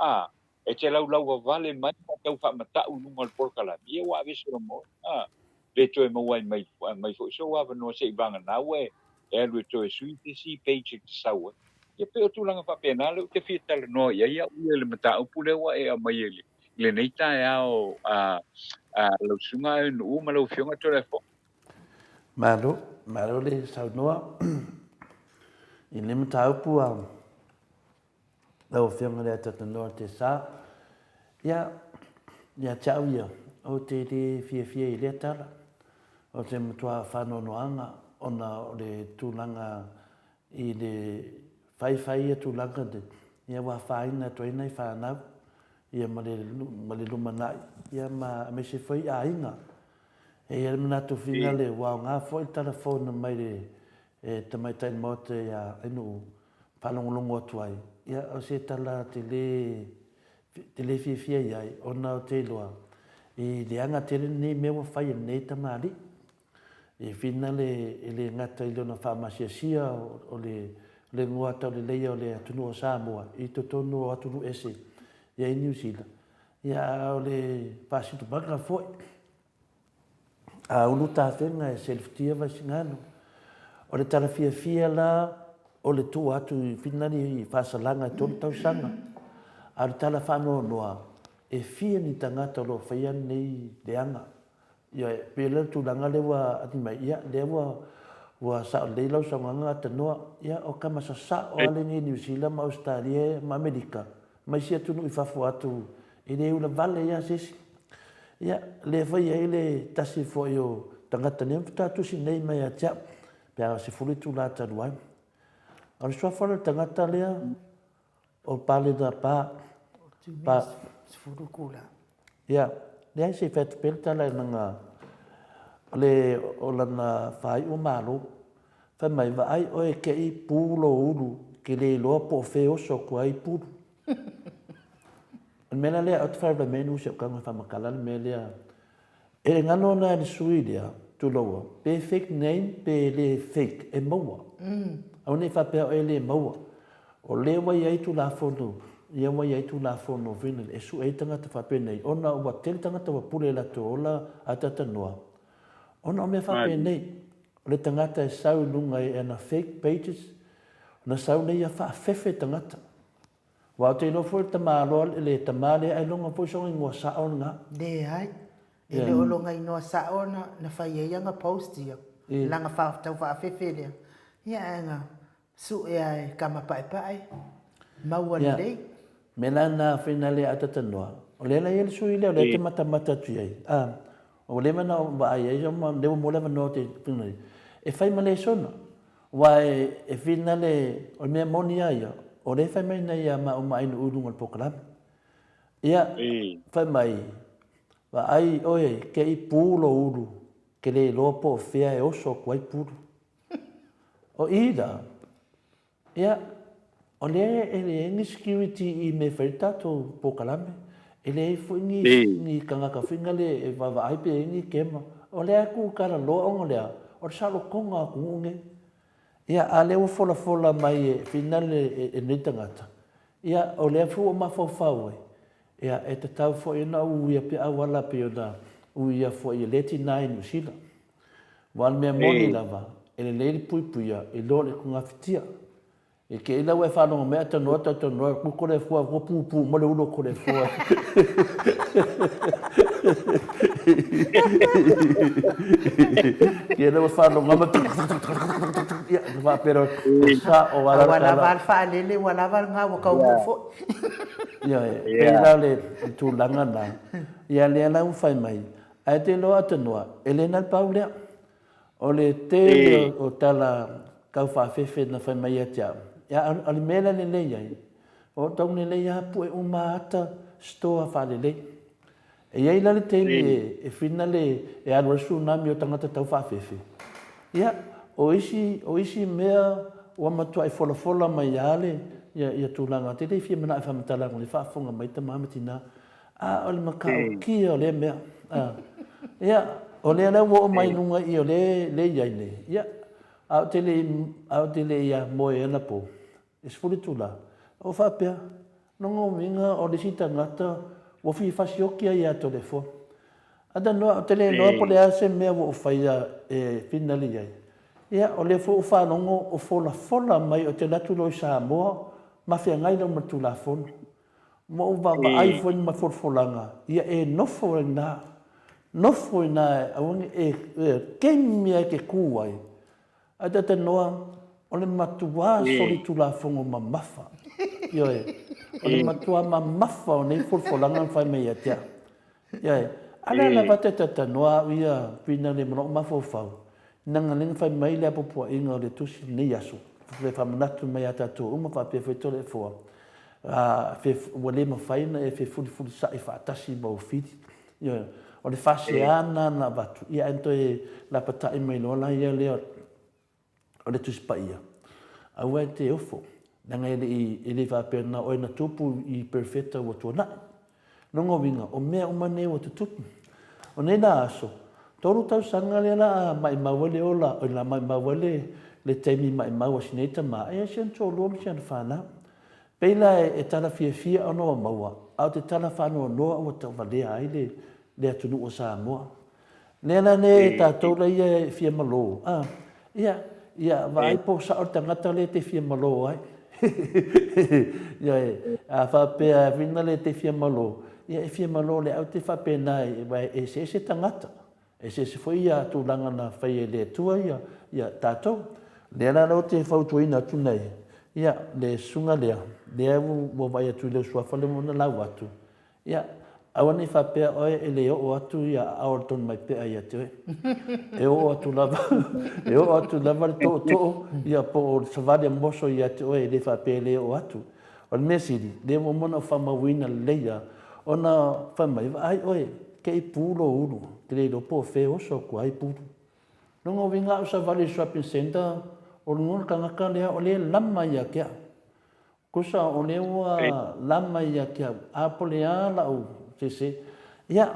a, e te laulauvavale mai ma tau faamatau i luga o le polokalame, ia ua aveese loa ma oe, a, le toe maua ai mai, mai foi sou avanoa se i vagana ua e, e alu e toe sui se isi page e te sau ai. Ia pei o tulaga faapena lea ou te fia talanoa i ai au ia i le mataupu lea ua e aumaia i le i lenei taeao a lau susuga Aenu'u ma lau Afioga Toleafoa. Malo, malo le saunoa i lenei mataupu a lau Afioga i le Atatanoa Tesa. Ia, ia te au ia, ou te le fiafia i lea tala. O te matua faanoanoaga ona o le tulaga I le whaiwhai ia tulaga nei, ia ua afaina atu ai nai whanau, ia ma le, ma le lumanai, ia ma aemaise foi aiga. E i ai le manatu finale, ua aoga foi le talafona mai le e tamaitai Maota ia Ainuu faalogologo atu ai, ia o se tala te le, te le fiafia i ai, ona ou te iloa, i leaga tele lenei mea ua fai e lenei tamalii. E finale e le gata i lona faamasiasia o le igoa tauleleia o le atunuu o Samoa i totonu o atunuu ese ia i Niu Sila, ia a o le faasinomaga foi a ulu tafega e selefutia Vaisigano. O le tala fiafia la o le tuu atu i finale i faasalaga e 3 tausaga, a o le tala faanoanoa e fia ni tagata o lo o faia lenei leaga. Ioe, pei o le tulaga lea ua ati mai, ia, lea ua, ua sao lelei lau saunoaga Tanoa, ia, o ka masa sao lava lenei i Niu Sila ma Ausetalia ma Amerika, ma isi atunuu i fafo atu, e le ulavale ai lava se isi. Ia, lea foi e i ai le tasi foi o tagata nei faatoa tusi nei mai ia te au, pe a 10 itula talu ai. O le suafa o le tagata lea, O Palena Pa. Pa. Sefulu kula. Ia, leai se i fai atu pea le tala i lana, o le, o lana faaiu malo. Fai mai, vaai oe ke i pū lō ulu, ke le iloa po o fea e oso atu ai pulu. O le mea la lea, ou te faalavelave mai ai si au tago e faamatala le mea lea. E galo ana e le sui lea, tuloua, pe fake name pe le fake, e maua. Aua ne i faapea oe e le maua. O lea ua i ai Tulafono. Ia ua i ai Tulafono foi lele e sue ai tagata faapenei ona ua tele tagata ua pule i latou ola ataatanoa ona o mea faapenei. O le tagata e sau i luga i ana fake pages ona sau lea ia faafefe tagata. Aua ou te iloa foi le tamaloa le tama lea ailoga foi sona igoa sao lena. Leai, e le o lona igoa sao na na fai ai ana post ia, lana tau faafefe lea, ia ae na sue a e tama paepae, maua lelei. Mea la na finale a tatanoa, o lea la e i ai le sui lea o lea e te matamata atu i ai, a, ua leva ona ou vaai ai, ma lea ua maua le avanoa ou te finagalo ai, e fai ma lesona. Aua e finale, o le mea moni lava ia, o lea e fai mai nei ia maua ma Ainuu i luga o le polokalame. Ia, fai mai, vaai oe, ke i pū lou ulu, ke le iloa po o fea e oso atu ai pulu. O i la, ia, o lea e leai ni security i mea e fai ai le tatou polokalame, e leai foi ni, ni tagata foi nale e vaavaai pe i ai ni kema. O lea e kukala loa ona o le a? O le saolotoga o atunuu nei. Ia, a lea ua folafola mai e finale e lenei tagata, ia, o lea foi ua mafaufau ai, ia, e tatau foi ona uia pea auala pei ona uia foi e lea tina i Niu Sila. Aua o le mea moni lava, e lelei le puipuia i lo le tugafitia. E te ila ua e faalogo mai a tanoa tau tanoa ku kore fua ua pupu uma le ulu o kore fua. Ia ua faalogo mai ia faapea sa o ala Ua lava le faalele ua lava lena ua taunuu foi. Ia e pei la le tulaga na. Ia lea la ua fai mai ae te iloa a tanoa e le na le pau lea. O le tele o tala tau faafefe na fai mai ia te au, ia o le mea la lelei ai, o tau lelei lava pue uma ata stoa faalelei. E i ai la le taimi e finale e alu ai le tsunami o tagata tau faafefe, ia o isi, o isi mea ua matuai folafola mai lava le, ia tulaga te le fia manao e faamatala atu i le faafofoga mai tama ma tina. A o le matautia o lea mea. A. Ia, o lea la ua oo mai i luga i o lea, lea i ai nei. Ia, a ou te le i, a ou te le i moe anapo, e 10 itula, ou faapea, lona uiga o le isi tagata ua fia fasioki ai ia Toleafoa. Atanoa, ou te le iloa po o le a se mea ua ou faia e finali ai. Ia, o lea foi ua faalogo o folafola mai ou te alu atu loa i Samoa ma feagai loa ma le Tulafono. Ma ou vaavaai foi ma folafolaga, ia e nofo ai ina, nofo i ina e aua ne i e kemi lava e te kū ai. Ae talanoa, o le matuā solitulafono mamafa. Ioe, o le matuā mamafa o nei folafolaga na fai mai ia te au. Ioe. A lea lava te talanoa au ia Finale ma lou mafaufau, leaga lea na fai mai le apoapoaiga o le tusi i lenei aso, le faamanatu mai ia tatou uma faapea foi Toleafoa, ua le mafai ona e fefulifulisai faatasi ma ou fili. Ioe. O le faasea lena na avatu, ia ae na toe lapatai mai loa la ia lea o le Tusi Paia, aua e te ofo, leaga e le i, e le faapea na o oe na tupu i perofeta ua tuanai. Lona uiga, o mea uma nei ua tutupu. O nei la aso, tolu tausaga lea la a maimau ai le ola, oi la maimau ai le, le taimi maimau a si nei tama, e ai si ana toalua ma si ana fanau. Pei la e, e tala fiafia ona ua maua, a o te tala faanoanoa ua tauvalea ai le, le atunuu o Samoa. Lea la ne tatou la ia e fia malo, a, ia, ia vaai po o sao le tagata lea e te fia malo ai. Ia e, a faapea e whina le te fia malo, ia e fia malo le au te faapena e, e eseese tagata. Eseese foi ia tulaga na fai e le Atua ia, ia tatou. Lea la lea ou te fautuaina atu nei, ia le susuga lea, lea ua vaai atu i lou suafa lea ua ona lau atu, Ia, aua ne i faapea oe e le oo atu ia aao o le Tonumaipea ia te oe. E oo atu lava, e oo atu lava le tootoo, ia po o le savali a moso ia te oe, e le faapea e le oo atu. O le mea sili, lea ua uma ona ou faamauina lelei lava, ona fai mai, vaai oe, te i pū lou ulu, te le iloa po o fea e oso atu ai pulu. Lona uiga a ou savali i le shopping centre, o luga o le tagata lea o lea e lama ia te au. Tusa o lea ua lama ia te au, a po le a lau sese. Ia,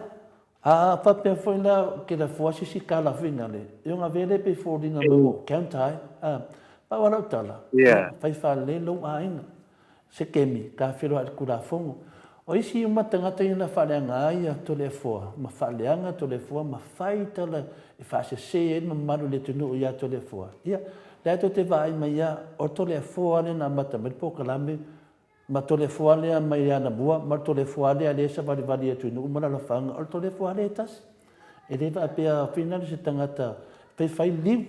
a faapea foi la ou te lafo se isi tala finale, e ona avea lea pei foliga mai ua ou counter ai. A, pau lava lau tala, ia, fai faalelei lou aiga. Sekemi, ka feloai i le Tulafono. O isi uma tagata ia na faaleaga ai ia Toleafoa, ma faaleaga Toleafoa ma fai tala e faasese ai le mamalu o le atunuu ia Toleafoa, ia, lea tou te vaai mai ia, o Toleafoa lea na amata mai le polokalame, ma Toleafoa lea mai anamua, ma le Toleafoa lea lea e savalivali atu i nuu ma alaalafaga, o le Toleafoa lea e tasi. E le faapea finagalo se tagata e fai fai liu.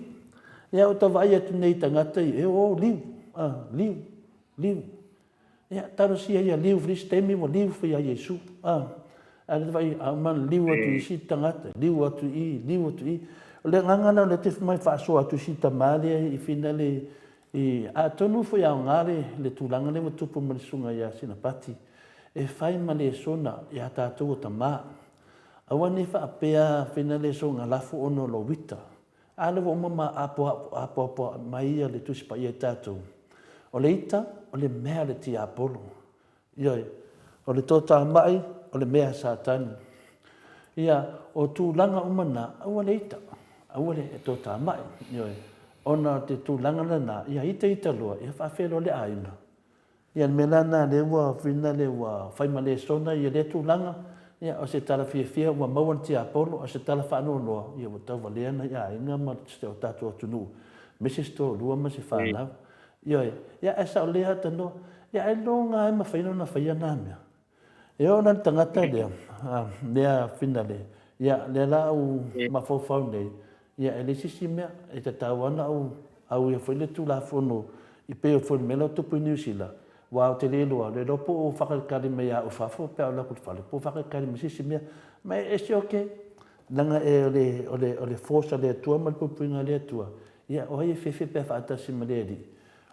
Ia ua ta vaai atu nei i tagata ia, e o liu, a, liu, liu. Ia, talosia ia liu foi isi taimi ua liu foi ia Iesu. A, a le vaai, a uma ona liu atu i isi tagata, liu atu i i, liu atu i i. O le agaga la o lea te fai mai faasoa atu i si tama lea i finale i, atonu foi e aoga le, le tulaga lea ua tupu ma le susuga ia Sinapati, e fai ma lesona ia tatou o tama. Aua ne i faapea finale soga lafo ona o lou ita. A lea ua uma ma apoapoa mai ia le Tusi Paia i tatou. O le ita, o le mea a le tiapolo. Ioe. O le toatamai, o le mea a Satani. Ia, o tulaga uma na, aua le ita, aua le toatamai. Ioe. Ona o te tulaga lena, ia ita ita loa, ia faafeloa le aiga. Ia le mea la lena lea ua fina le ua fai ma lesona ia lea tulaga, ia o se tala fiafia ua maua le tiapolo, o se tala faanoanoa, ia ua tauvalea nai aiga ma si o tatou atunuu, aemaise se toalua ma se fanau. Ioe, ia ae sao lelei lava tanoa, ia ailoga lava e mafai ona faia na mea. E oo la i le tagata lea, lea finale, ia lea la ua mafaufau nei, ia e leai se isi mea, e tatau lava ona ou auia foi le Tulafono i pei foi o le mea la e tupu i Niu Sila, aua ou te le iloa, le iloa po o faatalitali mai ia au i fafo pe a ou alu atu i le fale, po o faatalitali mai se isi mea. Ma e ese oke, leaga o le, o le, o le force a le Atua ma le puipuiga a le Atua, ia o ai e fefe pe a faatasi ma le Alii.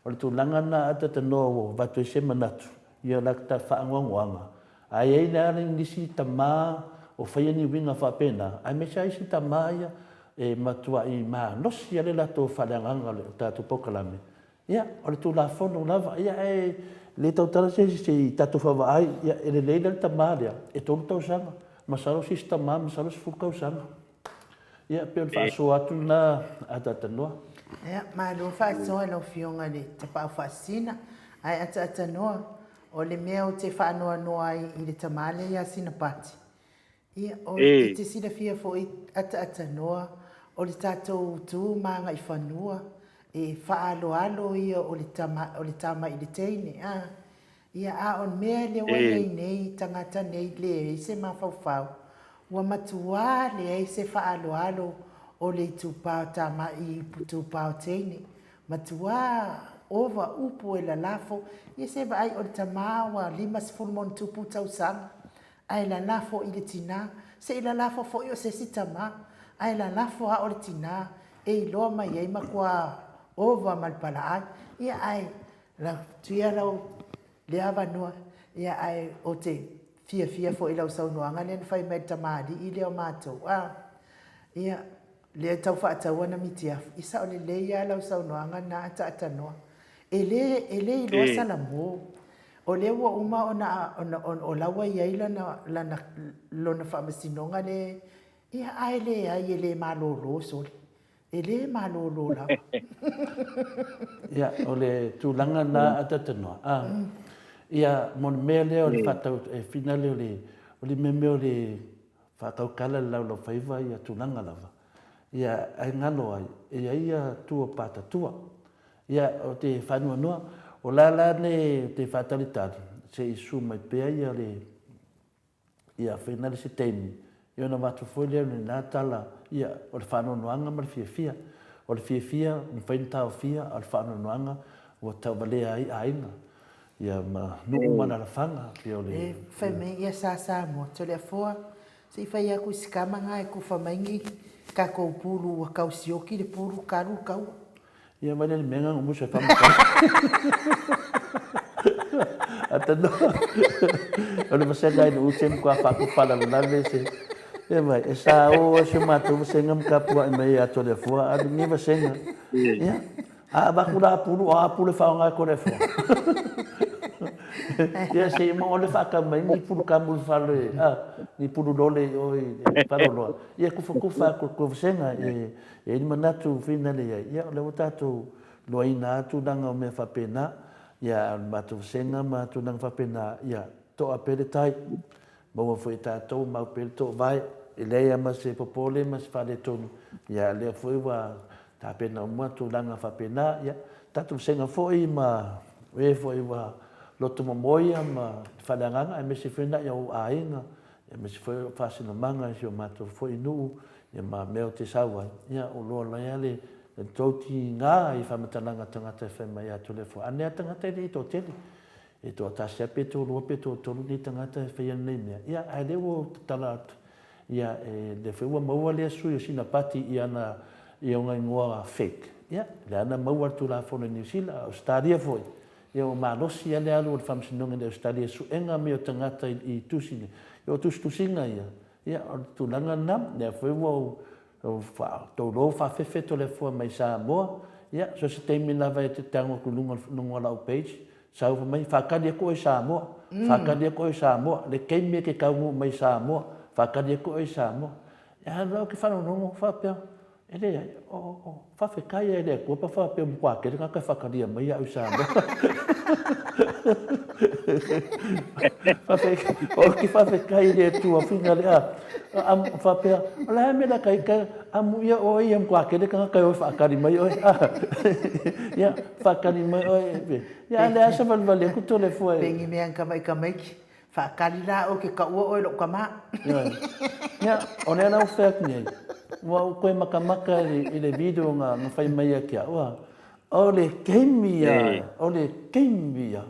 O le tulaga lena a ta tanoa ua avatu ai se manatu, ia o la ta faanoanoaga. Ae i ai la nisi tama o faia ni uiga faapena, aemaise lava isi tama ia e matuai malosi lava le latou faaleagaga o le tatou polokalame. Ia, o le Tulafono lava, ia ae le tautala se isi se i tatou vaavaai, ia e lelei la le tama lea, e 3 tausaga, masalo se isi tama masalo 10 tausaga. Ia, pei o le faasoa atu lena a Tatanoa. Ia, malo faasoa i lau Afioga i le Tapaau Faasisina. Ae ataatanoa, o le mea ou te faanoanoa ai i le tama lea ia Sinapati, ia, o, e te silafia foi ataatanoa, o le tatou tu ma agaifanua, e faaaloalo ia o le tama, o le tama i le teine, a. Ia, a o le mea lea ua i ai nei tagata nei leai se mafaufau, ua matuā leai se faaaloalo o le itupa o tama i itupa o teine. Matuā ova upu e lalafo, ia se vaai o le tama ua 50 ma ona tupu tausaga, ae lalafo i le tinā, se i lalafo foi o se isi tama, ae lalafo lava o le tinā e iloa mai ai matua ova ma le palaai. Ia, ae Tuia lau lea avanoa, ia ae ou te fiafia foi i lau saunoaga lea na fai mai i le tamalii lea o matou, a, ia, lea e tau faatau ana mitiafu, ia sao lelei lava lau saunoaga lena a taatanoa. E le, e le iloa Salamo, o lea ua uma ona, ona, o la ua i ai lana, lana, lona faamasinoga lea, ia ae leai e le malolo sole. E le malolo lava. Ia, o le tulaga lena a Tatanoa, a, ia, mo le mea lea o le faatau, e finale o le, o le mea mea o le faataukala le laulaufaiva ia tulaga lava. Ia, ae galo ai, e i ai ia tua patatua. Ia, o te faanoanoa, o la la ne te faatalitali, se i susu mai pea ia le, Ia, whainale se taimi, ia ona avatu foi lea o lena tala, ia, o le faanoanoaga ma le fiafia. O le fiafia, ua mafai ona taofia, a o le faanoanoaga, ua tauvalea ai aiga, ia, ma nuu ma alalafaga, pei o le... E fai mai ia sa Samoa, Toleafoa, se i fai atu i si tama na e tufa mai ni tatou pulu ua tau sioki le pulu talu le taua. Ia mai le mea nga musa fa ma. Ata no. O le vasenga i le uche mkwa fa ku pala la le se. E mai e sa o se matou vasenga mka pua i mai ato le fua a ni vasenga. Ia. A va ku la pulu a pulu fa nga ko le fua. Ia se mo le fa ka mai ni pulu ka mulu fa le a ni pulu lole o i fa lo. Ia kufa kufa ko ko vasenga e E i ai le manatu finale i ai, ia o lea ua tatou loaina lava tulaga o mea faapena. Ia, a o le matou vasega ma tulaga faapena, ia, to'a pea le tai, maua foi e tatou, mau pea le toovae, e leai lava ma se popole ma se faaletonu, ia, lea foi ua tapena uma tulaga faapena. Ia, tatou vasega foi ma e foi ua loto momoia ma le faaleagaga, aemaise foi nai ou aiga, aemaise foi o faasinomaga i si o matou foi nuu, ia ma mea ou te sau ai, ia, o loa lai lava le tou tiga i faamatalaga a tagata e fai mai ia Toleafoa, a nea tagata e le i toatele, e toatasi lava pe toalua pe toatolu nei tagata e faia lenei mea, ia, ae lea ua ou tatala atu, ia, e, lea foi ua maua lea sui o sina pati i ana, i ona igoa fake, ia, lea na maua le Tulafono i Niu Sila, Ausetalia foi, ia, ua malosi lava le alu o le Faamasinoga i le Ausetalia i suega mai o tagata i tusi nei, ia, o tusitusiga ia, ia, o le tulaga lena, lea foi ua ou Toulou faafefe Toleafoa mai Samoa, ia so se taimi lava e te tago atu i luga o lau page, sau fai mai, faatali atu oe Samoa, faatali atu oe Samoa, le taimi e te taunuu mai Samoa, faatali atu oe Samoa. Ia alu au ke faalogologo faapea, e leai, o faafetai lava i le Atua pe faapea ua matua tele tagata e faatalia mai au i Samoa. Ou te faafetai i le Atua fina le a. Faapea, o le a mea la kai amuia oe ia matua tele tagata e o e faatali mai oe. Ia, faatali mai oe. Ia, a leai se valevale atu Toleafoa e. Pengi mea ka mai tamaiti, faatali la oe ke taua oe lou tama. Ia, o lea la ua fai atu nei, ua ou toe makamaka i le video na fai mai ia te au, a, o le taimi ia, o le taimi ia,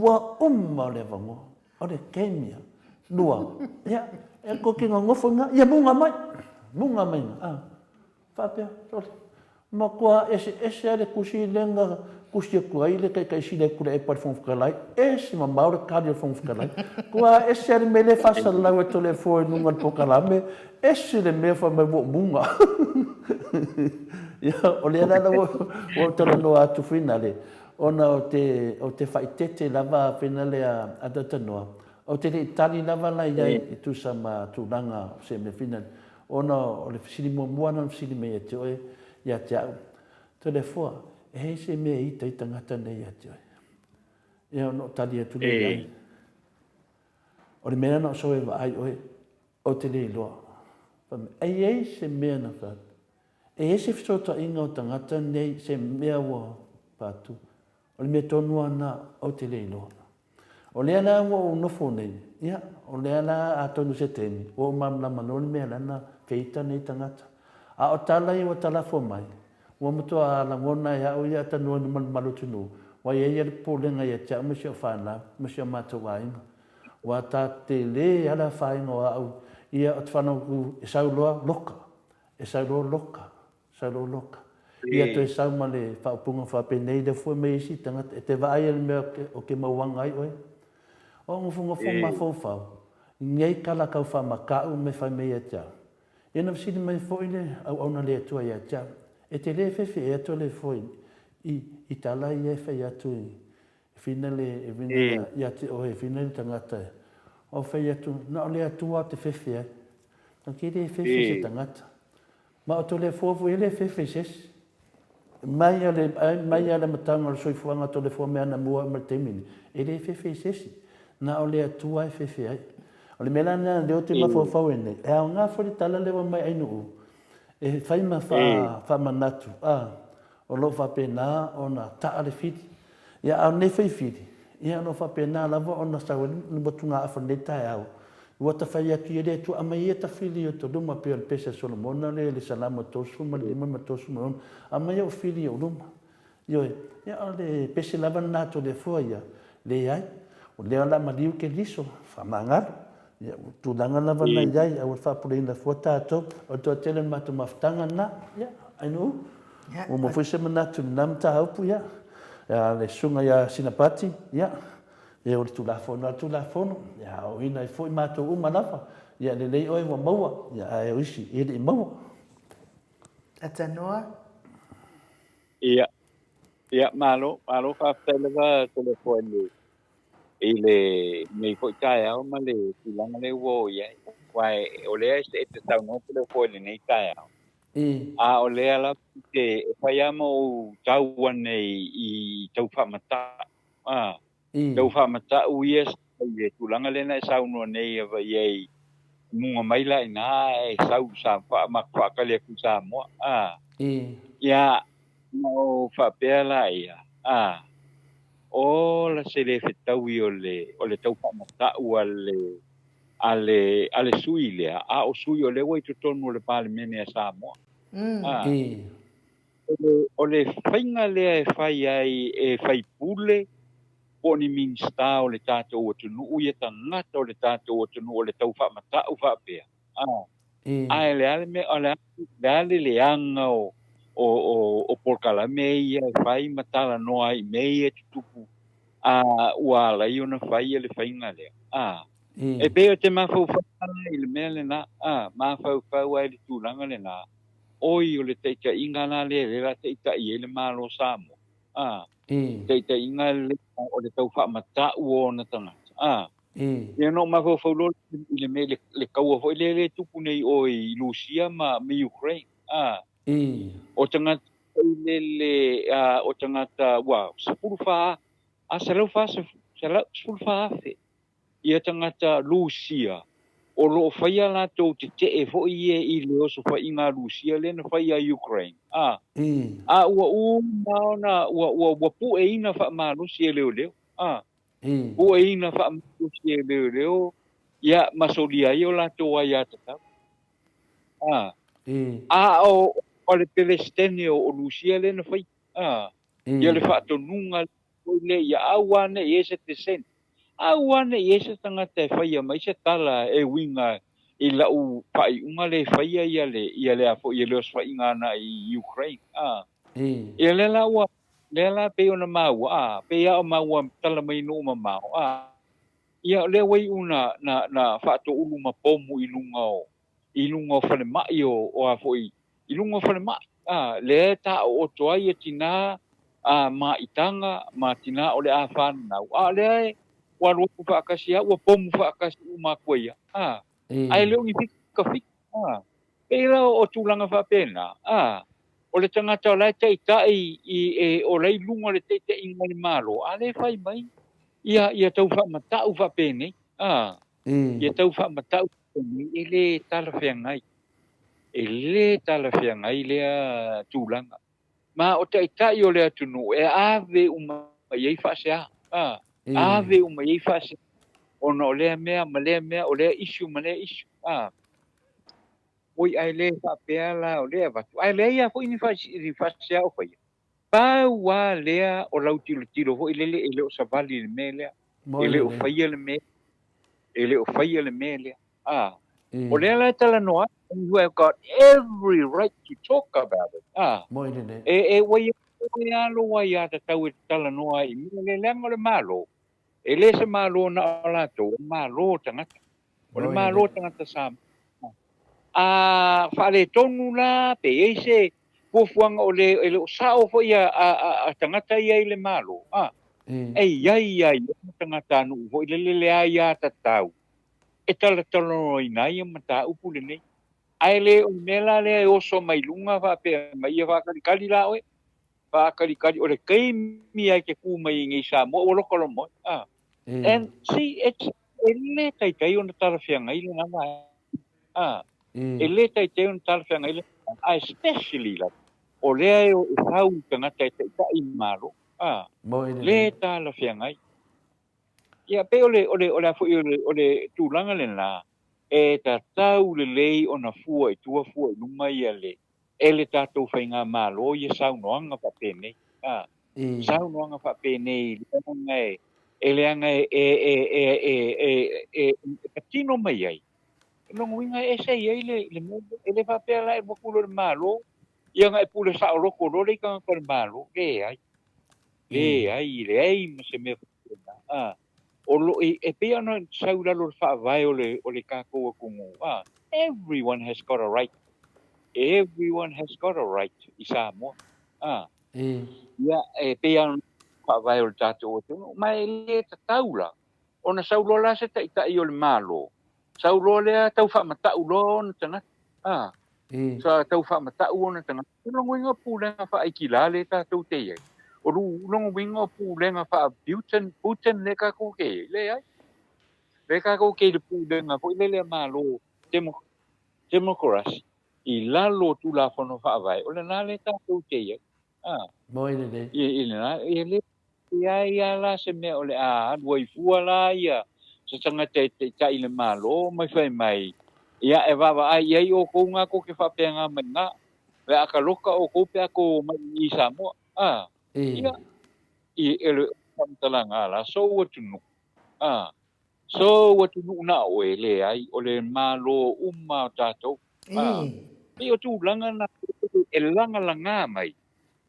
ua uma le avanoa. O le taimi ia. Lua, ia, e kou te nonofo ina, ia muga mai, muga mai ina, a, faapea, sole, matua eseese lava le tusi lea na tusi atu ai le Taitaisili a Tuilaepa i le Fofoga Fetalai, ese mamao le tali a le Fofoga Fetalai, tua ese lava le mea lea e faasalalau e Toleafoa i luga o le polokalame, ese le mea fai mai ua ou muga. Ia, o lea la ua ou talanoa atu finale, Ona ou te, ou te faaeteete lava fena lea a Tatanoa, ou te le i tali lava la i ai e tusa ma tulaga o se mea fina, ona o le fesili muamua na fesili mai ia te oe, ia te au, Toleafoa, e i ai se mea e ita ai tagata nei ia te oe? Ia ona ou tali atu lea i ai, o le mea na ou sau e vaai oe, ou te le iloa. Fai mai, e i ai se mea na fai atu, E i ai se fesootaiga o tagata nei se mea ua patu, o le mea tonu lava lena ou te le iloa. O lea la ua ou nofo nei, ia, o lea la atonu se taimi ua ou malamalama loa le mea la na feita nei tagata. A o tala ia ua talafua mai, ua matua lagona e au ia tanoa ina malumalu atunuu, ua i ai ia le popolega ia te au ma si au fanau ma si o matou aiga. Ua ta tele lava le afaina o au, ia o te whanau e sau loa loka, E sau loa loka, sau loa loka. Ia toe sau ma le faaupuga faapenei lea foi mai isi tagata, e te vaai i le mea o ke mauaga ai oe. O nofonofo mafaufau, nei tala tau faamata'u me fai mai ia te au. Ia na fesili mai foi le auauna le Atua ia te au, e te le fefe ea Toleafoa i, i tala ia e fai atu i, whina le, e whina ia te oe, e whina le tagata. O fai atu, na o le Atua te fefe ai. Na ke le fefe se tagata. Ma o Toleafoa foi e le fefe i se isi. Mai a le, mai a le amataga o le soifuaga o Toleafoa me ana mua ma le taimi nei, e le fefe i se isi. Na o le Atua e fefe ai. O le mea la lena lea ou te mafaufau ai nei, e aoga foi le tala lea ua aumai Ainuu, e fai ma faamanatu, a, O lo o faapena ona taa le fili. Ia, a o lenei foi fili, ia o lo o faapena lava ona sau ai le motugaafa i lenei taeao, ua ta fai atu ia le Atua, aumai ia ta fili i outou luma, pei o le pese a Solomona lea i le Salamo 35 ma 36, aumai ou fili i ou luma. Ioe, ia o le pese lava lena a Toleafoa ia, leai, o lea o le a maliu Keriso, faamagalo. Ia, o tulaga lava na i ai, aua le faapuleina fua tatou, o le toatele o le matou mafutaga lena. Ia, Ainuu, ua maua foi se manatu i lena mataupu, ia, le susuga ia Sinapati, ia, ia o le Tulafono lava le Tulafono, ia aoaoina ai foi matou uma lava, ia lelei oe ua maua, ia ae o isi e le i maua. Atanoa. Ia, ia, malo, malo faafetai lava Toleafoa i le i lenei foi taeao ma le tulaga lea ua oo i ai. Aua o lea e te saunoa Toleafoa i lenei taeao. A o lea lava ou te e fai lava ma ou tau ane i tau faamatau, a, tau faamatau ia i le tulaga lea na e saunoa nei ava i ai, muga mai la i ina ae sau sa faatali atu i Samoa, a. Ia, ona ou faapea laia, a, ola se le fetaui o le, o le tau faamatau a le, a le, a le sui lea, a o sui o lea ua i totonu o le Palemene a Samoa. A, o le, o le faiga lea e fai ai e faipule po o ni Minisita o le tatou atunuu ia tagata o le tatou atunuu o le tau faamatau faapea, a, ae le a le mea, o le a, le a le leaga o, o, o, o polokalame ia e fai ma talanoa ai i mea ia e tutupu, a, ua ala ai ona fai le faiga lea, a. E pei o te mafaufau la i le mea lena, a, mafaufau ai i le tulaga lena, oi o le taitaiga la lea lea la taitai ai le Malo o Samoa, a, taitaiga lea o le tau faamatau o ona tagata, a. Ia na ou mafaufau loa i le mea, le kaua foi lea e tupu nei i o i Lusia ma Ukraine, a. O tagata foi lele, a, o tagata ua 14, a, 140, 14,000 ia tagata Lusia o lo o fai a latou tetee foi ia i le osofaiga a Lusia lea na fai ia Ukraine, a, a ua uma ona ua, ua, ua pueina faamalosi e leoleo, a, pueina faamalosi e leoleo, ia, ma solia ai o latou aiatatau. A, a o, o le Pelesitene o Lusia lea na fai, a, ia le faatonuga foi lea ia aua ne i ai se dissent, aua ne i ai se tagata e faia mai se tala e uiga i lau faaiuga lea e faia ia le ia le a foi ia le osofaiga ana i Ukraine a. Ia lea la ua lea la pei ona maua a, pei lava o maua tala mai nuu mamao a. Ia lea ua iu na na na faatoulu ma pomu i luga o i luga o falemai o, o a foi, i luga o falemai, a, lea e taooto ai e tinā a maitaga ma tinā o le a whanau, a lea e ua alu atu faatasi a, ua pomu faatasi uma atu ai a, a, ae le o ni fikafika, a, pei la o tulaga faapena, a, o le tagata o la e taitai i, e, o la i luga o le taitaiga o le Malo, a lea e fai mai ia, ia tau faamatau faapenei, a, Ia tau faamatau nei, e le talafeagai. E le talafeagai lea tulaga. Ma o taitai o le atunuu e ave uma i ai faasea. A, ave uma i ai faasea. Ona o lea mea ma lea mea, o lea issue ma lea issue. A, oi ae le faapea la o lea e avatu. Ae leai lava foi ni faasea o faia. Pau lava lea o lau tilotilo foi lele e le o savali i le mea lea. E le o faia le mea, e le o faia le mea lea. Ah. O lea la e talanoa ai, you have got every right to talk about it. Ah. E, e ua ia e alo ai a tatau e talanoa ai i mea lea, leaga o le Malo. E le se Malo na o latou, o le Malo o tagata. O le Malo o tagata Samoa. A faaletonu la, pe i ai se fuafuaga o le, e le o sao foi a, a, a, a tagata ia i le Malo, a, e i ai ia i ona tagatanuu foi lele le aiatatau e talatalanoaina ai ia mataupu lenei. Ae le o le mea la lea e oso mai luga faapea mai ia faakalikali la oe, faakalikali, o le taimi lava e te tu mai ai nei i Samoa ua loka loa ma oe. A. And see, it's, e le taitai ona talafeagai lena vaega. A, e le taitai ona talafeagai lena vaega, a especially lava, o lea e o e fau i tagata e taitai i Malo. A, le talafeagai. Ia, pei o le, o le, o le a foi o le, o le tulaga lena, e tatau lelei ona fua i tua fua i luma ia le, e le tatou faigamalo ia saunoaga faapenei. A, saunoaga faapenei leaga e, e leaga e, e, e, e, e, e, e, e patino mai ai. O lona uiga e ese i ai le, le mea lea. E le faapea la e alu atu loa le Malo, ia ona e pule saoloko loa lea i tagata o le Malo. Leai. Leai, leai ma se mea faapena. A, o lo, e, e pei ona sau i lalo o le faavae o le, o le tatou atunuu, a, everyone has got a right. Everyone has got a right i Samoa. A, ia, e pei ona faavae o le tatou atunuu, ma e le tatau la ona sau loa la se taitai o le Malo, sau loa lea tau faamatau loa ona tagata. A, Sa tau faamatau ona tagata. O lona uiga o pulega faa-Aikila lea tatou te i ai. O lona uiga o pulega faa-Putin, Putin lea tatou te i ai. Leai. Lea tatou te i le pulega foi lele a Malo Democracy i lalo o Tulafono Faavae, o lena lea tatou te i ai. Moi lelei. I lena, e le leai lava la se mea o le a alu ai fua la ia se tagata e taitai i le Malo ma fai mai, ia e vaavaai i ai outou na tou te faapena mai na, o le a taloka outou pe a tou omai i i Samoa. A, ia, i, e le faamatalaga la, sou atunuu, a, sou atunuu na o oe, leai, o le Malo uma o tatou. A, pei o tulaga na e lagalaga mai,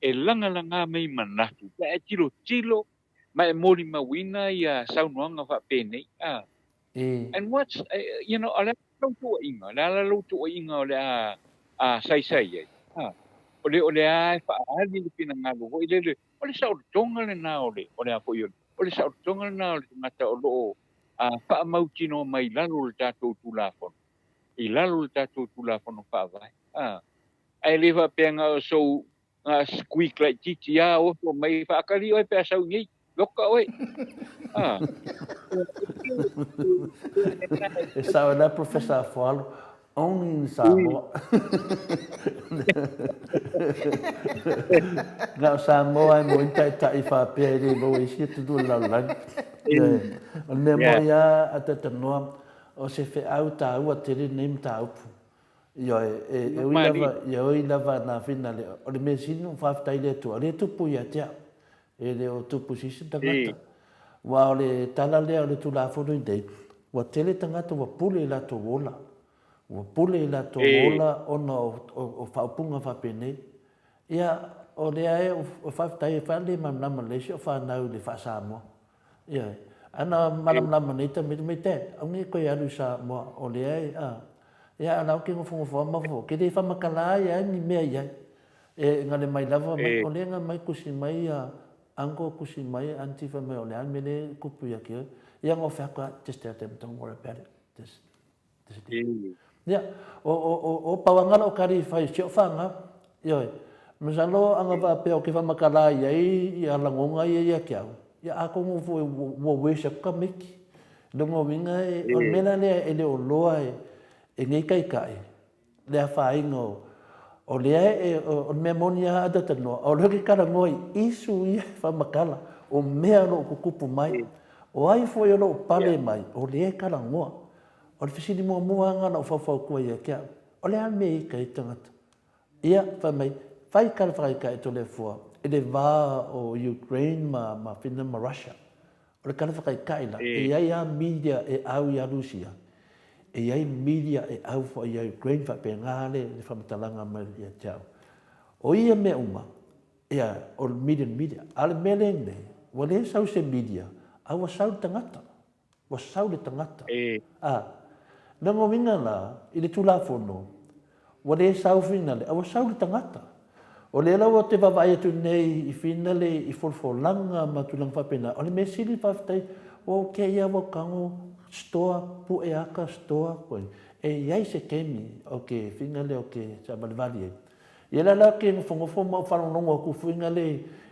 e lagalaga mai manatu pe a e tilotilo ma e molimauina ia saunoaga faapenei. A, and what's, you know, o le a lau tuuaiga? O le a la lau tuuaiga o le a a saisai ai? A, o le, o le a e faaali le finagalo foi lele, o le saolotoga lena o le, o le a foi o le, o le saolotoga lena o le tagata o lo o a faamautinoa mai i lalo o le tatou Tulafono, i lalo o le tatou Tulafono Faavae. A, ae le faapea na o sou na squeak laitiiti a oso mai faakali oe pe a sau nei, loka oe. A. E sao la Professor Afoalo, only in Samoa. Na o Samoa e mo i taitai faapea e le maua isi atunuu o le lalolagi. O le mea moi a a tatanoa, o se feau taua tele lenei mataupu. Ioe, e ui lava, e ui lava na finale, o le mea sili ona faafetai i le Atua, o lea e tupu ia te au, e le o tupu i se isi tagata. Aua o le tala lea o le Tulafono i nei, ua tele tagata ua pule i latou ola, ua pule i latou ola ona o faaupuga faapenei. Ia, o lea e faafetai e fai le malamalama lelei si au fanau i le faa-Samoa. Ioe. Ana malamalama nei tamaiti mai Dad, aua ne i toe alu i Samoa, o lea e, a. Ia, a o la e ou te nofonofo lava ma fofo, ke le faamatala ai lava ni mea i ai. E gale mai lava mai, o lea e gale mai tusi mai ia uncle, tusi mai aunty fai mai o le a le mea lea e tupu ia te oe. Ia ona ou fai atu lava, just tell them don't worry about it, just Ia, o, o, o, o pau anga la'u kari i fai si o'u fanau. Ioe. Masalo anga faapea ou te faamatala i ai ia lagoga ia ia te au, ia atonu foi ua waste atu tamaiti. Lona uiga e, o le mea la lea e le o loa e, e nei taitai le afaina o, o lea e, o le mea moni lava a talanoa, o lea ou te talanoa i issue ia e faamatala, o mea o lo o tutupu mai. O ai foi o lo o pale mai, o lea e talanoa. O le fesili muamua lava na ou faufautua ia te au, o le a le mea e ita ai le tagata? Ia, fai mai, fai tala whakaikae Toleafoa i le va o Ukraine ma, ma Finland ma Russia. O le tala whakaikae la, e iai a media e au ia Rusia, e iai media e au foi ia Ukraine faapena le, le faamatalaga mai ia te au. O ia mea uma, ia, o le media media. A o le mea lenei, ua le sau se media, a ua sau le tagata. Ua sau le tagata. A, lona uiga la, i le Tulafono, ua le sau finale, a ua sau le tagata. O lea la ua te vaavaai atu nei i finale i folafolaga ma tulaga faapena, o le mea sili faafetai, ua ok lava ua tago stoa, pue aka stoa koe. E i ai se taimi o ke finale o ke saavalivali ai. Ia la la ke nofonofo ma ou faalogologo atu finale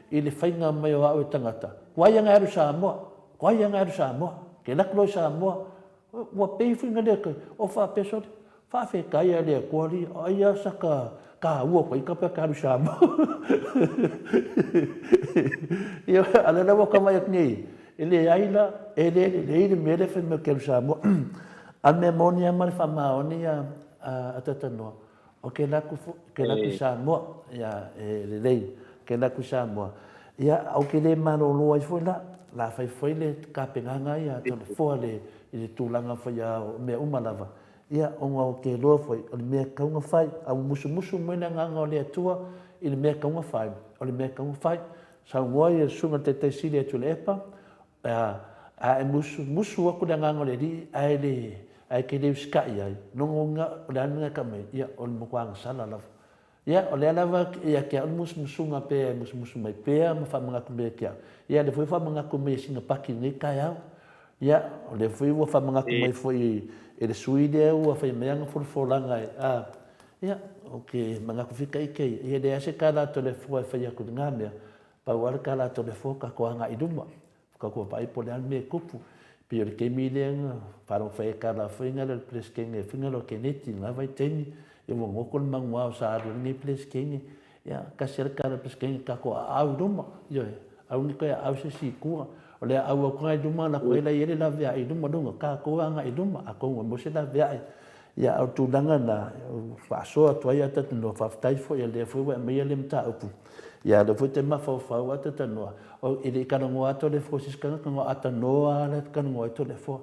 i le faiga mai o au e tagata, kuai anga e alu Samoa. Ko ai anga alu Samoa? Ke laku loa i Samoa, ua pei fuinga lea kai, o faapea sole, faafetai a le Atua li, ai a saka kāua koe i ka pea ke alu Samoa. Ia, a lea la ua ka vaai atu nei, e leai la, e le lelei le mea lea fai mai ke alu Samoa. A le mea moni lava ma le faamaoni a, a Tatanoa, O ke laku fo, ke laku Samoa, ia, e lelei, ke laku Samoa. Ia, au ke le malolo ai foi la, la fai foi le kapengaga ia Toleafoa le, i le tulaga foi a o mea uma lava. Ia, ona o ke loa foi, o le mea kauga fai, a ua musumusu mai le agaga o le Atua i le mea kauga fai, o le mea kauga fai. Saunoa ia le Susuga i le Taitai Sili ia Tuilaepa, A, a e musu, musu aku le agaga o le Alii, ae le, ae e te le usitai ai, lona uiga, o le a le mea e tau mai ai? Ia, o le matua agasala lava. Ia, o lea lava ia te au le musumusuga pea e musumusu mai pea ma faamanatu mai ia te au. Ia, o lea foi ua faamanatu mai e sina paki i lenei taeao. Ia, o lea foi ua faamanatu mai foi e le sui lea ua fai mai ana folafolaga e, a, Ia, ou te manatu fitaite ia, ia e leai se tala a Toleafoa e fai atu i lena mea, pau lava le tala a Toleafoa, tatou agai i luma, tatou vaai po o le a le mea e tupu. E pei o le taimi lea na faalogo fai ai tala foi lea a le Peresetene foi lea o Keneti i lena vaitaimi, ia ua goto le manuao sa alu ai lenei Peresetene. Ia, tasi lava le tala a le Peresetene, tatou aau i luma, ioe, aua ne i toe aau se isi i tua. O le aau atu lava i luma alu atu ai la e i ai le laveai i luma, lona tatou agai i luma, atonu e maua se laveai. Ia, a o le tulaga lena, e faasoa atu ai Atatanoa, faafetai foi o lea foi ua e aumaia lea mataupu. Ia, o lea foi e te mafaufau Atatanoa, e le i talanoa atu Toleafoa i se isi tagata, na o Atanoa lava la e talanoa ai Toleafoa.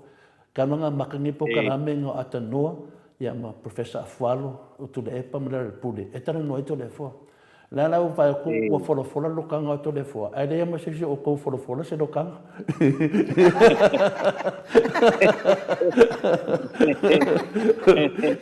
Talu ona amata lenei polokalame na o Atanoa ia ma Professor Afualo, o Tuilaepa ma Lealailepule e talanoa ai Toleafoa. O lea la ua vaai atu ua folafola le lokaga o Toleafoa, ae leai ma se isi o outou o folafola se lokaga.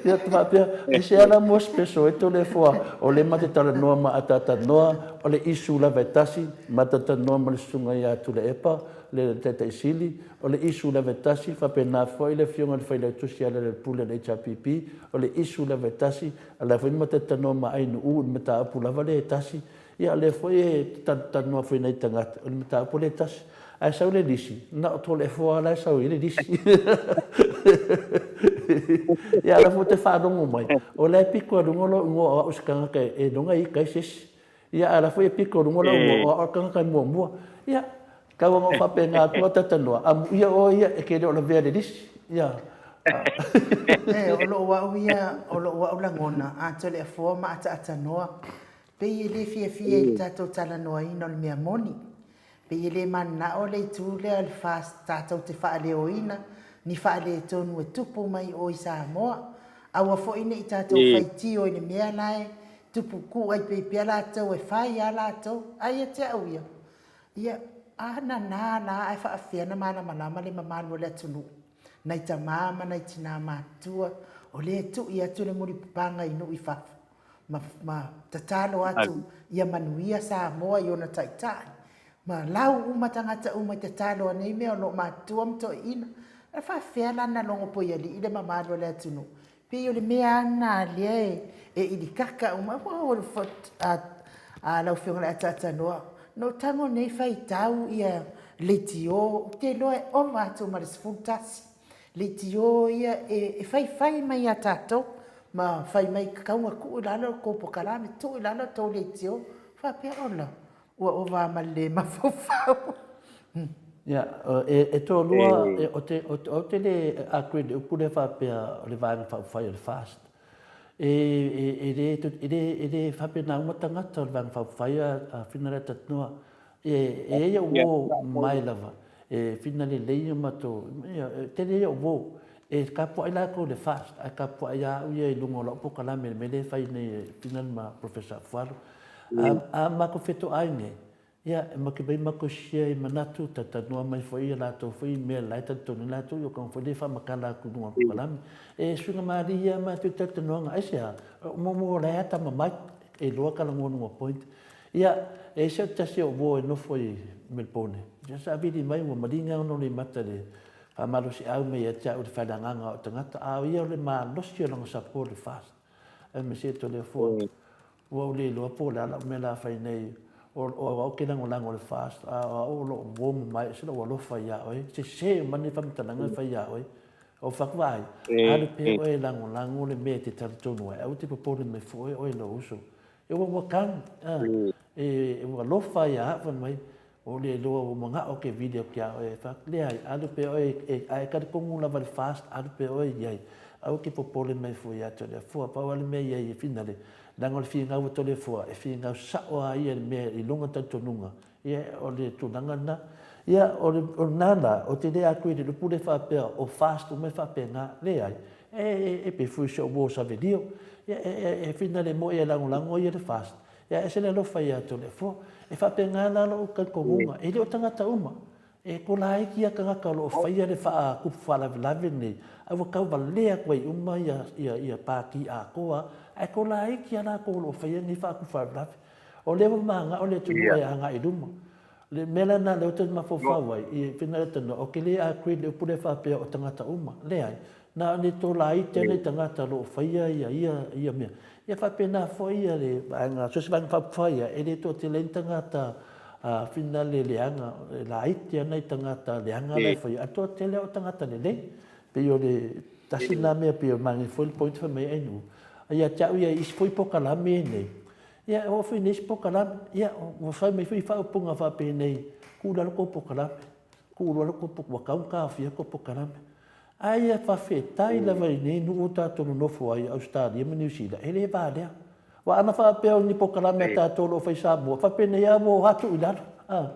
Ia te faapea, e se ala more special ai Toleafoa, o lea ma te talanoa ma ataatanoa, o le issue lava e tasi, ma ataatanoa ma le susuga ia Tuilaepa, le Taitai Sili, o le issue lava e tasi, faapena foi le Afioga i le Failautusi ia Lealailepule o le HRPP, o le issue lava e tasi, O la foi ma te talanoa ma Ainu'u i le mataupu lava lea e tasi. Ia o lea foi e talanoa foi i nai tagata, o le mataupu lea e tasi. Ae sau le lisi, na o Toleafoa lava la e sau i ai le lisi. Ia a o la foi ou te faalogo mai, o la e pito i luga lou igoa o au o se tagata e iloga e ita ai se isi. Ia a o la foi e pito i luga lou igoa o au o le tagata e muamua. Ia, Tau ona ou faapena atu a Tatanoa, amuia oe ia e te le o lavea i le lisi. Ia. E, o lou au ia, o lou au lagona, a Toleafoa ma Ataatanoa, pei e le fiafia i le tatou talanoaina o le mea moni. Pei e le mananao le itu lea o le FAST tatou te faaleoina ni faaletonu e tupu mai o i Samoa. Aua foi ne i tatou faitio i le mea la e tupu kūʻai pei pea latou e fai a latou. Ae ia te au ia, Ia, a nanā la ae faafefea na malamalama le mamalu o le atunuu, nai tamā ma nai tinā matutua o lea e tui atu le mulipapaga i nuu i fafo, ma, ma tatalo atu ia manuia Samoa i ona taitai, ma lau uma tagata uma i tatalo a nei mea o lo o matutua ma toeaiina. E faafefea la na logo poialii le mamalu o le atunuu Pei o le mea lava lena lea e ilikaka uma. A lau Afioga i le Ataatanoa, na ou tago nei faitau ia leitio, ou te iloa e ova atu ma le 11 leitio ia e faifai mai ia tatou ma fai mai e tatau ona tuu i lalo le tou polokalame, tuu i lalo le tou leitio. Faapea, ola, ua ova ma le le mafaufau. Ia, e toalua, ou te le agree i le upu lea faapea o le Vaega Faaupufai o le FAST. E le faapena uma tagata o le Vaega Faaupufai a Fina Leatatinoa. E i ai au uo mamae lava, e fina lelei o matou, e tele ai au uo. E tapuai latou i le FAST, ae tapuai lava au ia i luga o lau polokalame i le mea lea e fai nei e Fina ma Professor Afualo. A matou fetoai nei, Ia, e make mai matou share i manatu, talatalanoa mai foi ia latou foi i mea la e talitonu ai latou, ia o kanga foi lea e faamatala atu i luga o le kokalami. E suiga malie lava matou i talatalanoaga, aisea? Muamua o la e atamamai, e iloa talanoa luga o point. Ia, e i ai se tasi o uo e nofo i Melbourne, ia sa vili mai ua maliga ona loimata i le faamalosiau mai ia te au i le faaleagaga o tagata, a o ia o le malosi o lana support i le FAST. Ae ma se Toleafoa. Ua ou le iloa po o le a lau mea la fai nei, o au ou te lagolago i le FAST, a o au o lo o uo mamae ese lou alofa ia oe, sese uma nei faamatalaga e fai ia oe. O faku vaai, alu pea oe e lagolago le mea e te talitonu ai, aua te popole mai foi oe i lou uso. E ua ua kanu, a, e ua alofa ia au fai mai, Ua ou le iloa ua manao ke vili atu iā oe e fai atu, Leai, alu pea oe e, a e talitonu lava i le FAST, alu pea oe i ai. Aua e te popole mai fua ia Toleafoa. Pau lava le mea i ai e finale, leaga o le finau a Toleafoa, e finau sao lava ia i le mea i lona talitonuga. Ia, o le tulaga lena. Ia, o le, o lena la, ou te le agree i le upu lea faapea o FAST uma e faapena. Leai. E, e, e pei foi si ou uo Savelio. Ia, e, e, e finale moi e lagolago ia le FAST. Ia ese le alofa ia Toleafoa. E faapena la lou talitonuga, e le o tagata uma. E kolaiki ia tagata o lo o faia le faakupu faalavelave lenei, ae ua tauvalea atu ai uma ia, ia, ia Pati atoa, ae kolaiki ia latou o lo o faia nei faakupu faalavelave. O lea ua manao le atunuu e agai i luma. O le mea la lena lea ou te mafaufau ai, i finagalo tonu, ou te le agree i le upu lea faapea o tagata uma. Leai. Na o le tolaiti ana i tagata o lo o faia ia ia ia mea. Ia faapena foi ia le vaega, so o se vaega faaupufai lava, e le toatele ai ni tagata finale leaga, e laiti lava nai tagata leaga la e faia, ae toatele lava o tagata lelei. Pei o le tasi lena mea pei e manaia foi le point fai mai ai Ainuu, a ia te au ia i isi foi polokalame nei, ia e oo foi i isi polokalame, ia ua fai mai foi faaupuga faapenei, tuu i lalo tou polokalame, tuu i lalo tou polokalame, ua tatau ona taofia tou polokalame. Ae ia faafetai lava i lenei nuu ua tatou nonofo ai, Ausetalia ma Niu Sila, e le valea. Aua ana faapea o ni polokalame a tatou o lo o fai i Samoa, faapenei lava ua o atu i lalo. A,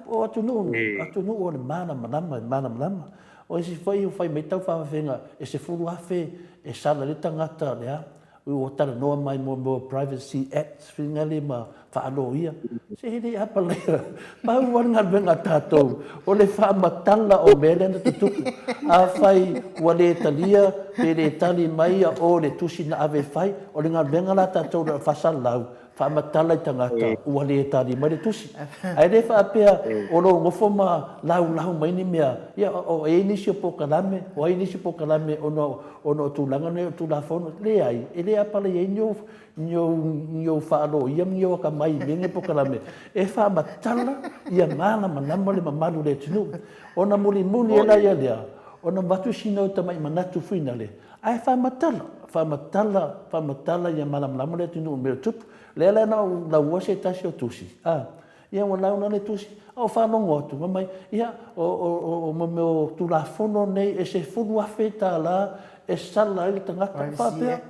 o atunuu nei, o atunuu o le malamalama, e malamalama. O isi foi ua fai mai taufaafafaiga e 10,000 e sala ai le tagata le a, Ua talanoa mai mo mea o Privacy Act finale ma faaloia. Se e le apalaia. Pau lava le galuega a tatou, o le faamatala o mea lea na tutupu. Afai ua le talia pe le tali mai ia o le tusi na ave e fai, o le galuega la a tatou na faasalalau, faamatala i tagata ua le tali mai le tusi. Ae le faapea o lou nofo ma laulau mai ni mea, ia o ai nisi o polokalame, o ai nisi o polokalame ona ona o tulaga nei o Tulafono. Leai, e le apalai ai ni ou, ni ou, ni ou faaloia ma ni ou akamai i mea nei o polokalame e faamatala ia malamalama le mamalu o le atunuu. Ona mulimuli ai laia lea, ona avatu sina o tamai manatu fuinale, ae faamatala, faamatala, faamatala ia malamalama le atunuu i mea o tupu. Lea la na ou lauua se tasi o tusi, a, Ia ua launa le tusi, a o faalogo atu, fai mai, ia, o, o, o, o mo mea o Tulafono nei e $10,000 e sala ai le tagata. Faapea,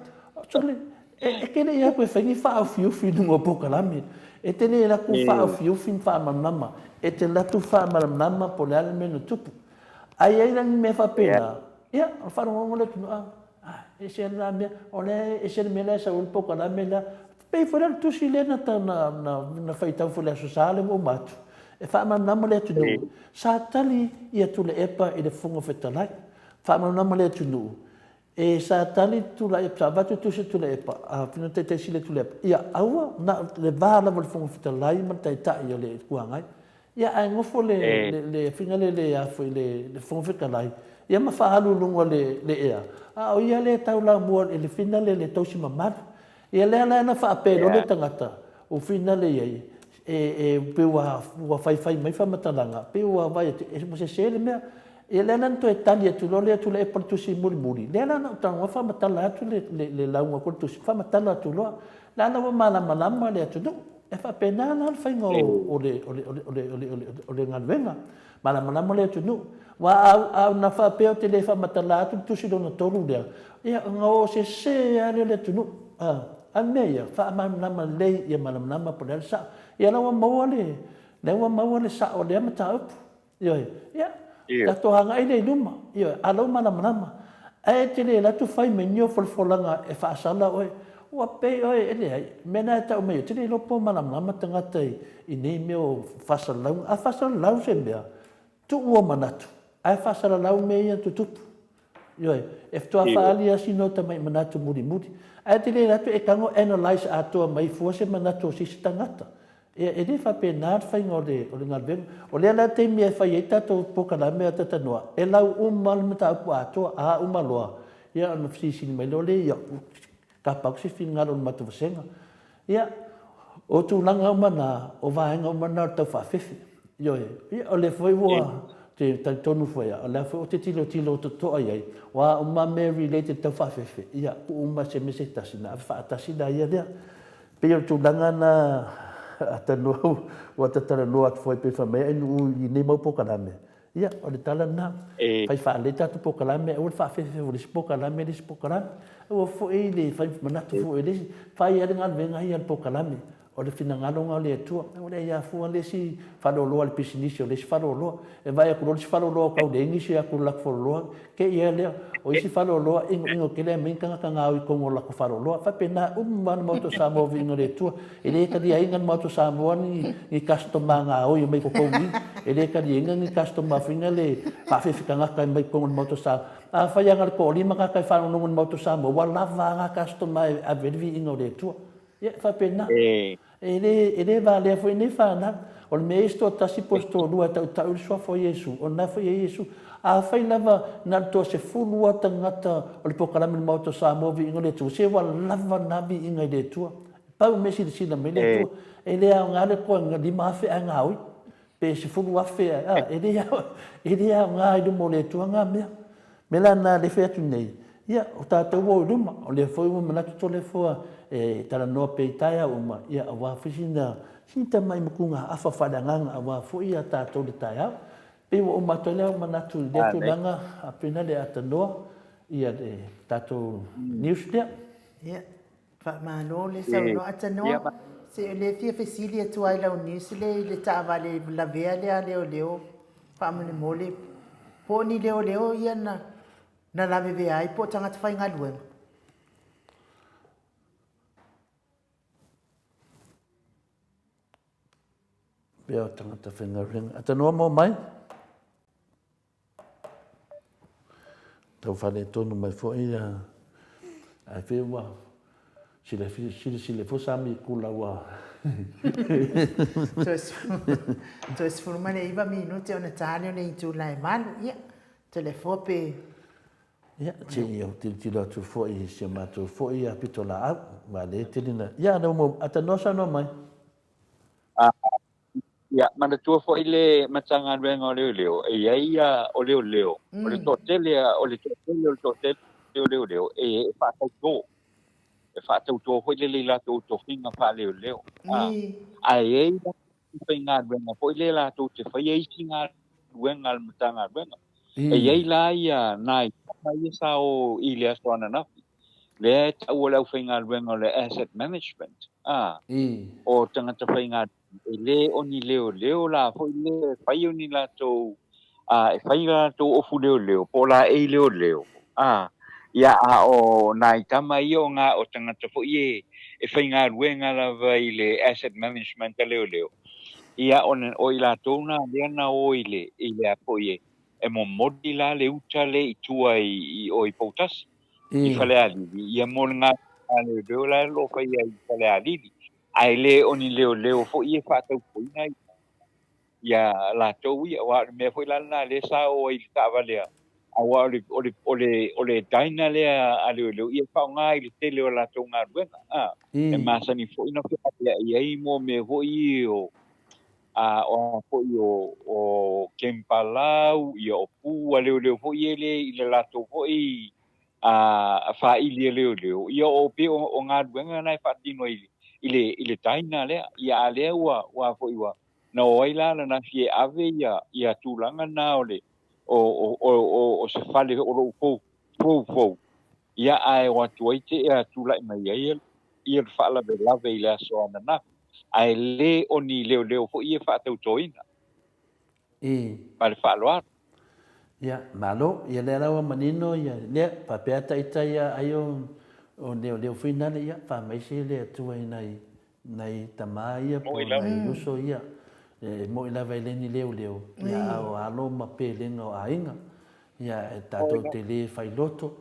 sole, e, e te le i atu e fai ni faaofiufi i luga o polokalame. E te le alu atu faaofiufi ma faamalamalama. E te alu atu faamalamalama po o le a le mea na tupu. A i ai la ni mea faapena, ia, o le faalogologo le atunuu, a, ah, ese lena mea, o lea e ese le mea la e sau ai le polokalame lea. Pei foi la le tusi lea na, na, na, na faitau foi i le Aso Sa lea ua uma atu, e faamalamalama le atunuu, sa tali ia Tuilaepa i le Fofoga Fetalai. Faamalamalama le atunuu, e sa tali Tuilaepa, sa avatu le tusi a Tuilaepa, a fina Taitai Sili a Tuilaepa, ia aua, na o le va lava o le Fofoga Fetalai ma le Taitai o le Itu Agai. Ia ae nofo le le le faiga le le a foi le le Fofoga Fetalai ia ma faaalu i luga o le le ea, a o ia lea e taulamua i le fina le le tausi mamalu. Ia lea la na faapea loa le tagata ua finale i ai, e e pei ua ua faifai mai faamatalaga, pei ua vaai atu ua sese le mea. Ia lea la na toe tali atu loa lea Tuilaepa le tusi mulimuli, lea la na ou tago faamatala atu le le le lauga atu le tusi, faamatala atu loa. La la ua malamalama le atunuu. E faapena la le faiga o le, o le, o le, o le, o le, o le, o le galuega. Malamalama le atunuu. Aua a, a na faapea ou te le faamatala atu le tusi lona tolu lea, ia ona o sese lava lea o le atunuu. A, a le mea ia, faamalamalama lelei ia malamalama po o le a le sao. Ia la ua maua le, lea ua maua le sao o lea mataupu. Ioe. Ia, tatou agai lea i luma. Ioe. A lou malamalama. Ae e te le alu atu fai mai ni ou folafolaga e faasala oe. Ua pei oe e leai. O mea na e tau mai ai, ou te le iloa po o malamalama tagata i nei mea o faasalalauga. A faasalalau se mea, tuu ou manatu, ae faasalalau mea ia na tutupu. Ioe. E faatoa faaali lava sina o tamai manatu mulimuli. Ae te le alu atu e tago analyse atoa mai fua se manatu o se isi tagata. Ia, e le faapena le faiga o le, o le galuega. O lea la taimi e fai ai tatou polokalame a Tatanoa, e lau uma le mataupu atoa, a uma loa, ia ona fesilisili mai loa lea, ia, tapa atu se finagalo o le matou vasega. Ia, o tulaga uma na, o vaega uma na o le taufaafefe. Ioe, ia, o lea foi ua, te talitonu foi au, o lea foi ou te tilotilo totoa i ai, o a uma mea related taufaafefe, ia, tuu uma i se mea se tasi, ona ave faatasi laia lea. Pei o le tulaga na talanoa ua ta talanoa atu foi pei fai mai ai nuu i nei mau polokalame. Ia, o le tala lena. Fai faalelei tatou polokalame, aua le faafefefe o le isi polokalame le isi polokalame. Aua foi le fai manatu foi e le isi. Fai lava le galuega ia a le polokalame. O le finagalo lena o le Atua. Aua le aia fua le isi faleoloa a le pisinisi o le isi faleoloa. E vaai atu loa le isi faleoloa ua tau leai nisi atu i le latou faleoloa, te i lea, o isi faleoloa inoino tele ae aumai ni tagata gaoi i totonu o le latou faleoloa. E faapena uma lava le Maota o Samoa viiga o le Atua. E le taliaina le Maota o Samoa ni ni customer gaoi e omai i totonu i i. E le taliaina ni customer foi na le faafefe tagata e omai i totonu o le Maota o Samoa. Afai lava na o le toalima tagata e faalogologo i le Maota o Samoa, ua lava lava na customer e ave ai le viiga o le Atua. Ia, e faapena. E le, e le valea foi nei fanau. O le mea e i ai se toatasi po o se toalua e tautau i le suafa o Iesu, o lena foi e i ai Iesu. Afai lava na o le toasefulu lava tagata o le polokalame o le Maota o Samoa Viiga o le Atua, se ua lava lena viiga i le Atua. Pau le mea e silasila mai le Atua, e le aoga le toe 5,000 ae gaoi, pe 10,000 ae, a, e le, e le aoga i luma o le Atua na mea. O le mea la lena lea e fai atu nei, ia, o tatou ua o i luma, o lea foi ua manatu Toleafoa e talanoa pea i taeao uma, ia, aua foi sina, sina tamai matugaafa faaleagaga aua foi ia tatou i le taeao. Pei ua uma atu ai lea manatu i lea tulaga, Abena le atanoa ia le tatou news lea. Ia, Faamalo le saunoa Tanoa. Se o lea fia fesili atu ai lau news lea i le taavale lavea lea a leoleo faamolemole po o ni leoleo ia na na lavevea ai po o tagata faigaluega. Pea o tagata faigaluega. Tanoa mo mai. Tau faaletonu mai foi ia ae pei ua silasila foi sa mikula ua Toe 19 minute ona ta lea o le itula e 8. Ia, Toleafoa pe Ia, se i ou tilotilo atu foi i si a matou foi pitolaau, aua o lea e tele na... Ia, ana ua atanoa saunoa mai. Ia, manatua foi le Matagaluega o Leoleo, e i ai ia o leoleo, o le toatele o le toatele o le toatele o leoleo e faatautō, e faatautō foi lele i latou tofiga faaleoleo. Ae i ai la faigaluega foi lea latou te faia isi galuega a le Matagaluega. E i ai la ia nai tama ia sa o i le aso ananafi, lea e taua le aufaigaluega o le Asset Management, a, o tagata faigaluega e le o ni leoleo la foi le e fai o ni latou a e fai latou ofu leoleo po o laei leoleo a ia a o nai tama ia o ngā o tagata foi e e faigaluega lava i le asset management a leoleo ia o o i latou na lea na o i le i le a foi e e momoli la le uta le i tua i i o i Poutasi i Falealili ia mo le galuega a leoleo la e o lo o faia i Falealili ae le o ni leoleo foi e faatautoina ia latou ia, aua o le mea foi la lena lea sa o ai i le taavale a, aua o le, o le, o le, o le dyna lea a leoleo, ia e faaaoga i le tele o latou galuega, a, e masani foi ona feaveai ai mo mea foi ia o, a, o a foi o, o kempalau, ia o pu a leoleo foi ia le i le latou foi a faili e leoleo, ia o pei o, o galuega na e faatino ai i le, i le dyna lea. Ia a lea ua, ua foi ua, na o ai la ananafi e ave ia, ia tulaga na o le, o, o, o, o, o se fale o lou fou, fou, fou. Ia ae o atu ai te ea tulai mai ai ia, ia le faalavelave i le aso ananafi. Ae le o ni leoleo foi e faatautoina. Ma le faaaloalo. Ia, malo. Ia lea la ua manino ia lea, faapea ita ia ai o o leoleo foi nale ia faamaise le Atua i nai nai tama ia po o nai uso ia. E moi lava e le ni leoleo, ia a o alo ma pelega o aiga. Ia e tatou te le failoto,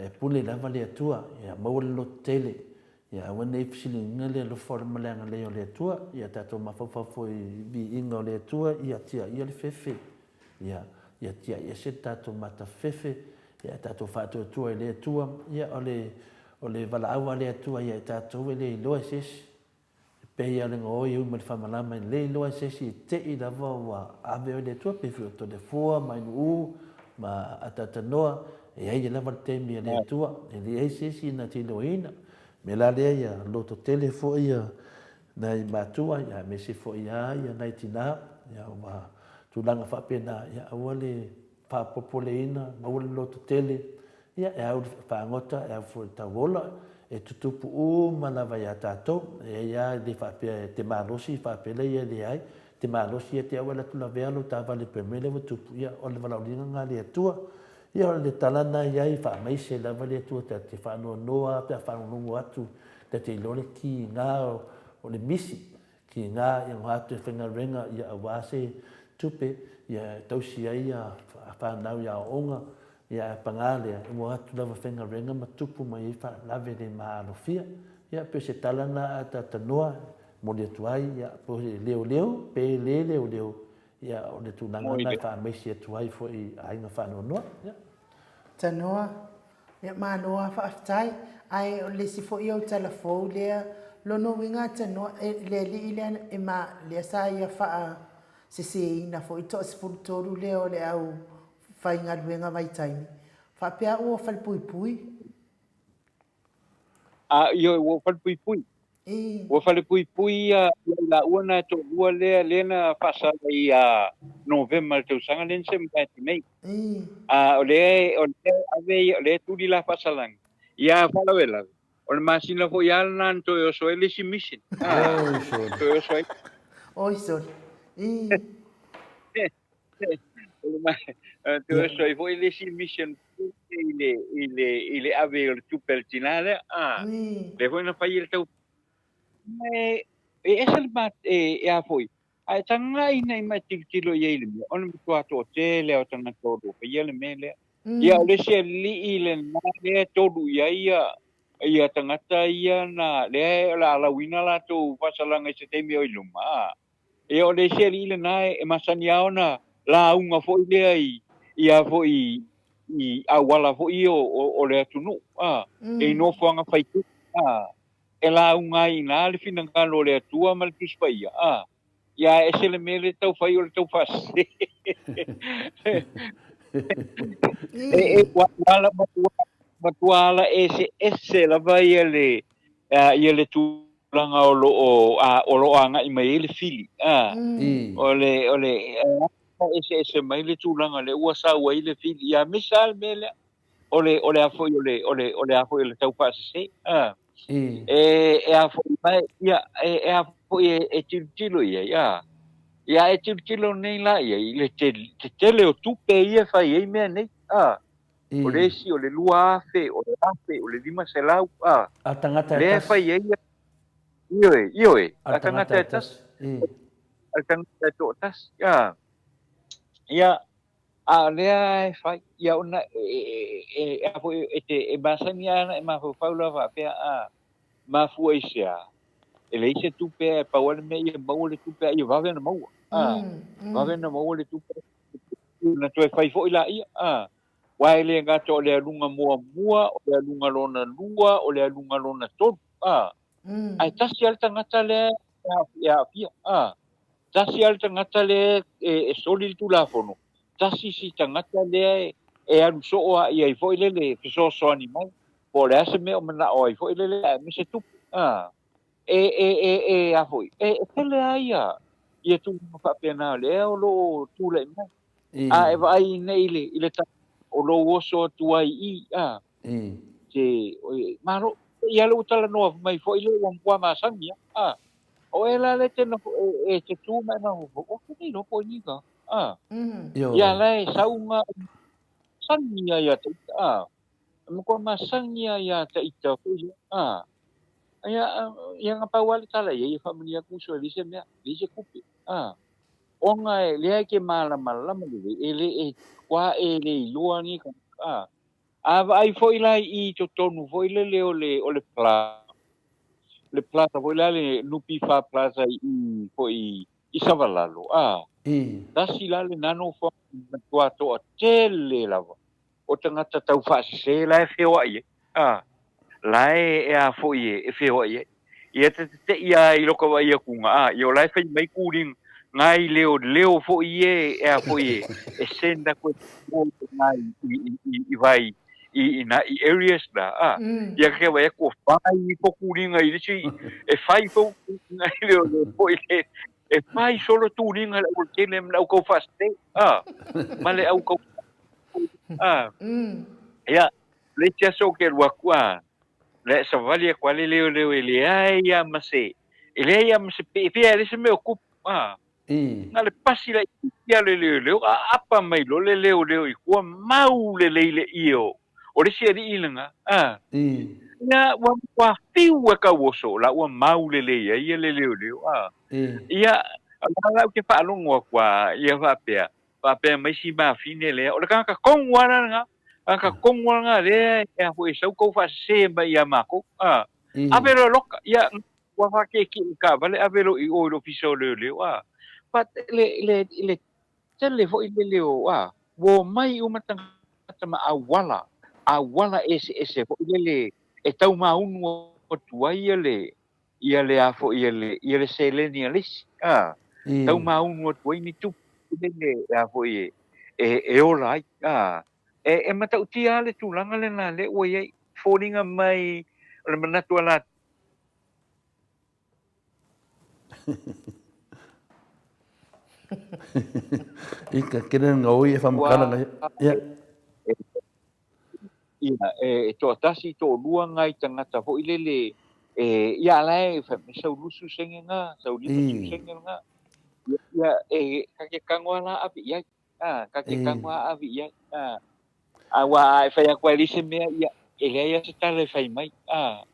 e pule lava le Atua, ia maua le loto tele. Ia aua ne i fesiligiga le alofa o le ma le agalelei o le Atua, ia tatou mafaufau foi i viiga o le Atua, ia tiaia le fefe, ia, ia tiai ese le tatou matafefefe, ia tatou faatuatua i le Atua, ia o le, o le valaau a le Atua ia i tatou e le iloa e se isi. E pei lava o le gaoi e ui mai le faamalama e le iloa e se isi e te i lava ua ave oe le Atua, pei foi o Toleafoa ma Ainuu ma Atatanoa, e i ai lava le taimi a le Atua, e leai se isi na te iloaina. O le mea la lea ia loto tele foi ia nai matua, ia aemaise foi lava ia nai tina, ia ua tulaga faapena, ia aua le faapopoleina, maua le loto tele, ia e au i le fagota, e au foi i le tauola, e tutupu uma lava ia tatou. E i ai lava, e le faapea e te malosi faapea lea ia e leai, te malosi ia te au e alu atu lavea lou taavale pea mai lea ua tupu, ia o le valaauliga lena a le Atua. Ia o le tala lena e i ai, faamaise lava le Atua ta te faanoanoa pe a faalogologo atu, ta te iloa le kiga o le misi, kiga ia atu e faigaluega ia aua se tupe ia e tausi ai ia fanau i aoaoga, ia ae paga lea, ua atu lava faigaluega ma tupu mai ai faalavelave le maalofia. Ia pei o se tala lena a ta tanoa. momoli atu ai, ia, po o leoleo pe le leoleo, ia, o le tulaga lena e faamaisi atu ai foi i aiga faanoanoa. Ia. Tanoa, Ia malo a faafetai. Ae o le isi foi ou tala fou lea, lona uiga a Tanoa, e, le alii lea e ma, lea sa ia faa seseina foi toa 13 lea o le au faigaluega vaitaimi, faapea ua falepuipui. A, ioe, ua falepuipui. Ua falepuipui ia i laua na e toalua lea, lea na faasala ia Novema i le tausaga lea na se mavae atu nei. A o lea, o lea ave ia, o lea e tuli la faasalaga. Ia faalavelave, o le masina foi lava lena na toe oso ai le isi mission. Oi sole. Toe oso ai. Oi sole. Toe oso ai foi le isi mission i le, i le, i le ave o le tupe a le tinā lea. A, lea foi na fai e le tau e, e ese le ma, e, e a foi, a e tagai ina i mai tilotilo i ai i le mea, ona matua toatele lava o tagata o lo o faia le mea lea. Ia, o le isi alii lena lea e tolu i ai ia, ia tagata ia na, lea o le a lauina latou faasalaga i se taimi o i luma, a. Ia o le isi alii lena e masani lava ona lauga foi lea i ia foi i auala foi o le atunuu, a, i nofoaga faitele, a, e lauga ai i ina le finagalo o le Atua ma le Tusi Paia, a, ia ae ese le mea lea e tau fai o le tau faasese. E, e, ua, ua, matua ala eseese lava ia le, ia le tulaga o lo o, o lo o agai mai ai le fili. O le, o le, eseese mai le tulaga lea ua sau ai le fili. Ia aemaise lava le mea lea, o le, o le a foi o le, o le, o le a foi o le taufaasese. E, e a foi mai, ia, e, e a foi e, e tilotilo i ai, a. Ia e tilotilo nei la i ai, i le tetele o tupe ia e fai ai mea nei, a. O le isi o le 2,000, o le 1,000, o le 500, a. A tagata e Lea e tasi. fai ai ia, ioe, ioe, A a tagata tagata e e tasi, tasi. a tagata e toatasi, a. Ia, a o lea e fai, ia ona e, e, e, e, a foi, e te, e masani lava ona e mafaufau lava faapea, a, mafua i se a? E leai se tupe, ae pau lava le mea ia maua le tupe, a ia vave ona maua, a, vave ona maua le tupe, ona toe fai foi laia, a. Aua e le gata o le aluga muamua, o le aluga lona lua, o le aluga lona tolu, a. Ae tasi lava le tagata lea e aafia, a. Tasi lava le tagata lea e soli le Tulafono, tasi si tagata lea e alu soo lava i ai foi lele e fesoasoani mai, po o le a se mea o manao ai foi lele ae aumai se tupe, a. E, e, e, e, a foi, e, e tele lava ia, ia tulaga faapena o lea o lo o tulai mai. A e vaai nei i le, i le ta, o lou oso atu ai i, a, te, o, malo, ia le ua talanoa mai foi le ua matua masani, a, o e la le te nofo, e, e te tu mai na o, o te nei lopo i ka, a, ia la e saunga, sani ia ia te ita, a, e matua masani ia ia te ita foi, a, ia, ia nga pau a le tala ia, ia whaamani aku so e lise mea, lise kupe, a, Ona e leai ke malamalama lelei, e le e kua e le iloa ni ka a. A vaai foi la i totonu foi lele o le o le plaza, le plaza foi la le NPF Plaza i i foi i Savalalo, a. Tasi la lena nofoaga matua toatele lava o tagata tau faasese la e feoai ai, a, la e, e a foi e, e feoai ai. Ia te teteʻi a i loko vaai akuga, a, ia o la e fai mai kūliga, ngai leo leo foi e, e a foi e, e send aku e ngai i, i, i, i vai i, i na i areas la, a, ia ke vai aku o fai ifo kūliga i lisi, e fai ifo kūliga i leo leo foi le, e fai solo tūliga le au tele ma le au kau faasese, a, ma le au kau A. Ia, le isi aso ou te alu atu, a, le savali atu lava le leoleo e leai lava ma se, e leai lava ma se pe, pei lava e leai se mea o tupu, a. Na o le pasi laitiiti lava o le leoleo, aapa mai loa le leoleo i tua, mau lelei le ie o, o le isi alii lena, a. Ia, ua matua fiu e tauoso, la ua mau lelei ai ia le leoleo, a. Ia, o la la ou te faalogo atu lava, ia faapea, Faapea mai si mafine lea, o le tagata tonu lava la lena, tagata tonu lava lena lea e a foi e sau tou faasese mai ia matou, a. Ave loa loka, ia, Ua faakeeke'e le taavale ave loa i o i le Ofisa o Leoleo, a. But le, le, le tele foi lele o, a, ua omai uma tagata ma auala, auala eseese foi lele e tau maunu atu ai ia le, ia le a foi ia le, ia le seleni a le isi, a. Tau maunu atu ai ni tupe lele e a foi e, e, e ola ai, a. E, e matautia lava le tulaga lena lea ua i ai, foliga mai o le manatu a latou. Ika kene nga oi e whamakala nga ia. Ia, e toatasi, toalua ngai tagata foi lele e ia la e fai mai sau 20 sene nga, sau 50 sene nga. Ia, e ka ke tango la ave i ai. A, ka ke tango a ave i ai. A, aua a e fai atu ai le se mea, ia, e leai lava se tala e fai mai. A,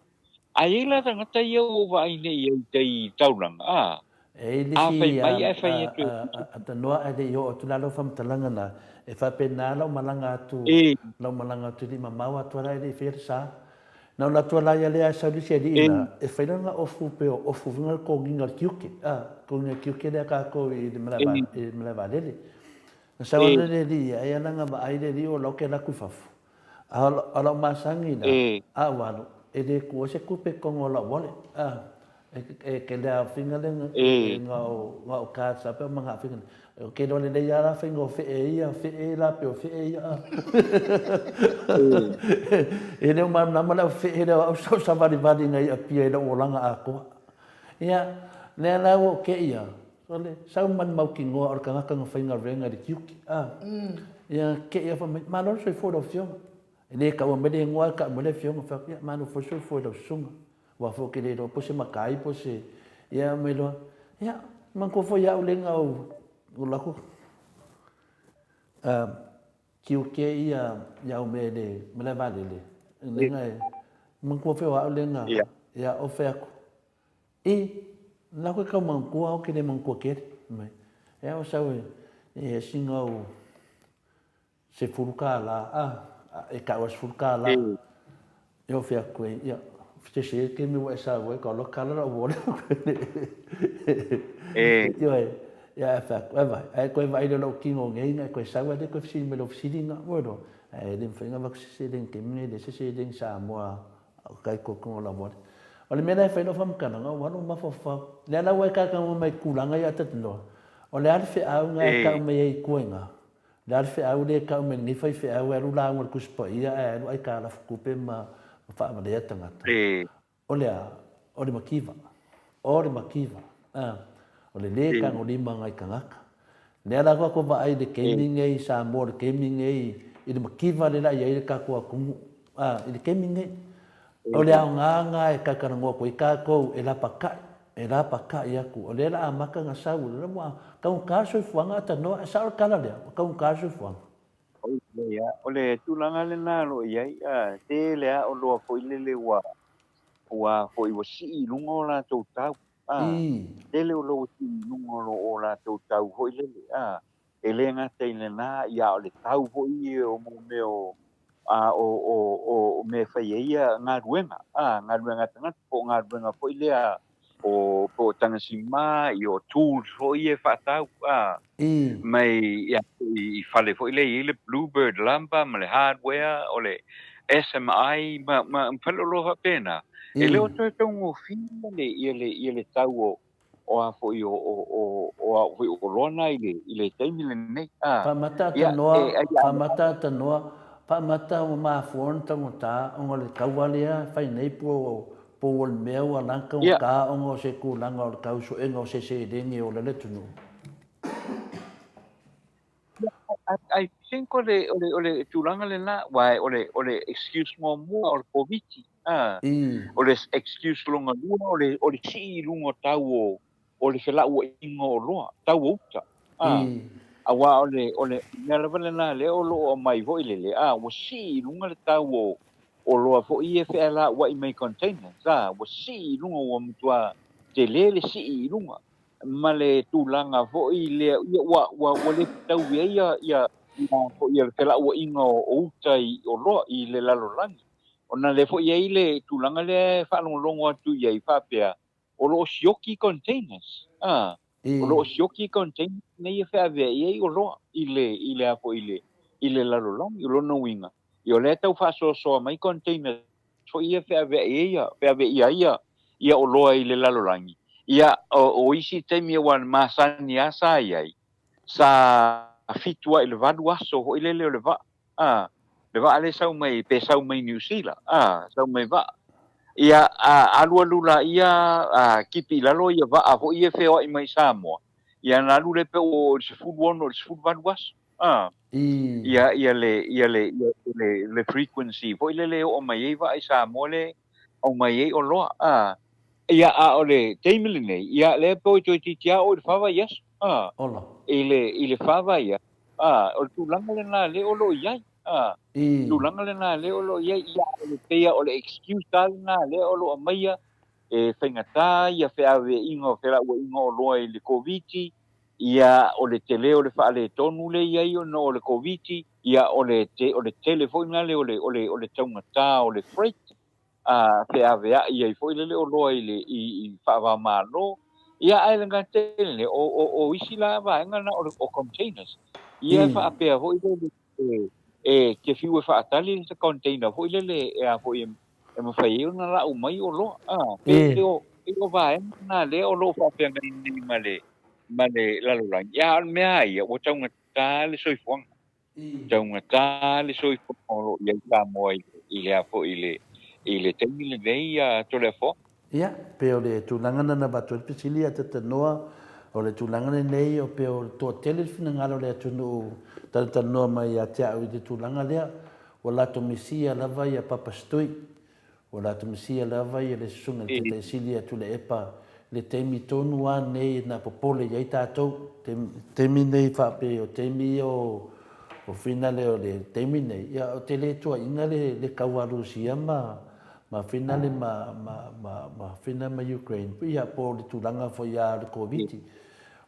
a i ai la tagata ia ua ou vaai nei i ai i tai taulaga, a, E i le a isi fai mai ae fai atu e Tanoa ae le i oo atu la lau faamatalaga na, e faapena lau malaga atu, lau malaga atu e le i mamao atu ala e le i faia le sa. Na ona atu ala ia lea e sau le isi alii na, e fai lana ofu pei o ofu foi na le kogiga o le tiute, a, kogiga tiute lea a tatou i le malae vaalele. Na sau ana le alii ia, ai ana na vaai le alii o lau ke alu atu i fafo. A o lau masani la, a ua alu, e le kua se tupe i totonu o lau wallet, a, e ke le aofiga le nga o cards a pe o ma aofiga le. O ke iloa lelei lava la faiga o fee ia, fee la pe o fee ia, a. E le o malamalama le au fee lea o au sa ou savalivali nai Apia i lou olaga atoa. Ia, lea la ua ou te'i a, sole, sau ma le mautinoa o le tagata na faigaluega i le tiute, a. Ia, te'i a fai mai, malo le soifua i lau Afioga. E le taua mai le igoa ae tau mai le Afioga, fai atu, ia, malo foi le soifua i lau susuga. Aua foi ou te le iloa po o se matai po o se, ia, ma iloa. Ia, manatua foi au lea na ou alu atu, tiute ia Haumea i le malae vaalele, lea na e, manatua foi o au lea na, ia, ou fai atu, E, la koe kau manatua au ke le manatua kele, fai mai. Ea o sau e, e sina o $10, a, e kau a $10. E o fea koe, ia, se se ke me ua e sau ai, ka loa kala la ua ole. E. Ioe, ia e fea koe, vai, ai koe vai le lau kino ngei, ngai koe sau ai le koe fesili mai lau fesili nga, ua roa. Ai le mawhai nga vaku se se leng kemi, le se se leng Samoa, Kai kokonga lava le. O le mea la e fai lau faamatalaga, ua alu mafaufau. Lea la ua e kaakaga mai i tulaga ia Tatiloa, o le a le feau na e tau mai ai i tua i ina? O le a le feau lea e tau mai lenei faifeau e alu lauga i le Tusi Paia ae alu aitalafu tupe ma faavalea tagata? O le a? O le mativa. O le mativa. A. O le lē tagolima nai tagata. Lea la tatou vaai i le taimi nei i Samoa i le taimi nei i le mativa lea la i ai le tatou atunuu a i le taimi nei. O le aoga lena e talatalanoa atu ai tatou e lapatai, e lapatai atu. O lea la amata ona sau, o lea ua taugata le soifuaga a tanoa, e sao le tala lea, ua taugata le soifuaga. O le tulaga lena o lo o i ai, a tele lava oloa foi lele ua ua foi ua sii i luga o latou tau. A, tele o lou sii i luga o lo o latou tau foi lele, a, e le gata i lena, ia a o le tau foi ia o mo mea o, a, o, o, o, o mea e fai ai ia galuega, a, galuega a tagata, po o galuega foi lea o, po o tagasima, ia o tools foi ia e faatau, a, mai ia, i fale foi lea e i ai le Bluebird Lumber ma le Hardware, o le SMI ma, ma faleoloa faapena, e le o toe taugofie le, ia le, ia le tau o, o a foi o, o, o, o a foi oloa na i le, i le taimi lenei. A, Faamata ia, tanoa, e, ai, a, faamata tanoa, faamata ua mafua ona taugata ona o le taua lea e fai nei po po o le mea ua lana taugata ona o se tulaga o le tau suega o se seleni e ola ai le atunuu. I think o le, o le, o le tulaga lena, aua o le, o le excuse muamua o le Koviti, a. O le excuse lona lua o le, o le sii i luga o tau o, o le felauaiga o oloa, tau o uta, a. Aua o le, o le mea lava lena lea o lo o aumai foi lele, a, ua sii i luga le tau o oloa foi ia e fealauai mai containers, a, ua sii i luga, ua matua tele le sii i luga. ma le tulaga foi lea, ia, ua, ua, ua le fetaui ai ia, ia, ia, foi ia le felauaiga o, o uta i oloa i le lalolagi. Ona lea foi e i ai le tulaga lea e faalogologo atu i ai faapea, o lo o sioki containers, a, o lo o sioki containers nei e feaveai ai oloa i le, i le a foi, i le, i le lalolagi. O lona uiga, ia o lea e tau faasoasoa mai containers foi ia e feaveai ai ia, feaveaia ai ia, ia oloa i le lalolagi. Ia, o, o isi taimi aua na masani lava sa i ai, sa fitu lava i le valu aso foi lele o le vaa, a, le vaa lea e sau mai, pe sau mai Niu Sila, a, sau mai vaa. Ia, a alualu laia, a, kipi i lalo ia vaa foi ia e feoai mai i Samoa, ia ona alu lea pe ua oo i le 16 i le 18 aso, a. Ia, ia le, ia le, ia le, le frequency foi lele e oo mai ai vaa i Samoa lea e aumai ai oloa, a. Ia, a o le taimi lenei, ia, lea pe oi toeitiiti lava oo i le fa vaiaso, a. Ola. I le, i le fa vaiaso. A, o le tulaga lena lea o lo o i ai. A, tulaga lena lea o lo o i ai, ia, e pei lava o le excuse lava lena lea o lo o aumaia e faigata ia feaveaiga o felauaiga o oloa i le Koviti, ia, o le tele o le faaletonu lea e i ai ona o le Koviti, ia, o le, o le tele foi lena o le, o le, o le taugata o le freight, a feaveai ai foi lele oloa i le i, i faava-o-Malo. Ia ae le gata i lenei, o, o, o isi la vaega na o, le, o containers. Ia e faapea foi lele e, e te fiu e faatali se container foi lele e a foi e, e mafai ai ona lau mai oloa. A, pe, pe o, pe o vaega na lea o lo o faafeagai nei ma le, ma le lalolagi. Ia, a o le mea lava ia, ua taugata le soifuaga. Taugata le soifuaga o lo o i ai Samoa i le a foi i le i le taimi lenei Toleafoa. Ia, pei o le tulaga lena na avatu ai le fesili ia Tatanoa, o le tulaga lenei o pei o le toatele le finagalo o le atunuu talatalanoa mai ia te au i le tulaga lea, ua latou misia lava ia Papa Stui. Ua latou misia lava ia le susuga i le Taitai Sili ia Tuilaepa i le taimi tonu a nei na popole i ai tatou. Taimi nei faapei o taimi ia o o finale o le taimi nei, ia o te le tuaiina le le kaua a Rusia ma ma finale ma ma ma ma fina ma Ukraine ia po o le tulaga foi a le Koviti.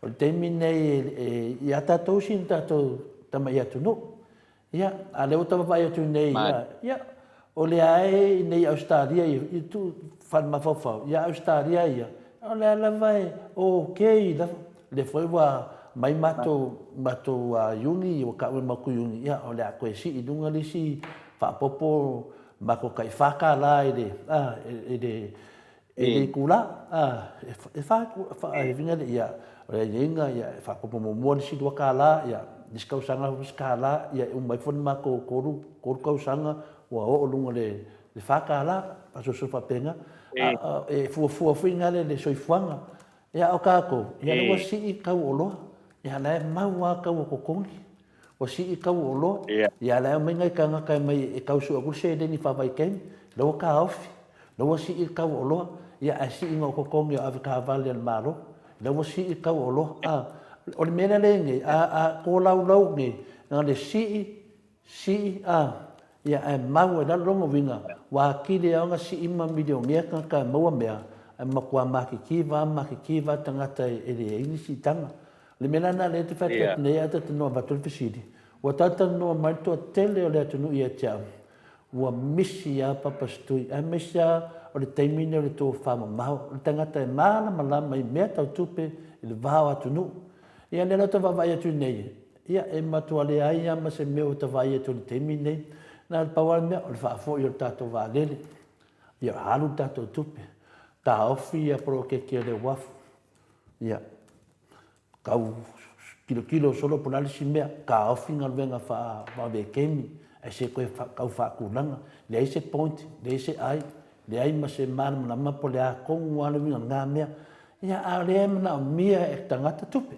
O le taimi nei e ia tatou sina tatou tamai atunuu. Ia, a lea ua ta vaavaai atu nei, ia, ia, o lea e i nei Ausetalia ia, i tu fale mafaufau, ia Ausetalia ia, o lea lava e okay lava. Lea foi ua mai matou, matou Iuni, ua kau e matou Iuni, ia, o le a toe sii i luga le isi faaopoopo matou tai $4 i le, a, i le, E le itulā, a, e fa, e fina le, ia, o le aiaiga, ia, e faaopoopo muamua le isi $2, ia, le isi tausaga le isi $1, ia, e uma ifo le matou tolu, tolu tausaga, ua oo i luga o le, le $4, faasolosolo faapena. A, e fuafua foi lena le soifuaga. Ia, a o tatou, ia, lea ua sii tau o oloa, ia, la e mau lava tau o totogi. Ua sii tau o oloa, ia la e omai nai tagata e mai e tau sue atu le seleni faavaitaimi, la ua taofi, la ua sii le tau o oloa, ia ae sii na o totogi o avetaavale a le Malo, la ua sii le tau o oloa. A, o le mea lea lea e i ai nei, a, a tolaulau nei, na o le sii, sii, a, ia ae mau ai lalo lona uiga, ua atili ai ona sii ma milionea tagata e maua mea, ae matua matitiva lava matitiva tagata e leai ni siitaga. O le mea la lena lea e te fai atu nei ae talanoa avatu le fesili, ua talatalanoa mai le toatele o le atunuu ia te au, ua misi lava Papa Stui, aemaise lava o le taimi lenei o le tofamamao, o le tagata e malamalama i mea tau tupe i le va o atunuu. Ia lea la ou te vaavaai atu nei, ia e matua leai lava ma se mea ua ta vaai atu i le taimi lenei. Na o le pau lava le mea, o le faafoi o le tatou vaalele, ia alu le tatou tupe, taofi ia poloketi a le uafu, Ia, tau tilotilo solo po o le a le isi mea, taofi galuega faa-vekemi, ae se toe tau faatulaga. Leai se point, leai se ai, leai ma se malamalama po o le a tonu lava le uiga o lena mea. Ia, a o lea e manaomia e tagata tupe.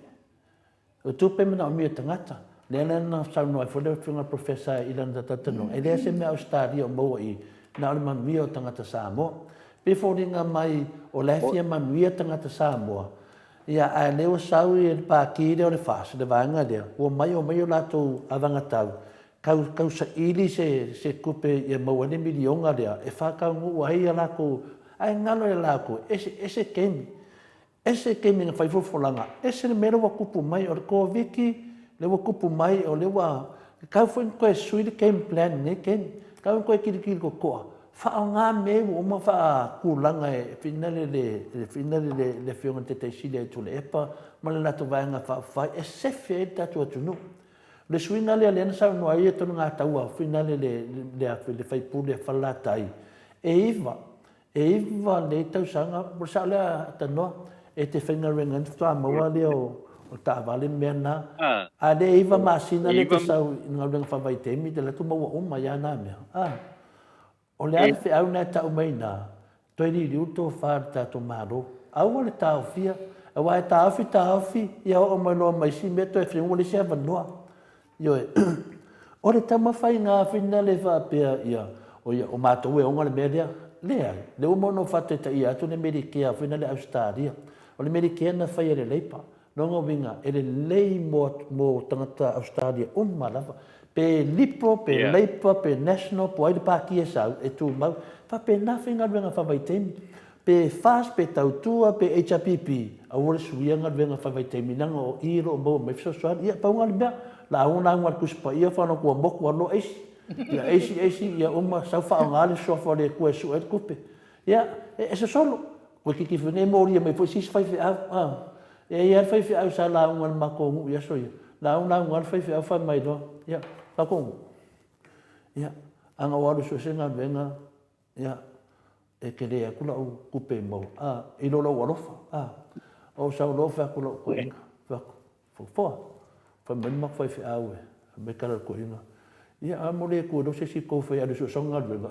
O tupe e manaomia e tagata. Lea la na saunoa ai foi le Afioga i le Professor i lana talatalanoaga, e leai se mea Ausetalia o maua i i, na o le manuia o tagata Samoa. Pei e foliga mai o la e fia manuia tagata Samoa, ia ae lea ua sau le Pati lea o le FAST, le vaega lea, ua omai omai o latou avagatau, tau tau saili se se tupe ia maua ai le miliona lea e faataunuu ai a latou, ae galo ia latou, ese ese taimi. Ese taimi na fai folafolaga, ese le mea lea ua tupu mai, o le Koviti lea ua tupu mai, o lea ua, e tatau foi ona toe sui le game plan i lenei taimi. E tatau ona toe tilotilo totoa, Faaaoga mea ua uma faatulaga e finale le finale le le Afioga i le Taitai Sili ia Tuilaepa ma le latou Vaega Faaupufai e sefe ai le tatou atunuu. O le suiga lea lea na saunoa ai Tologataua finale le le le sui usufono a Falelatai, e iva E iva nei tausaga, o le sao lea Tanoa, e te faigaluega ai ona faatoa maua lea o taavale ma mea na. A o lea e iva masina lea e te sau i le galuega faavaitaimi, te alu atu maua uma ai lava na mea. A, o le a le feau lena e tau mai i ina? Toe liliu le tofa i le tatou Malo. Aua le taofia, aua e taofi taofi, ia oo mai loa ma isi mea toe feua le isi avanoa. Ioe. O le taumafaiga finale faapea ia, o ia, o matou e ona le mea lea. Leai. Lea ua uma ona ou faataitaia atu le Medicare foi lea Ausetalia. O le Medicare na fai e le Labour. Lona uiga, e lelei mo, mo tagata Ausetalia uma lava. Pe Liberal, pe yeah. Labour, pe National, po o ai le pāti e sau, e tumau. Faapena faigaluega faavaitaimi. Pe FAST, pe Tautua, pe HRPP, aua le suia galuega faavaitaimi leaga o i o lo o maua mai fesoasoani. Ia, pau lena o le mea, lauga lauga a le Tusi Paia, whanau ua moku aloa eisi. Ia, eisi, eisi, ia uma, sau faaaoga le Suafa o le Atua e sue ai le tupe. Ia, e, e sosolo. Ua kiki foi nei molia mai foi se isi faifeau. A, e i ai lava le faifeau sa lauga i le matou nuu i aso ia. Lauga lauga lava le faifeau fai mai loa, ia, matou nuu. Ia, a na ou alu e sue se galuega, Ia, e tele atu lau tupe e maua, a, i lo lou alofa, a. Ou sau loa fai atu lau toeaina, fai atu, Fofoa, fai mai le matou faifeau e, fai mai tala a le toeaina, ia a mo le atu e le o se isi tou fai alu e suesuega galuega.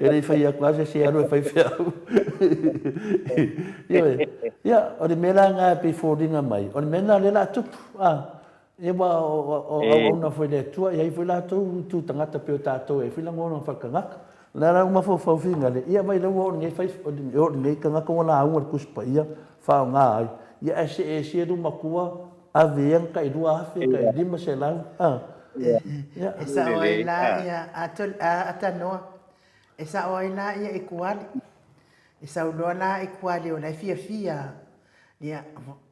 E le i fai atu lava se isi e alu e faifeau. Ioe, ia, o le mea la lena e pei e foliga mai, o le mea lena o lea o le a tupu, a. Ia aua o auauna foi le Atua, e i ai foi latou itu tagata pei o tatou, e i ai foi lagona faale-tagata. O le a la ua mafaufau finagale, ia vaai la ua oo nei fai, oo nei tagata ua lauga i le Tusi Paia, faaaoga ai. Ia ae see ese lu matua, ave ia tai 2000, tai 500, a. Ia. E sao ai la ia Atanoa, e sao ai la ia Ekuali. E sau loa la Ekuali o la e fiafia Ia,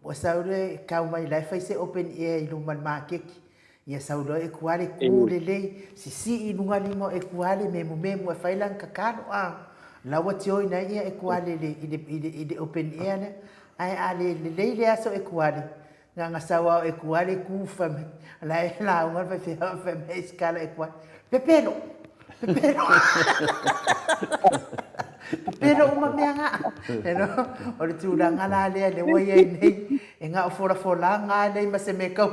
ua sau loa kau mai la e fai se open air i luma o le maketi. Ia sau loa Ekuale ku lelei, sisii i luga lima o Ekuale, memumemu e fai lana tatalo a. La ua join ai ia Ekuale i le, i le, i le, i le open air lea. Ae a le lelei le aso Ekuale, na ona sau lava o Ekuale ku fai mai, la e lauga le faifeau fai mai e sikala Ekuale, Pepelo! Pepelo. Pepelo uma mea nga. You know, o le tulaga la lea lea ua i ai nei, e na o folafolaga lava leai ma se mea e tau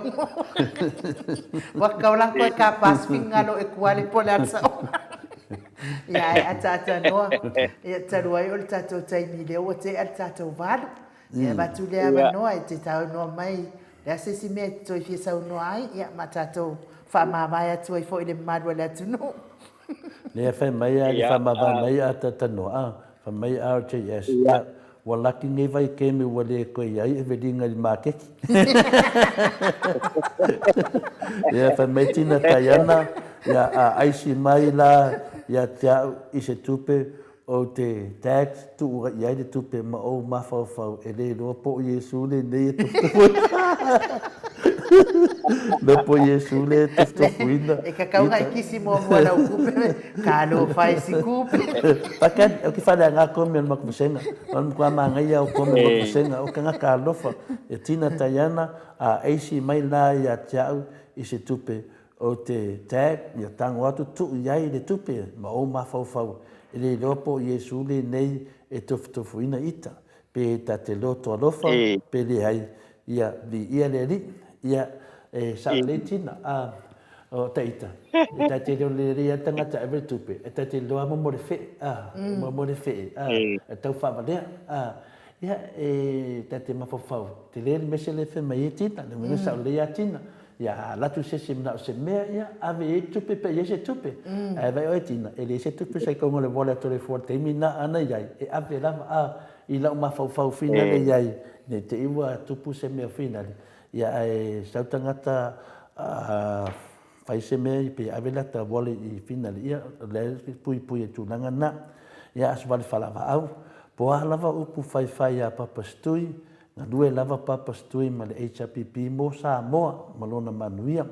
Ua tatau la ona toe tapa finagalo e tua le po o le a le saoga. Ia ae ataata noa, ia talu ai o le tatou taimi lea ua tea le tatou valu. Ia avatu le avanoa e te saunoa mai, o le a se isi mea e te toe fia saunoa ai, ia ma tatou faamavae atu ai foi i le mamalu o le atunuu. Lea fai mai a le faamavae mai a Tatanoa a, fai mai RJS, ia, ua laki nei vaitaimi ua le toe i ai Evelina i le maketi. Ia fai mai Tina Taiana, ia a aisi mai la ia te au i se tupe Ou te tag tuu ai i ai le tupe ma ou mafaufau e le iloa po o Iesu lenei e tofutofuina. Le po Iesu le tofutofuina. E kakau ngai kisi muamua lau kupe, talofa e si kupe. Pakan, o ke whaleanga ko me maku vasenga. O le matua māngaia o ko me maku vasenga. O kangaka alofa e tina tai ana a eisi mai la ia te au i se tupe O te tag, ia tango atu tuu i ai le tupe ma ou mafaufau, e le iloa po o Iesu lenei e tofutofuina ita, pe ta te loto alofa, pe leai, ia viia le Alii, ia e sao lelei tina, a, o ta ita, e ta te lelei a le tagata e ave le tupe, e ta te iloa mo le fee, a, mo le fee, a, e tau faavalea, a, ia e ta te mafaufau, tele le mese le fai mai e tina, le uiga sao lelei a tina, Ia alu atu se isi manao se mea, ia ave i ai tupe pe i ai se tupe. Ae vaai oe Tina, e leai se tupe sa i kauga le wallet o le fua i le taimi na ana i ai, e ave lava a i lau mafaufau finale i ai, ne i te i ua tupu se mea finale, ia ae sau tagata a fai se mea pe ave lata wallet i finale, ia o lea e puipui e tulaga na. Ia aso vale falavaau, po a lava upu faifai a Papa Stui, Galue lava Papa Stui ma le HRPP mo Samoa ma lona manuia.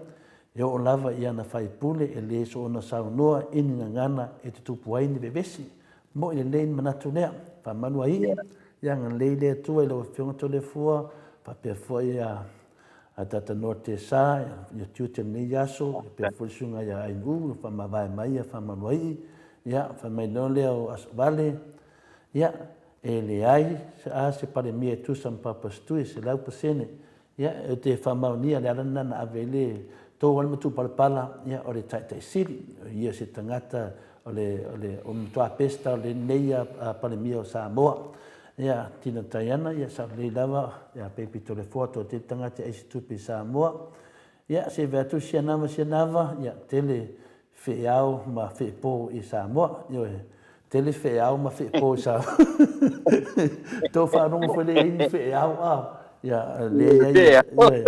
E oo lava i ana faipule e le soona saunoa i ni gagana e tutupu ai ni vevesi. Moʻi lelei le manatu lea. Faamalu a ii, ia agalelei le Atua i lau Afioga Toleafua, faapea foi ia a Tatanoa Tesa ia tiute o lenei aso, faapea foi le susuga ia Ainuu ua faamavae mai ia faamalu a ii, ia fai mai loa lea o Asovale, ia e leai a se Palemia e tusa ma Papa Setui, 100%. Ia, ou te faamaonia le ala lena na ave ai le tou ai le matupalapala, ia, o le Taitai Sili. O ia se tagata o le, o le, o le matua pesta o lenei a Palemia o Samoa. Ia, Tina Taiana, ia, sao lelei lava, ia, Baby Toleafoa, toatele tagata e ai se tupe i Samoa. Ia, se i vaai atu Sianava, Sianava, ia, tele feao ma feepo i Samoa. Ioe, tele feao ma feepo i Samoa. Tou faalogo foi le ai ni feao a. Ia, le ai. Ioe.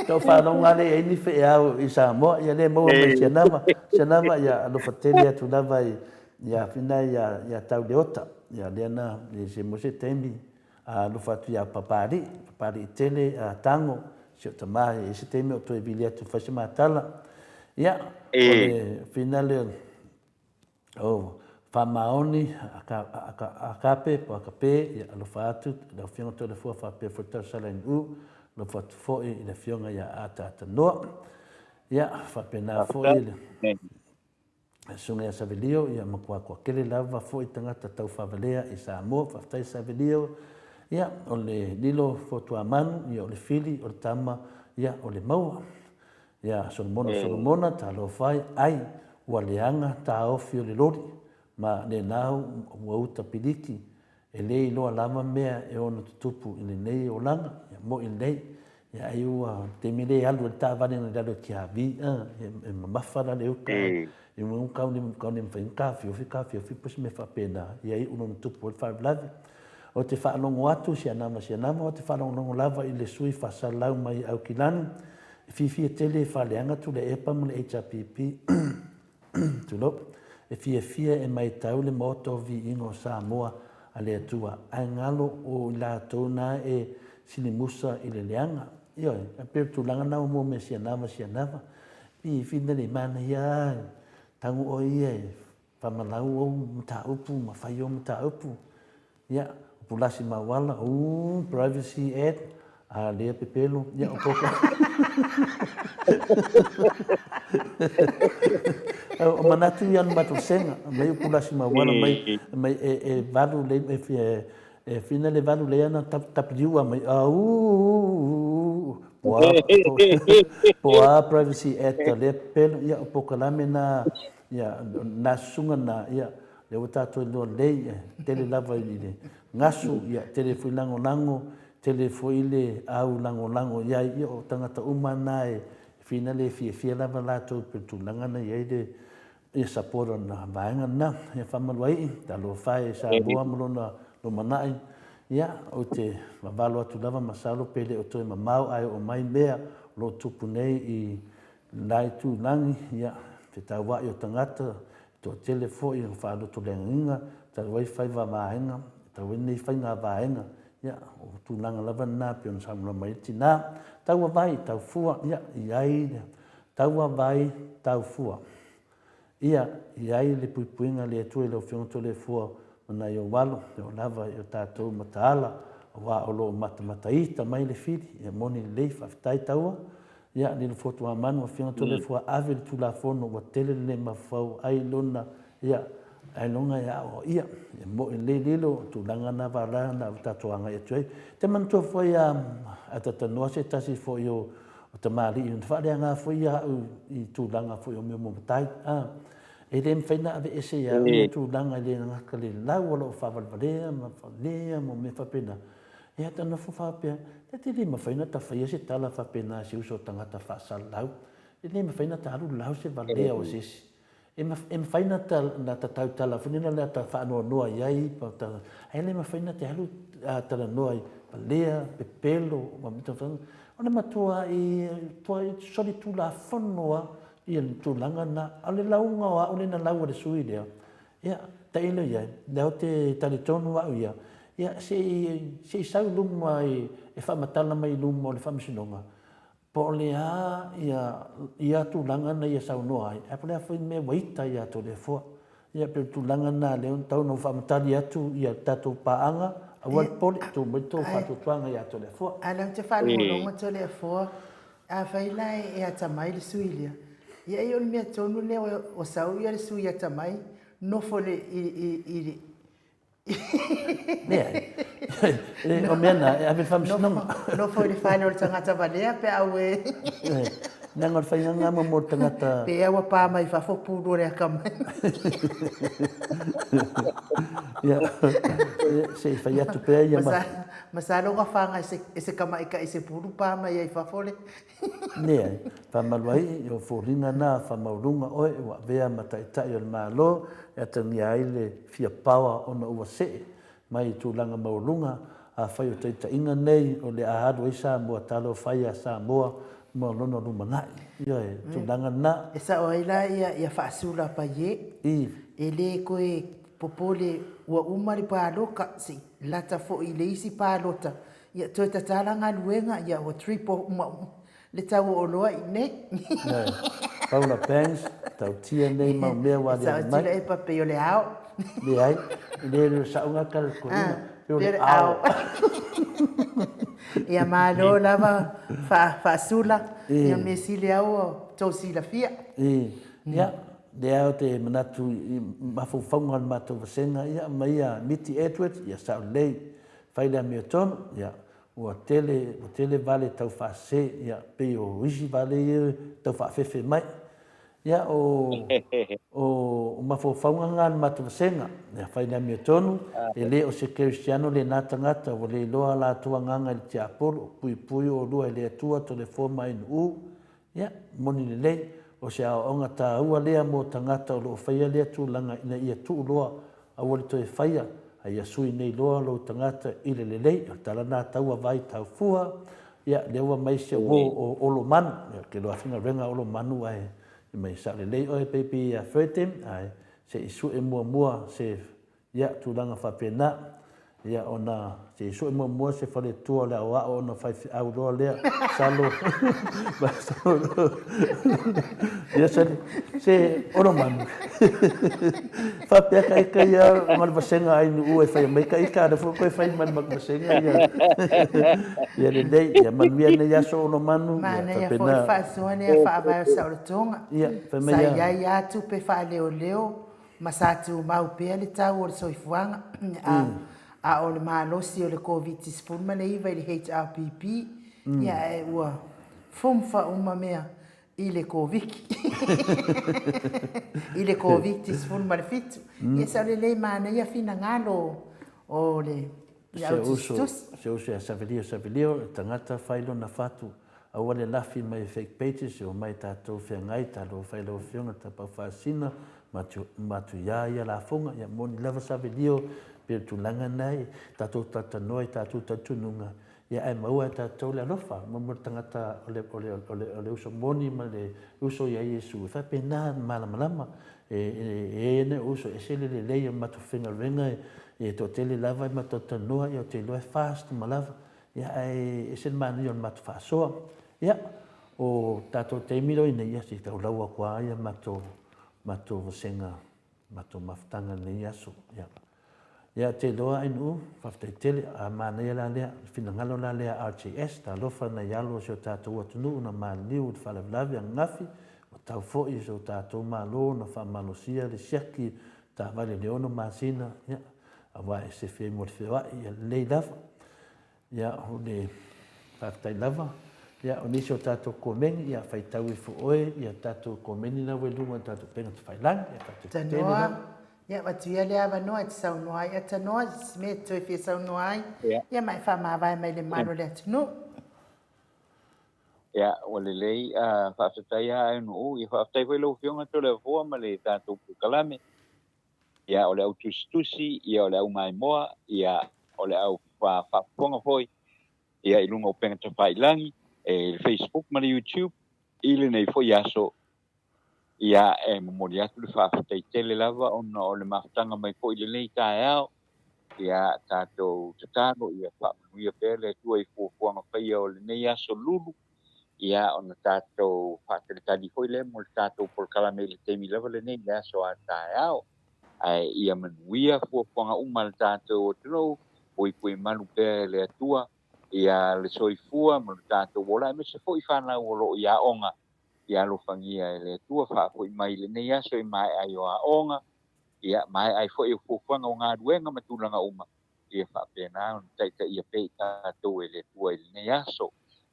Tou faalogo a le ai ni feao i Samoa. Ia le maua mai Sianava. Sianava, ia alofa tele atu lava i ia Fina ia ia Tauleota. Ia lea na se mo se taimi A alofa atu ia Papalii, Papalii tele, a Tago, si o tama e i ai se taimi o toe vili atu e fai se ma tala. Ia, o le finale o Faamaoni, Akape po o Akape, ia alofa atu i lau Afioga Toelefua faapea foi le Tausala i Nu'u, alofa atu foi i le Afioga ia Ataatanoa. Ia, faapena foi le Susuga ia Savelio, ia matua toatele lava foi tagata taufaavalea i Samoa. Faafetai Savelio. Ia, o le Lilo Fotuamanu, ia o le Fili, o le Tama, ia o le Maua. Ia Solomona Solomona, talofa e, ai, ua leaga taofi o le loli, ma lena ua uta piliki E le iloa lava mea e ono tutupu i lenei olaga, ia moʻi lelei. Ia ai ua taimi le alu ai le taavale na i lalo e tiavi a, e mamafa la le uta i uga kau ni kau ni mawhai ka fiofi ka fiofi po se mea faapena, ia iu lona tupu ai le faalavelave. O te faalogo atu si anava si anava, o te faalogologo lava i le sui faasalalau mai Aukilani, e fiafia tele e faaleaga atu le epa ma le HRPP. Tulou. E fiafia e maitau le Maota o Viiga o Samoa a le Atua, ae galo o i latou na e silimusa i le leaga. Ioe, e pei o le tulaga na ua mua mea sianava sianava. I whina le manaia a, tagu oe ia e famalau ou mataupu ma fai ou mataupu. Ia, o Pulasi Mauala, ooh, Privacy Act, a lea pepelo, ia, o poka. O manatu ia no matou senga, mai o Pulasi Mauala, mai, mai e, e valu le, e, e, e fina le valu le ana tap, tapliua mai, auu, po a, po, po a Privacy Act a lea pepelo, ia, o pokalame na, ia, na susuga na, ia, Lea ua tatou iloa lelei, e tele lava i le gasu, ia, tele foi lagolago, tele foi le au lagolago i ai, ia, o tagata uma na e finale e fiafia lava latou pei o le tulaga na i ai le ia support o na vaega na. Ia faamaluaii, talofa e Samoa ma lona lumanai, ia, ou te vavalo atu lava masalo pe le o toe mamao ae oo mai mea o lo o tupu nei i lena itulagi, ia, fetauai o tagata, Toatele foi o faalotoleagaina talu ai faiva vaega, talu ai nei faiga vaega, ia, o tulaga lava na pei ona saunoa mai ai le tina. Taua vai, tau fua, ia, i ai, taua vai, tau fua. Ia, i ai le puipuiga a le Atua i lau Afioga Toleafoa ma nai ou alo, e oo lava i o tatou mataala, aua o lo o matamataita mai le fili, ia moni lelei, faafetai taua. Ia, lilo Fotuamanu, Afioga Toleafoa, ave le Tulafono ua tele le le mafaufau ai lona, ia, ailoga e aoaia. Ia mo'i lelei lilo, o tulaga na vala na ua tatou agai atu ai. Te manatua foi a, a Tatanoa se tasi foi o, o tamalii, na faaleaga foi ia au i tulaga foi o mea mo matai. A, e le mafai na aveese ia au ia tulaga i le gata le lau o loo faavalevalea ma falea ma mea faapena. Ia ta nofo faapea, e te le mafai ona ta faia se tala faapena i se uso tagata faasalalau. E le mafai ona ta alu lau se valea o se isi. E, e mafai ona ta, na ta tautala foi lena lea ta faanoanoa i ai, pa ta, ae le mafai ona te alu a, talanoa i valea, pepelo, ma mea ta O le matua i, tua i solitulafono a ia le tulaga na, a o le lauga o au lea na lau a le sui lea, Ia, tailo i ai, lea ou te talitonu au ia, Ia, se i, se i sau i luma e, e faamatala mai i luma o le Faamasinoga, po o le a ia, ia tulaga na ia saunoa ai, ae po o le a foi le mea ua ita ia Toleafoa. Ia, pei o le tulaga lena lea ua tatau ona ou faamatali atu ia tatou paaga, aua le popole, tuu mai le tou faatuatuaga ia Toleafoa. A o lea ou te faalogologo Toleafoa, afai la e atamai le sui lea, ia ai o le mea tonu lea ua sau le sui atamai nofo i le Leai. O mea na, e ave i le faamasinoga. Nofo i le fale o le tagata valea pe a ue. Leaga o le faiga lena mo le tagata. Pe ua pa mai fafo pulu o le akamai. Ia, se i fai atu pea ia ma. Masalo ua faga e se tamaitai i se pulu pa mai ai fafo le. Leai, faamalu ai, o foliga na faamaualuga oe ua avea ma Taitai o le Malo e atagia ai le fia paoa ona ua see mai i tulaga maualuga. Afai o taitaiga nei o le a alu ai Samoa, talofa ia Samoa mo lona lumanai. Ioe, tulaga lena. E sao ai la ia faasula paie. E le toe popole ua uma le paloka, se i lata foi i le isi palota, Ia toe tatala galuega, ia ua triple uma le tau o oloa i inei. Ioe. Paula Banks, tautia nei mau mea ua aliali mai. E saotila epa pei o le ao. Leai, e le o le saoga tala le toeaina, pei o le ao. Ia malo lava faasula, ia mea sili lava ua outou silafia. Ia, lea ou te manatu i mafaufauga o le matou vasega, ia aumai ia Miti Edwards, ia sao lelei. Fai le amiotonu, ia, ua tele, ua tele vale tau faasese, ia, pei o isi vale ia tau faafefe mai. Ia, o, o mafaufauga na a le matou vasega, ia, fai le amiotonu, e le o se kerisiano lena tagata, ua le iloa a latou agaga i le tiapolo, puipui oulua e le Atua, Toleafoa ma Ainuu, Ia, moni lelei, o se aoaoga taua lea mo tagata o lo o faia lea tulaga ina ia tuu loa, aua le toe faia, a ia sui nei loa lou tagata i le lelei. O le tala na taua vai tau fua, ia, lea ua mai se uo o Olomanu, ia, ou te iloa faigaluega a Olomanu ae mai sao lelei oe baby ia Ferdin, ae se i sue muamua se Ia, tulaga faapena. Ia, ona se i sue muamua se faletua o le aoao ona faifeau loa lea, masalo, masalo, ia se, se Olomanu. Faapea ka ika ia ma le vasega ai nuu e fai mai ka ika, a o lea foi ua toe fai ma le vasega ia. Ia lelei, ia manuia nei aso Olomanu, ia Manaia foi le faapena. faasoa lea faavae o Saolotoga. Ia, fai mai Sa ia. i ai lava tupe faaleoleo ma sa tumau pea le tau o le soifuaga, a, a o le malosi o le Koviti-19 i le HRPP, ia ae ua fumfa uma mea i le Koviki, i le Koviti-17. Ia sa o lelei manaia finagalo o le Se uso, se uso ia Savelio Savelio, le tagata fai lona fatu, aua le lafi mai i fake pages e omai tatou feagai talofa i lau afioga Tapaau Faasina Matuia ia lafoga, ia moni lava Savelio pei o le tulaga lena e tatou talatalanoa i tatou talitonuga ia ae maua e tatou le alofa mo le tagata o le, o le, o le, o le uso moni ma le uso ia Iesu e faapena malamalama E i ai nai uso e ese le lelei o le matou faigaluega e toatele lava e matou talanoa, ia ou te iloa e fast uma lava, ia ae ese le manaia o le matou faasoa. Ia, o tatou taimi lea ua i nei, ia se i taulau atu lava ia matou matou vasega, matou mafutaga i lenei aso. Ia. Ia te iloa Ainuu, faafetai tele, a manaia la lea, le finagalo la lea a RJS, talofa nai alo o si o tatou atunuu na maliliu i le faalavelave ananafi, ua tau foi i so tatou Malo na faamalosia le siaki taavale i le 6 masina, ia, aua e sefe ai mo le feoai, ia lelei lava. Ia, o le faafetai lava. Ia, o nisi o tatou komeni, ia, faitau ifo oe, ia tatou komeni la ua i luga o tatou upega tafailagi. Ia, faafetai tele Tanoa, lava. ia, avatu ia le avanoa e te saunoa ai. Tanoa, se mea e te toe fia saunoa ai, Ia. ia ma e faamavae mai le malu o le atunuu. Ia, ua lelei, faafetai lava Ainuu, ia faafetai foi lau Afioga Toleafoa ma le tatou polokalame. Ia, o le au tusitusi, ia, o le au maimoa, ia, o le au faafofoga foi, ia, i luga o upega tafailagi, e le Facebook ma le YouTube, i lenei foi aso, ia, e momoli atu le faafetai tele lava ona o le mafutaga mai foi i lenei taeao. Ia tatou tatalo ia faamanuia pea le Atua i fuafuaga faia o lenei aso lulu, ia ona tatou faatalitali foi lea mo le tatou polokalame i le taimi lava lenei i le aso a taeao. Ae ia manuia fuafuaga uma a le tatou atunuu, puipui malu pea e le Atua ia le soifua ma lo tatou ola, aemaise foi fanau o lo o i aoga, ia alofagia e le Atua faafoi mai i lenei aso i maea ai o aoga, ia maea ai foi o fuafuaga o galuega ma tulaga uma, ia faapena ona taitaia pea i tatou e le Atua i lenei aso.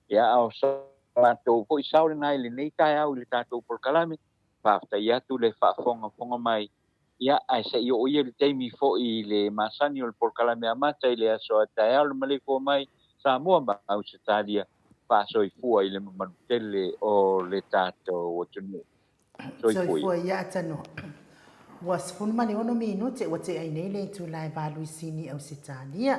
Ia, a o so matou foi sao lena i lenei taeao i le tatou polokalame, faafetai atu le faafogafoga mai, ia, ae se i oo ia le taimi foi i le masani o le polokalame amata i le aso a taeao le maleifua mai Samoa ma Ausetalia, faasoifua i le mamalu tele o le tatou atunuu. Soifua ia Atanoa. Ua 16 minute ua tea ai nei le itula e valu i Sini Ausetalia.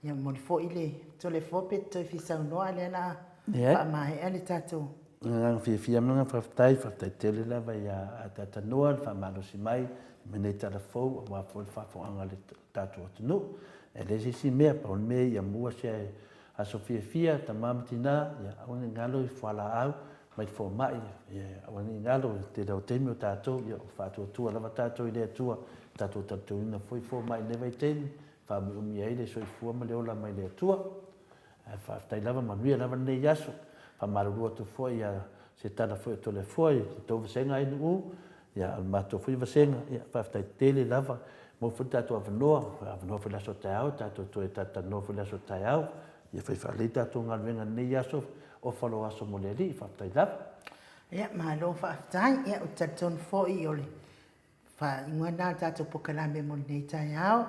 Ia momoli foi le Toleafoa pe te toe fia saunoa a lea la faamaea le tatou. Agaga fiafia ma agaga faafetai, faafetai tele lava ia Atanoa le faamalosi mai i lenei tala fou aua foi le faafofogaaga a le tatou atunuu. E leai se isi mea, pau le mea ia mua se aso fiafia, tama ma tina, ia aua ne i galo i fualaau mai le fomai, ia aua ne i galo i le tele o taimi o tatou, ia o faatuatua lava tatou i le Atua, tatou talitonuina foi fomai i lenei vaitaimi, faaumiumi ai le soifua ma le ola mai le Atua. Ae faafetai lava, manuia lava lenei aso. Faamalulu atu foi ia se tala foi o Toleafoa i le tou vasega NU, ia o le matou foi vasega, ia faafetai tele lava. Maua foi le tatou avanoa, avanoa foi le aso taeao, tatou toe talatalanoa foi le aso taeao. Ia fai faalelei tatou galuega i lenei aso, ofa lou aso mo le Alii, faafetai lava. Ia, malo faafetai. Ia, ou te talitonu foi o le faaiuga lena o le tatou polokalame mo lenei taeao.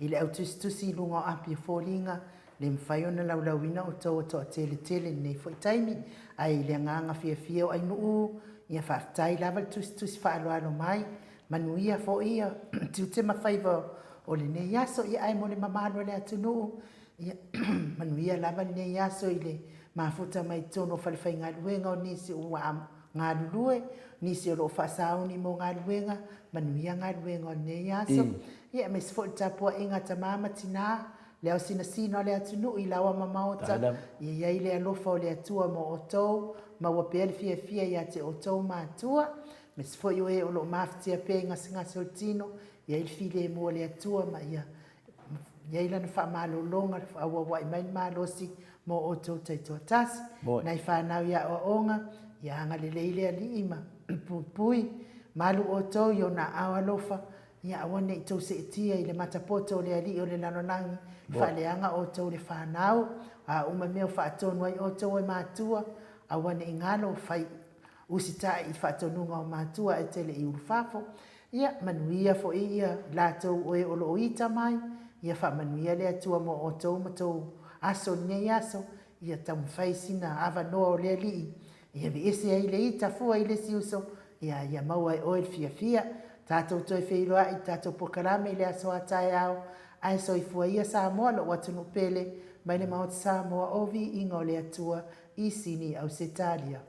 I le au tusitusi i luga o api o foliga, le mafai ona laulauina outou e toateletele i lenei foi taimi. Ae i le agaga fiafia o Ainuu, ia faafetai lava le tusitusi faaaloalo mai, manuia foi ia tiute ma faiva o lenei aso. Ia ae mo le mamalu o le atunuu, ia manuia lava lenei aso i le mafuta mai totonu o falefaigaluega o nisi ua galulue, nisi o lo o faasauni mo galuega, manuia galuega o lenei aso. Ia aemaise foi le tapuaiga a tama ma tina, le ao sinasina o le atunuu i laoa ma maota, ia i ai le alofa o le Atua mo outou, maua pea le fiafia ia te outou matua, aemaise foi o e o lo o mafatia pea i gasegase o le tino, ia i ai le filemu o le Atua ma ia i ai lana faamalologa, faaauauai mai le malosi mo outou taitoatasi. Nai fanau i aoaoga, ia agalelei le Alii ma puipui, malu outou i ona aao alofa, ia aua ne i tou seetia i le matapoto o le Alii o le lalolagi, faaleaga outou le fanau, a uma mea o faatonu ai outou e matua, aua ne i galo, fai usitai i faatonuga o matua ae tele i ulufafo. Ia manuia foi ia latou o e o lo o ita mai, ia faamanuia le Atua mo outou ma tou aso i lenei aso, ia taumafai sina avanoa o le Alii e aveese ai le ita fua i le isi uso, ia ia maua e oe le fiafia. Tatou toe feiloai i tatou polokalame i le aso a taeao, ae soifua ia Samoa lou atunuu pele, mai le Maota Samoa o viiga o le Atua i Sini Ausetalia.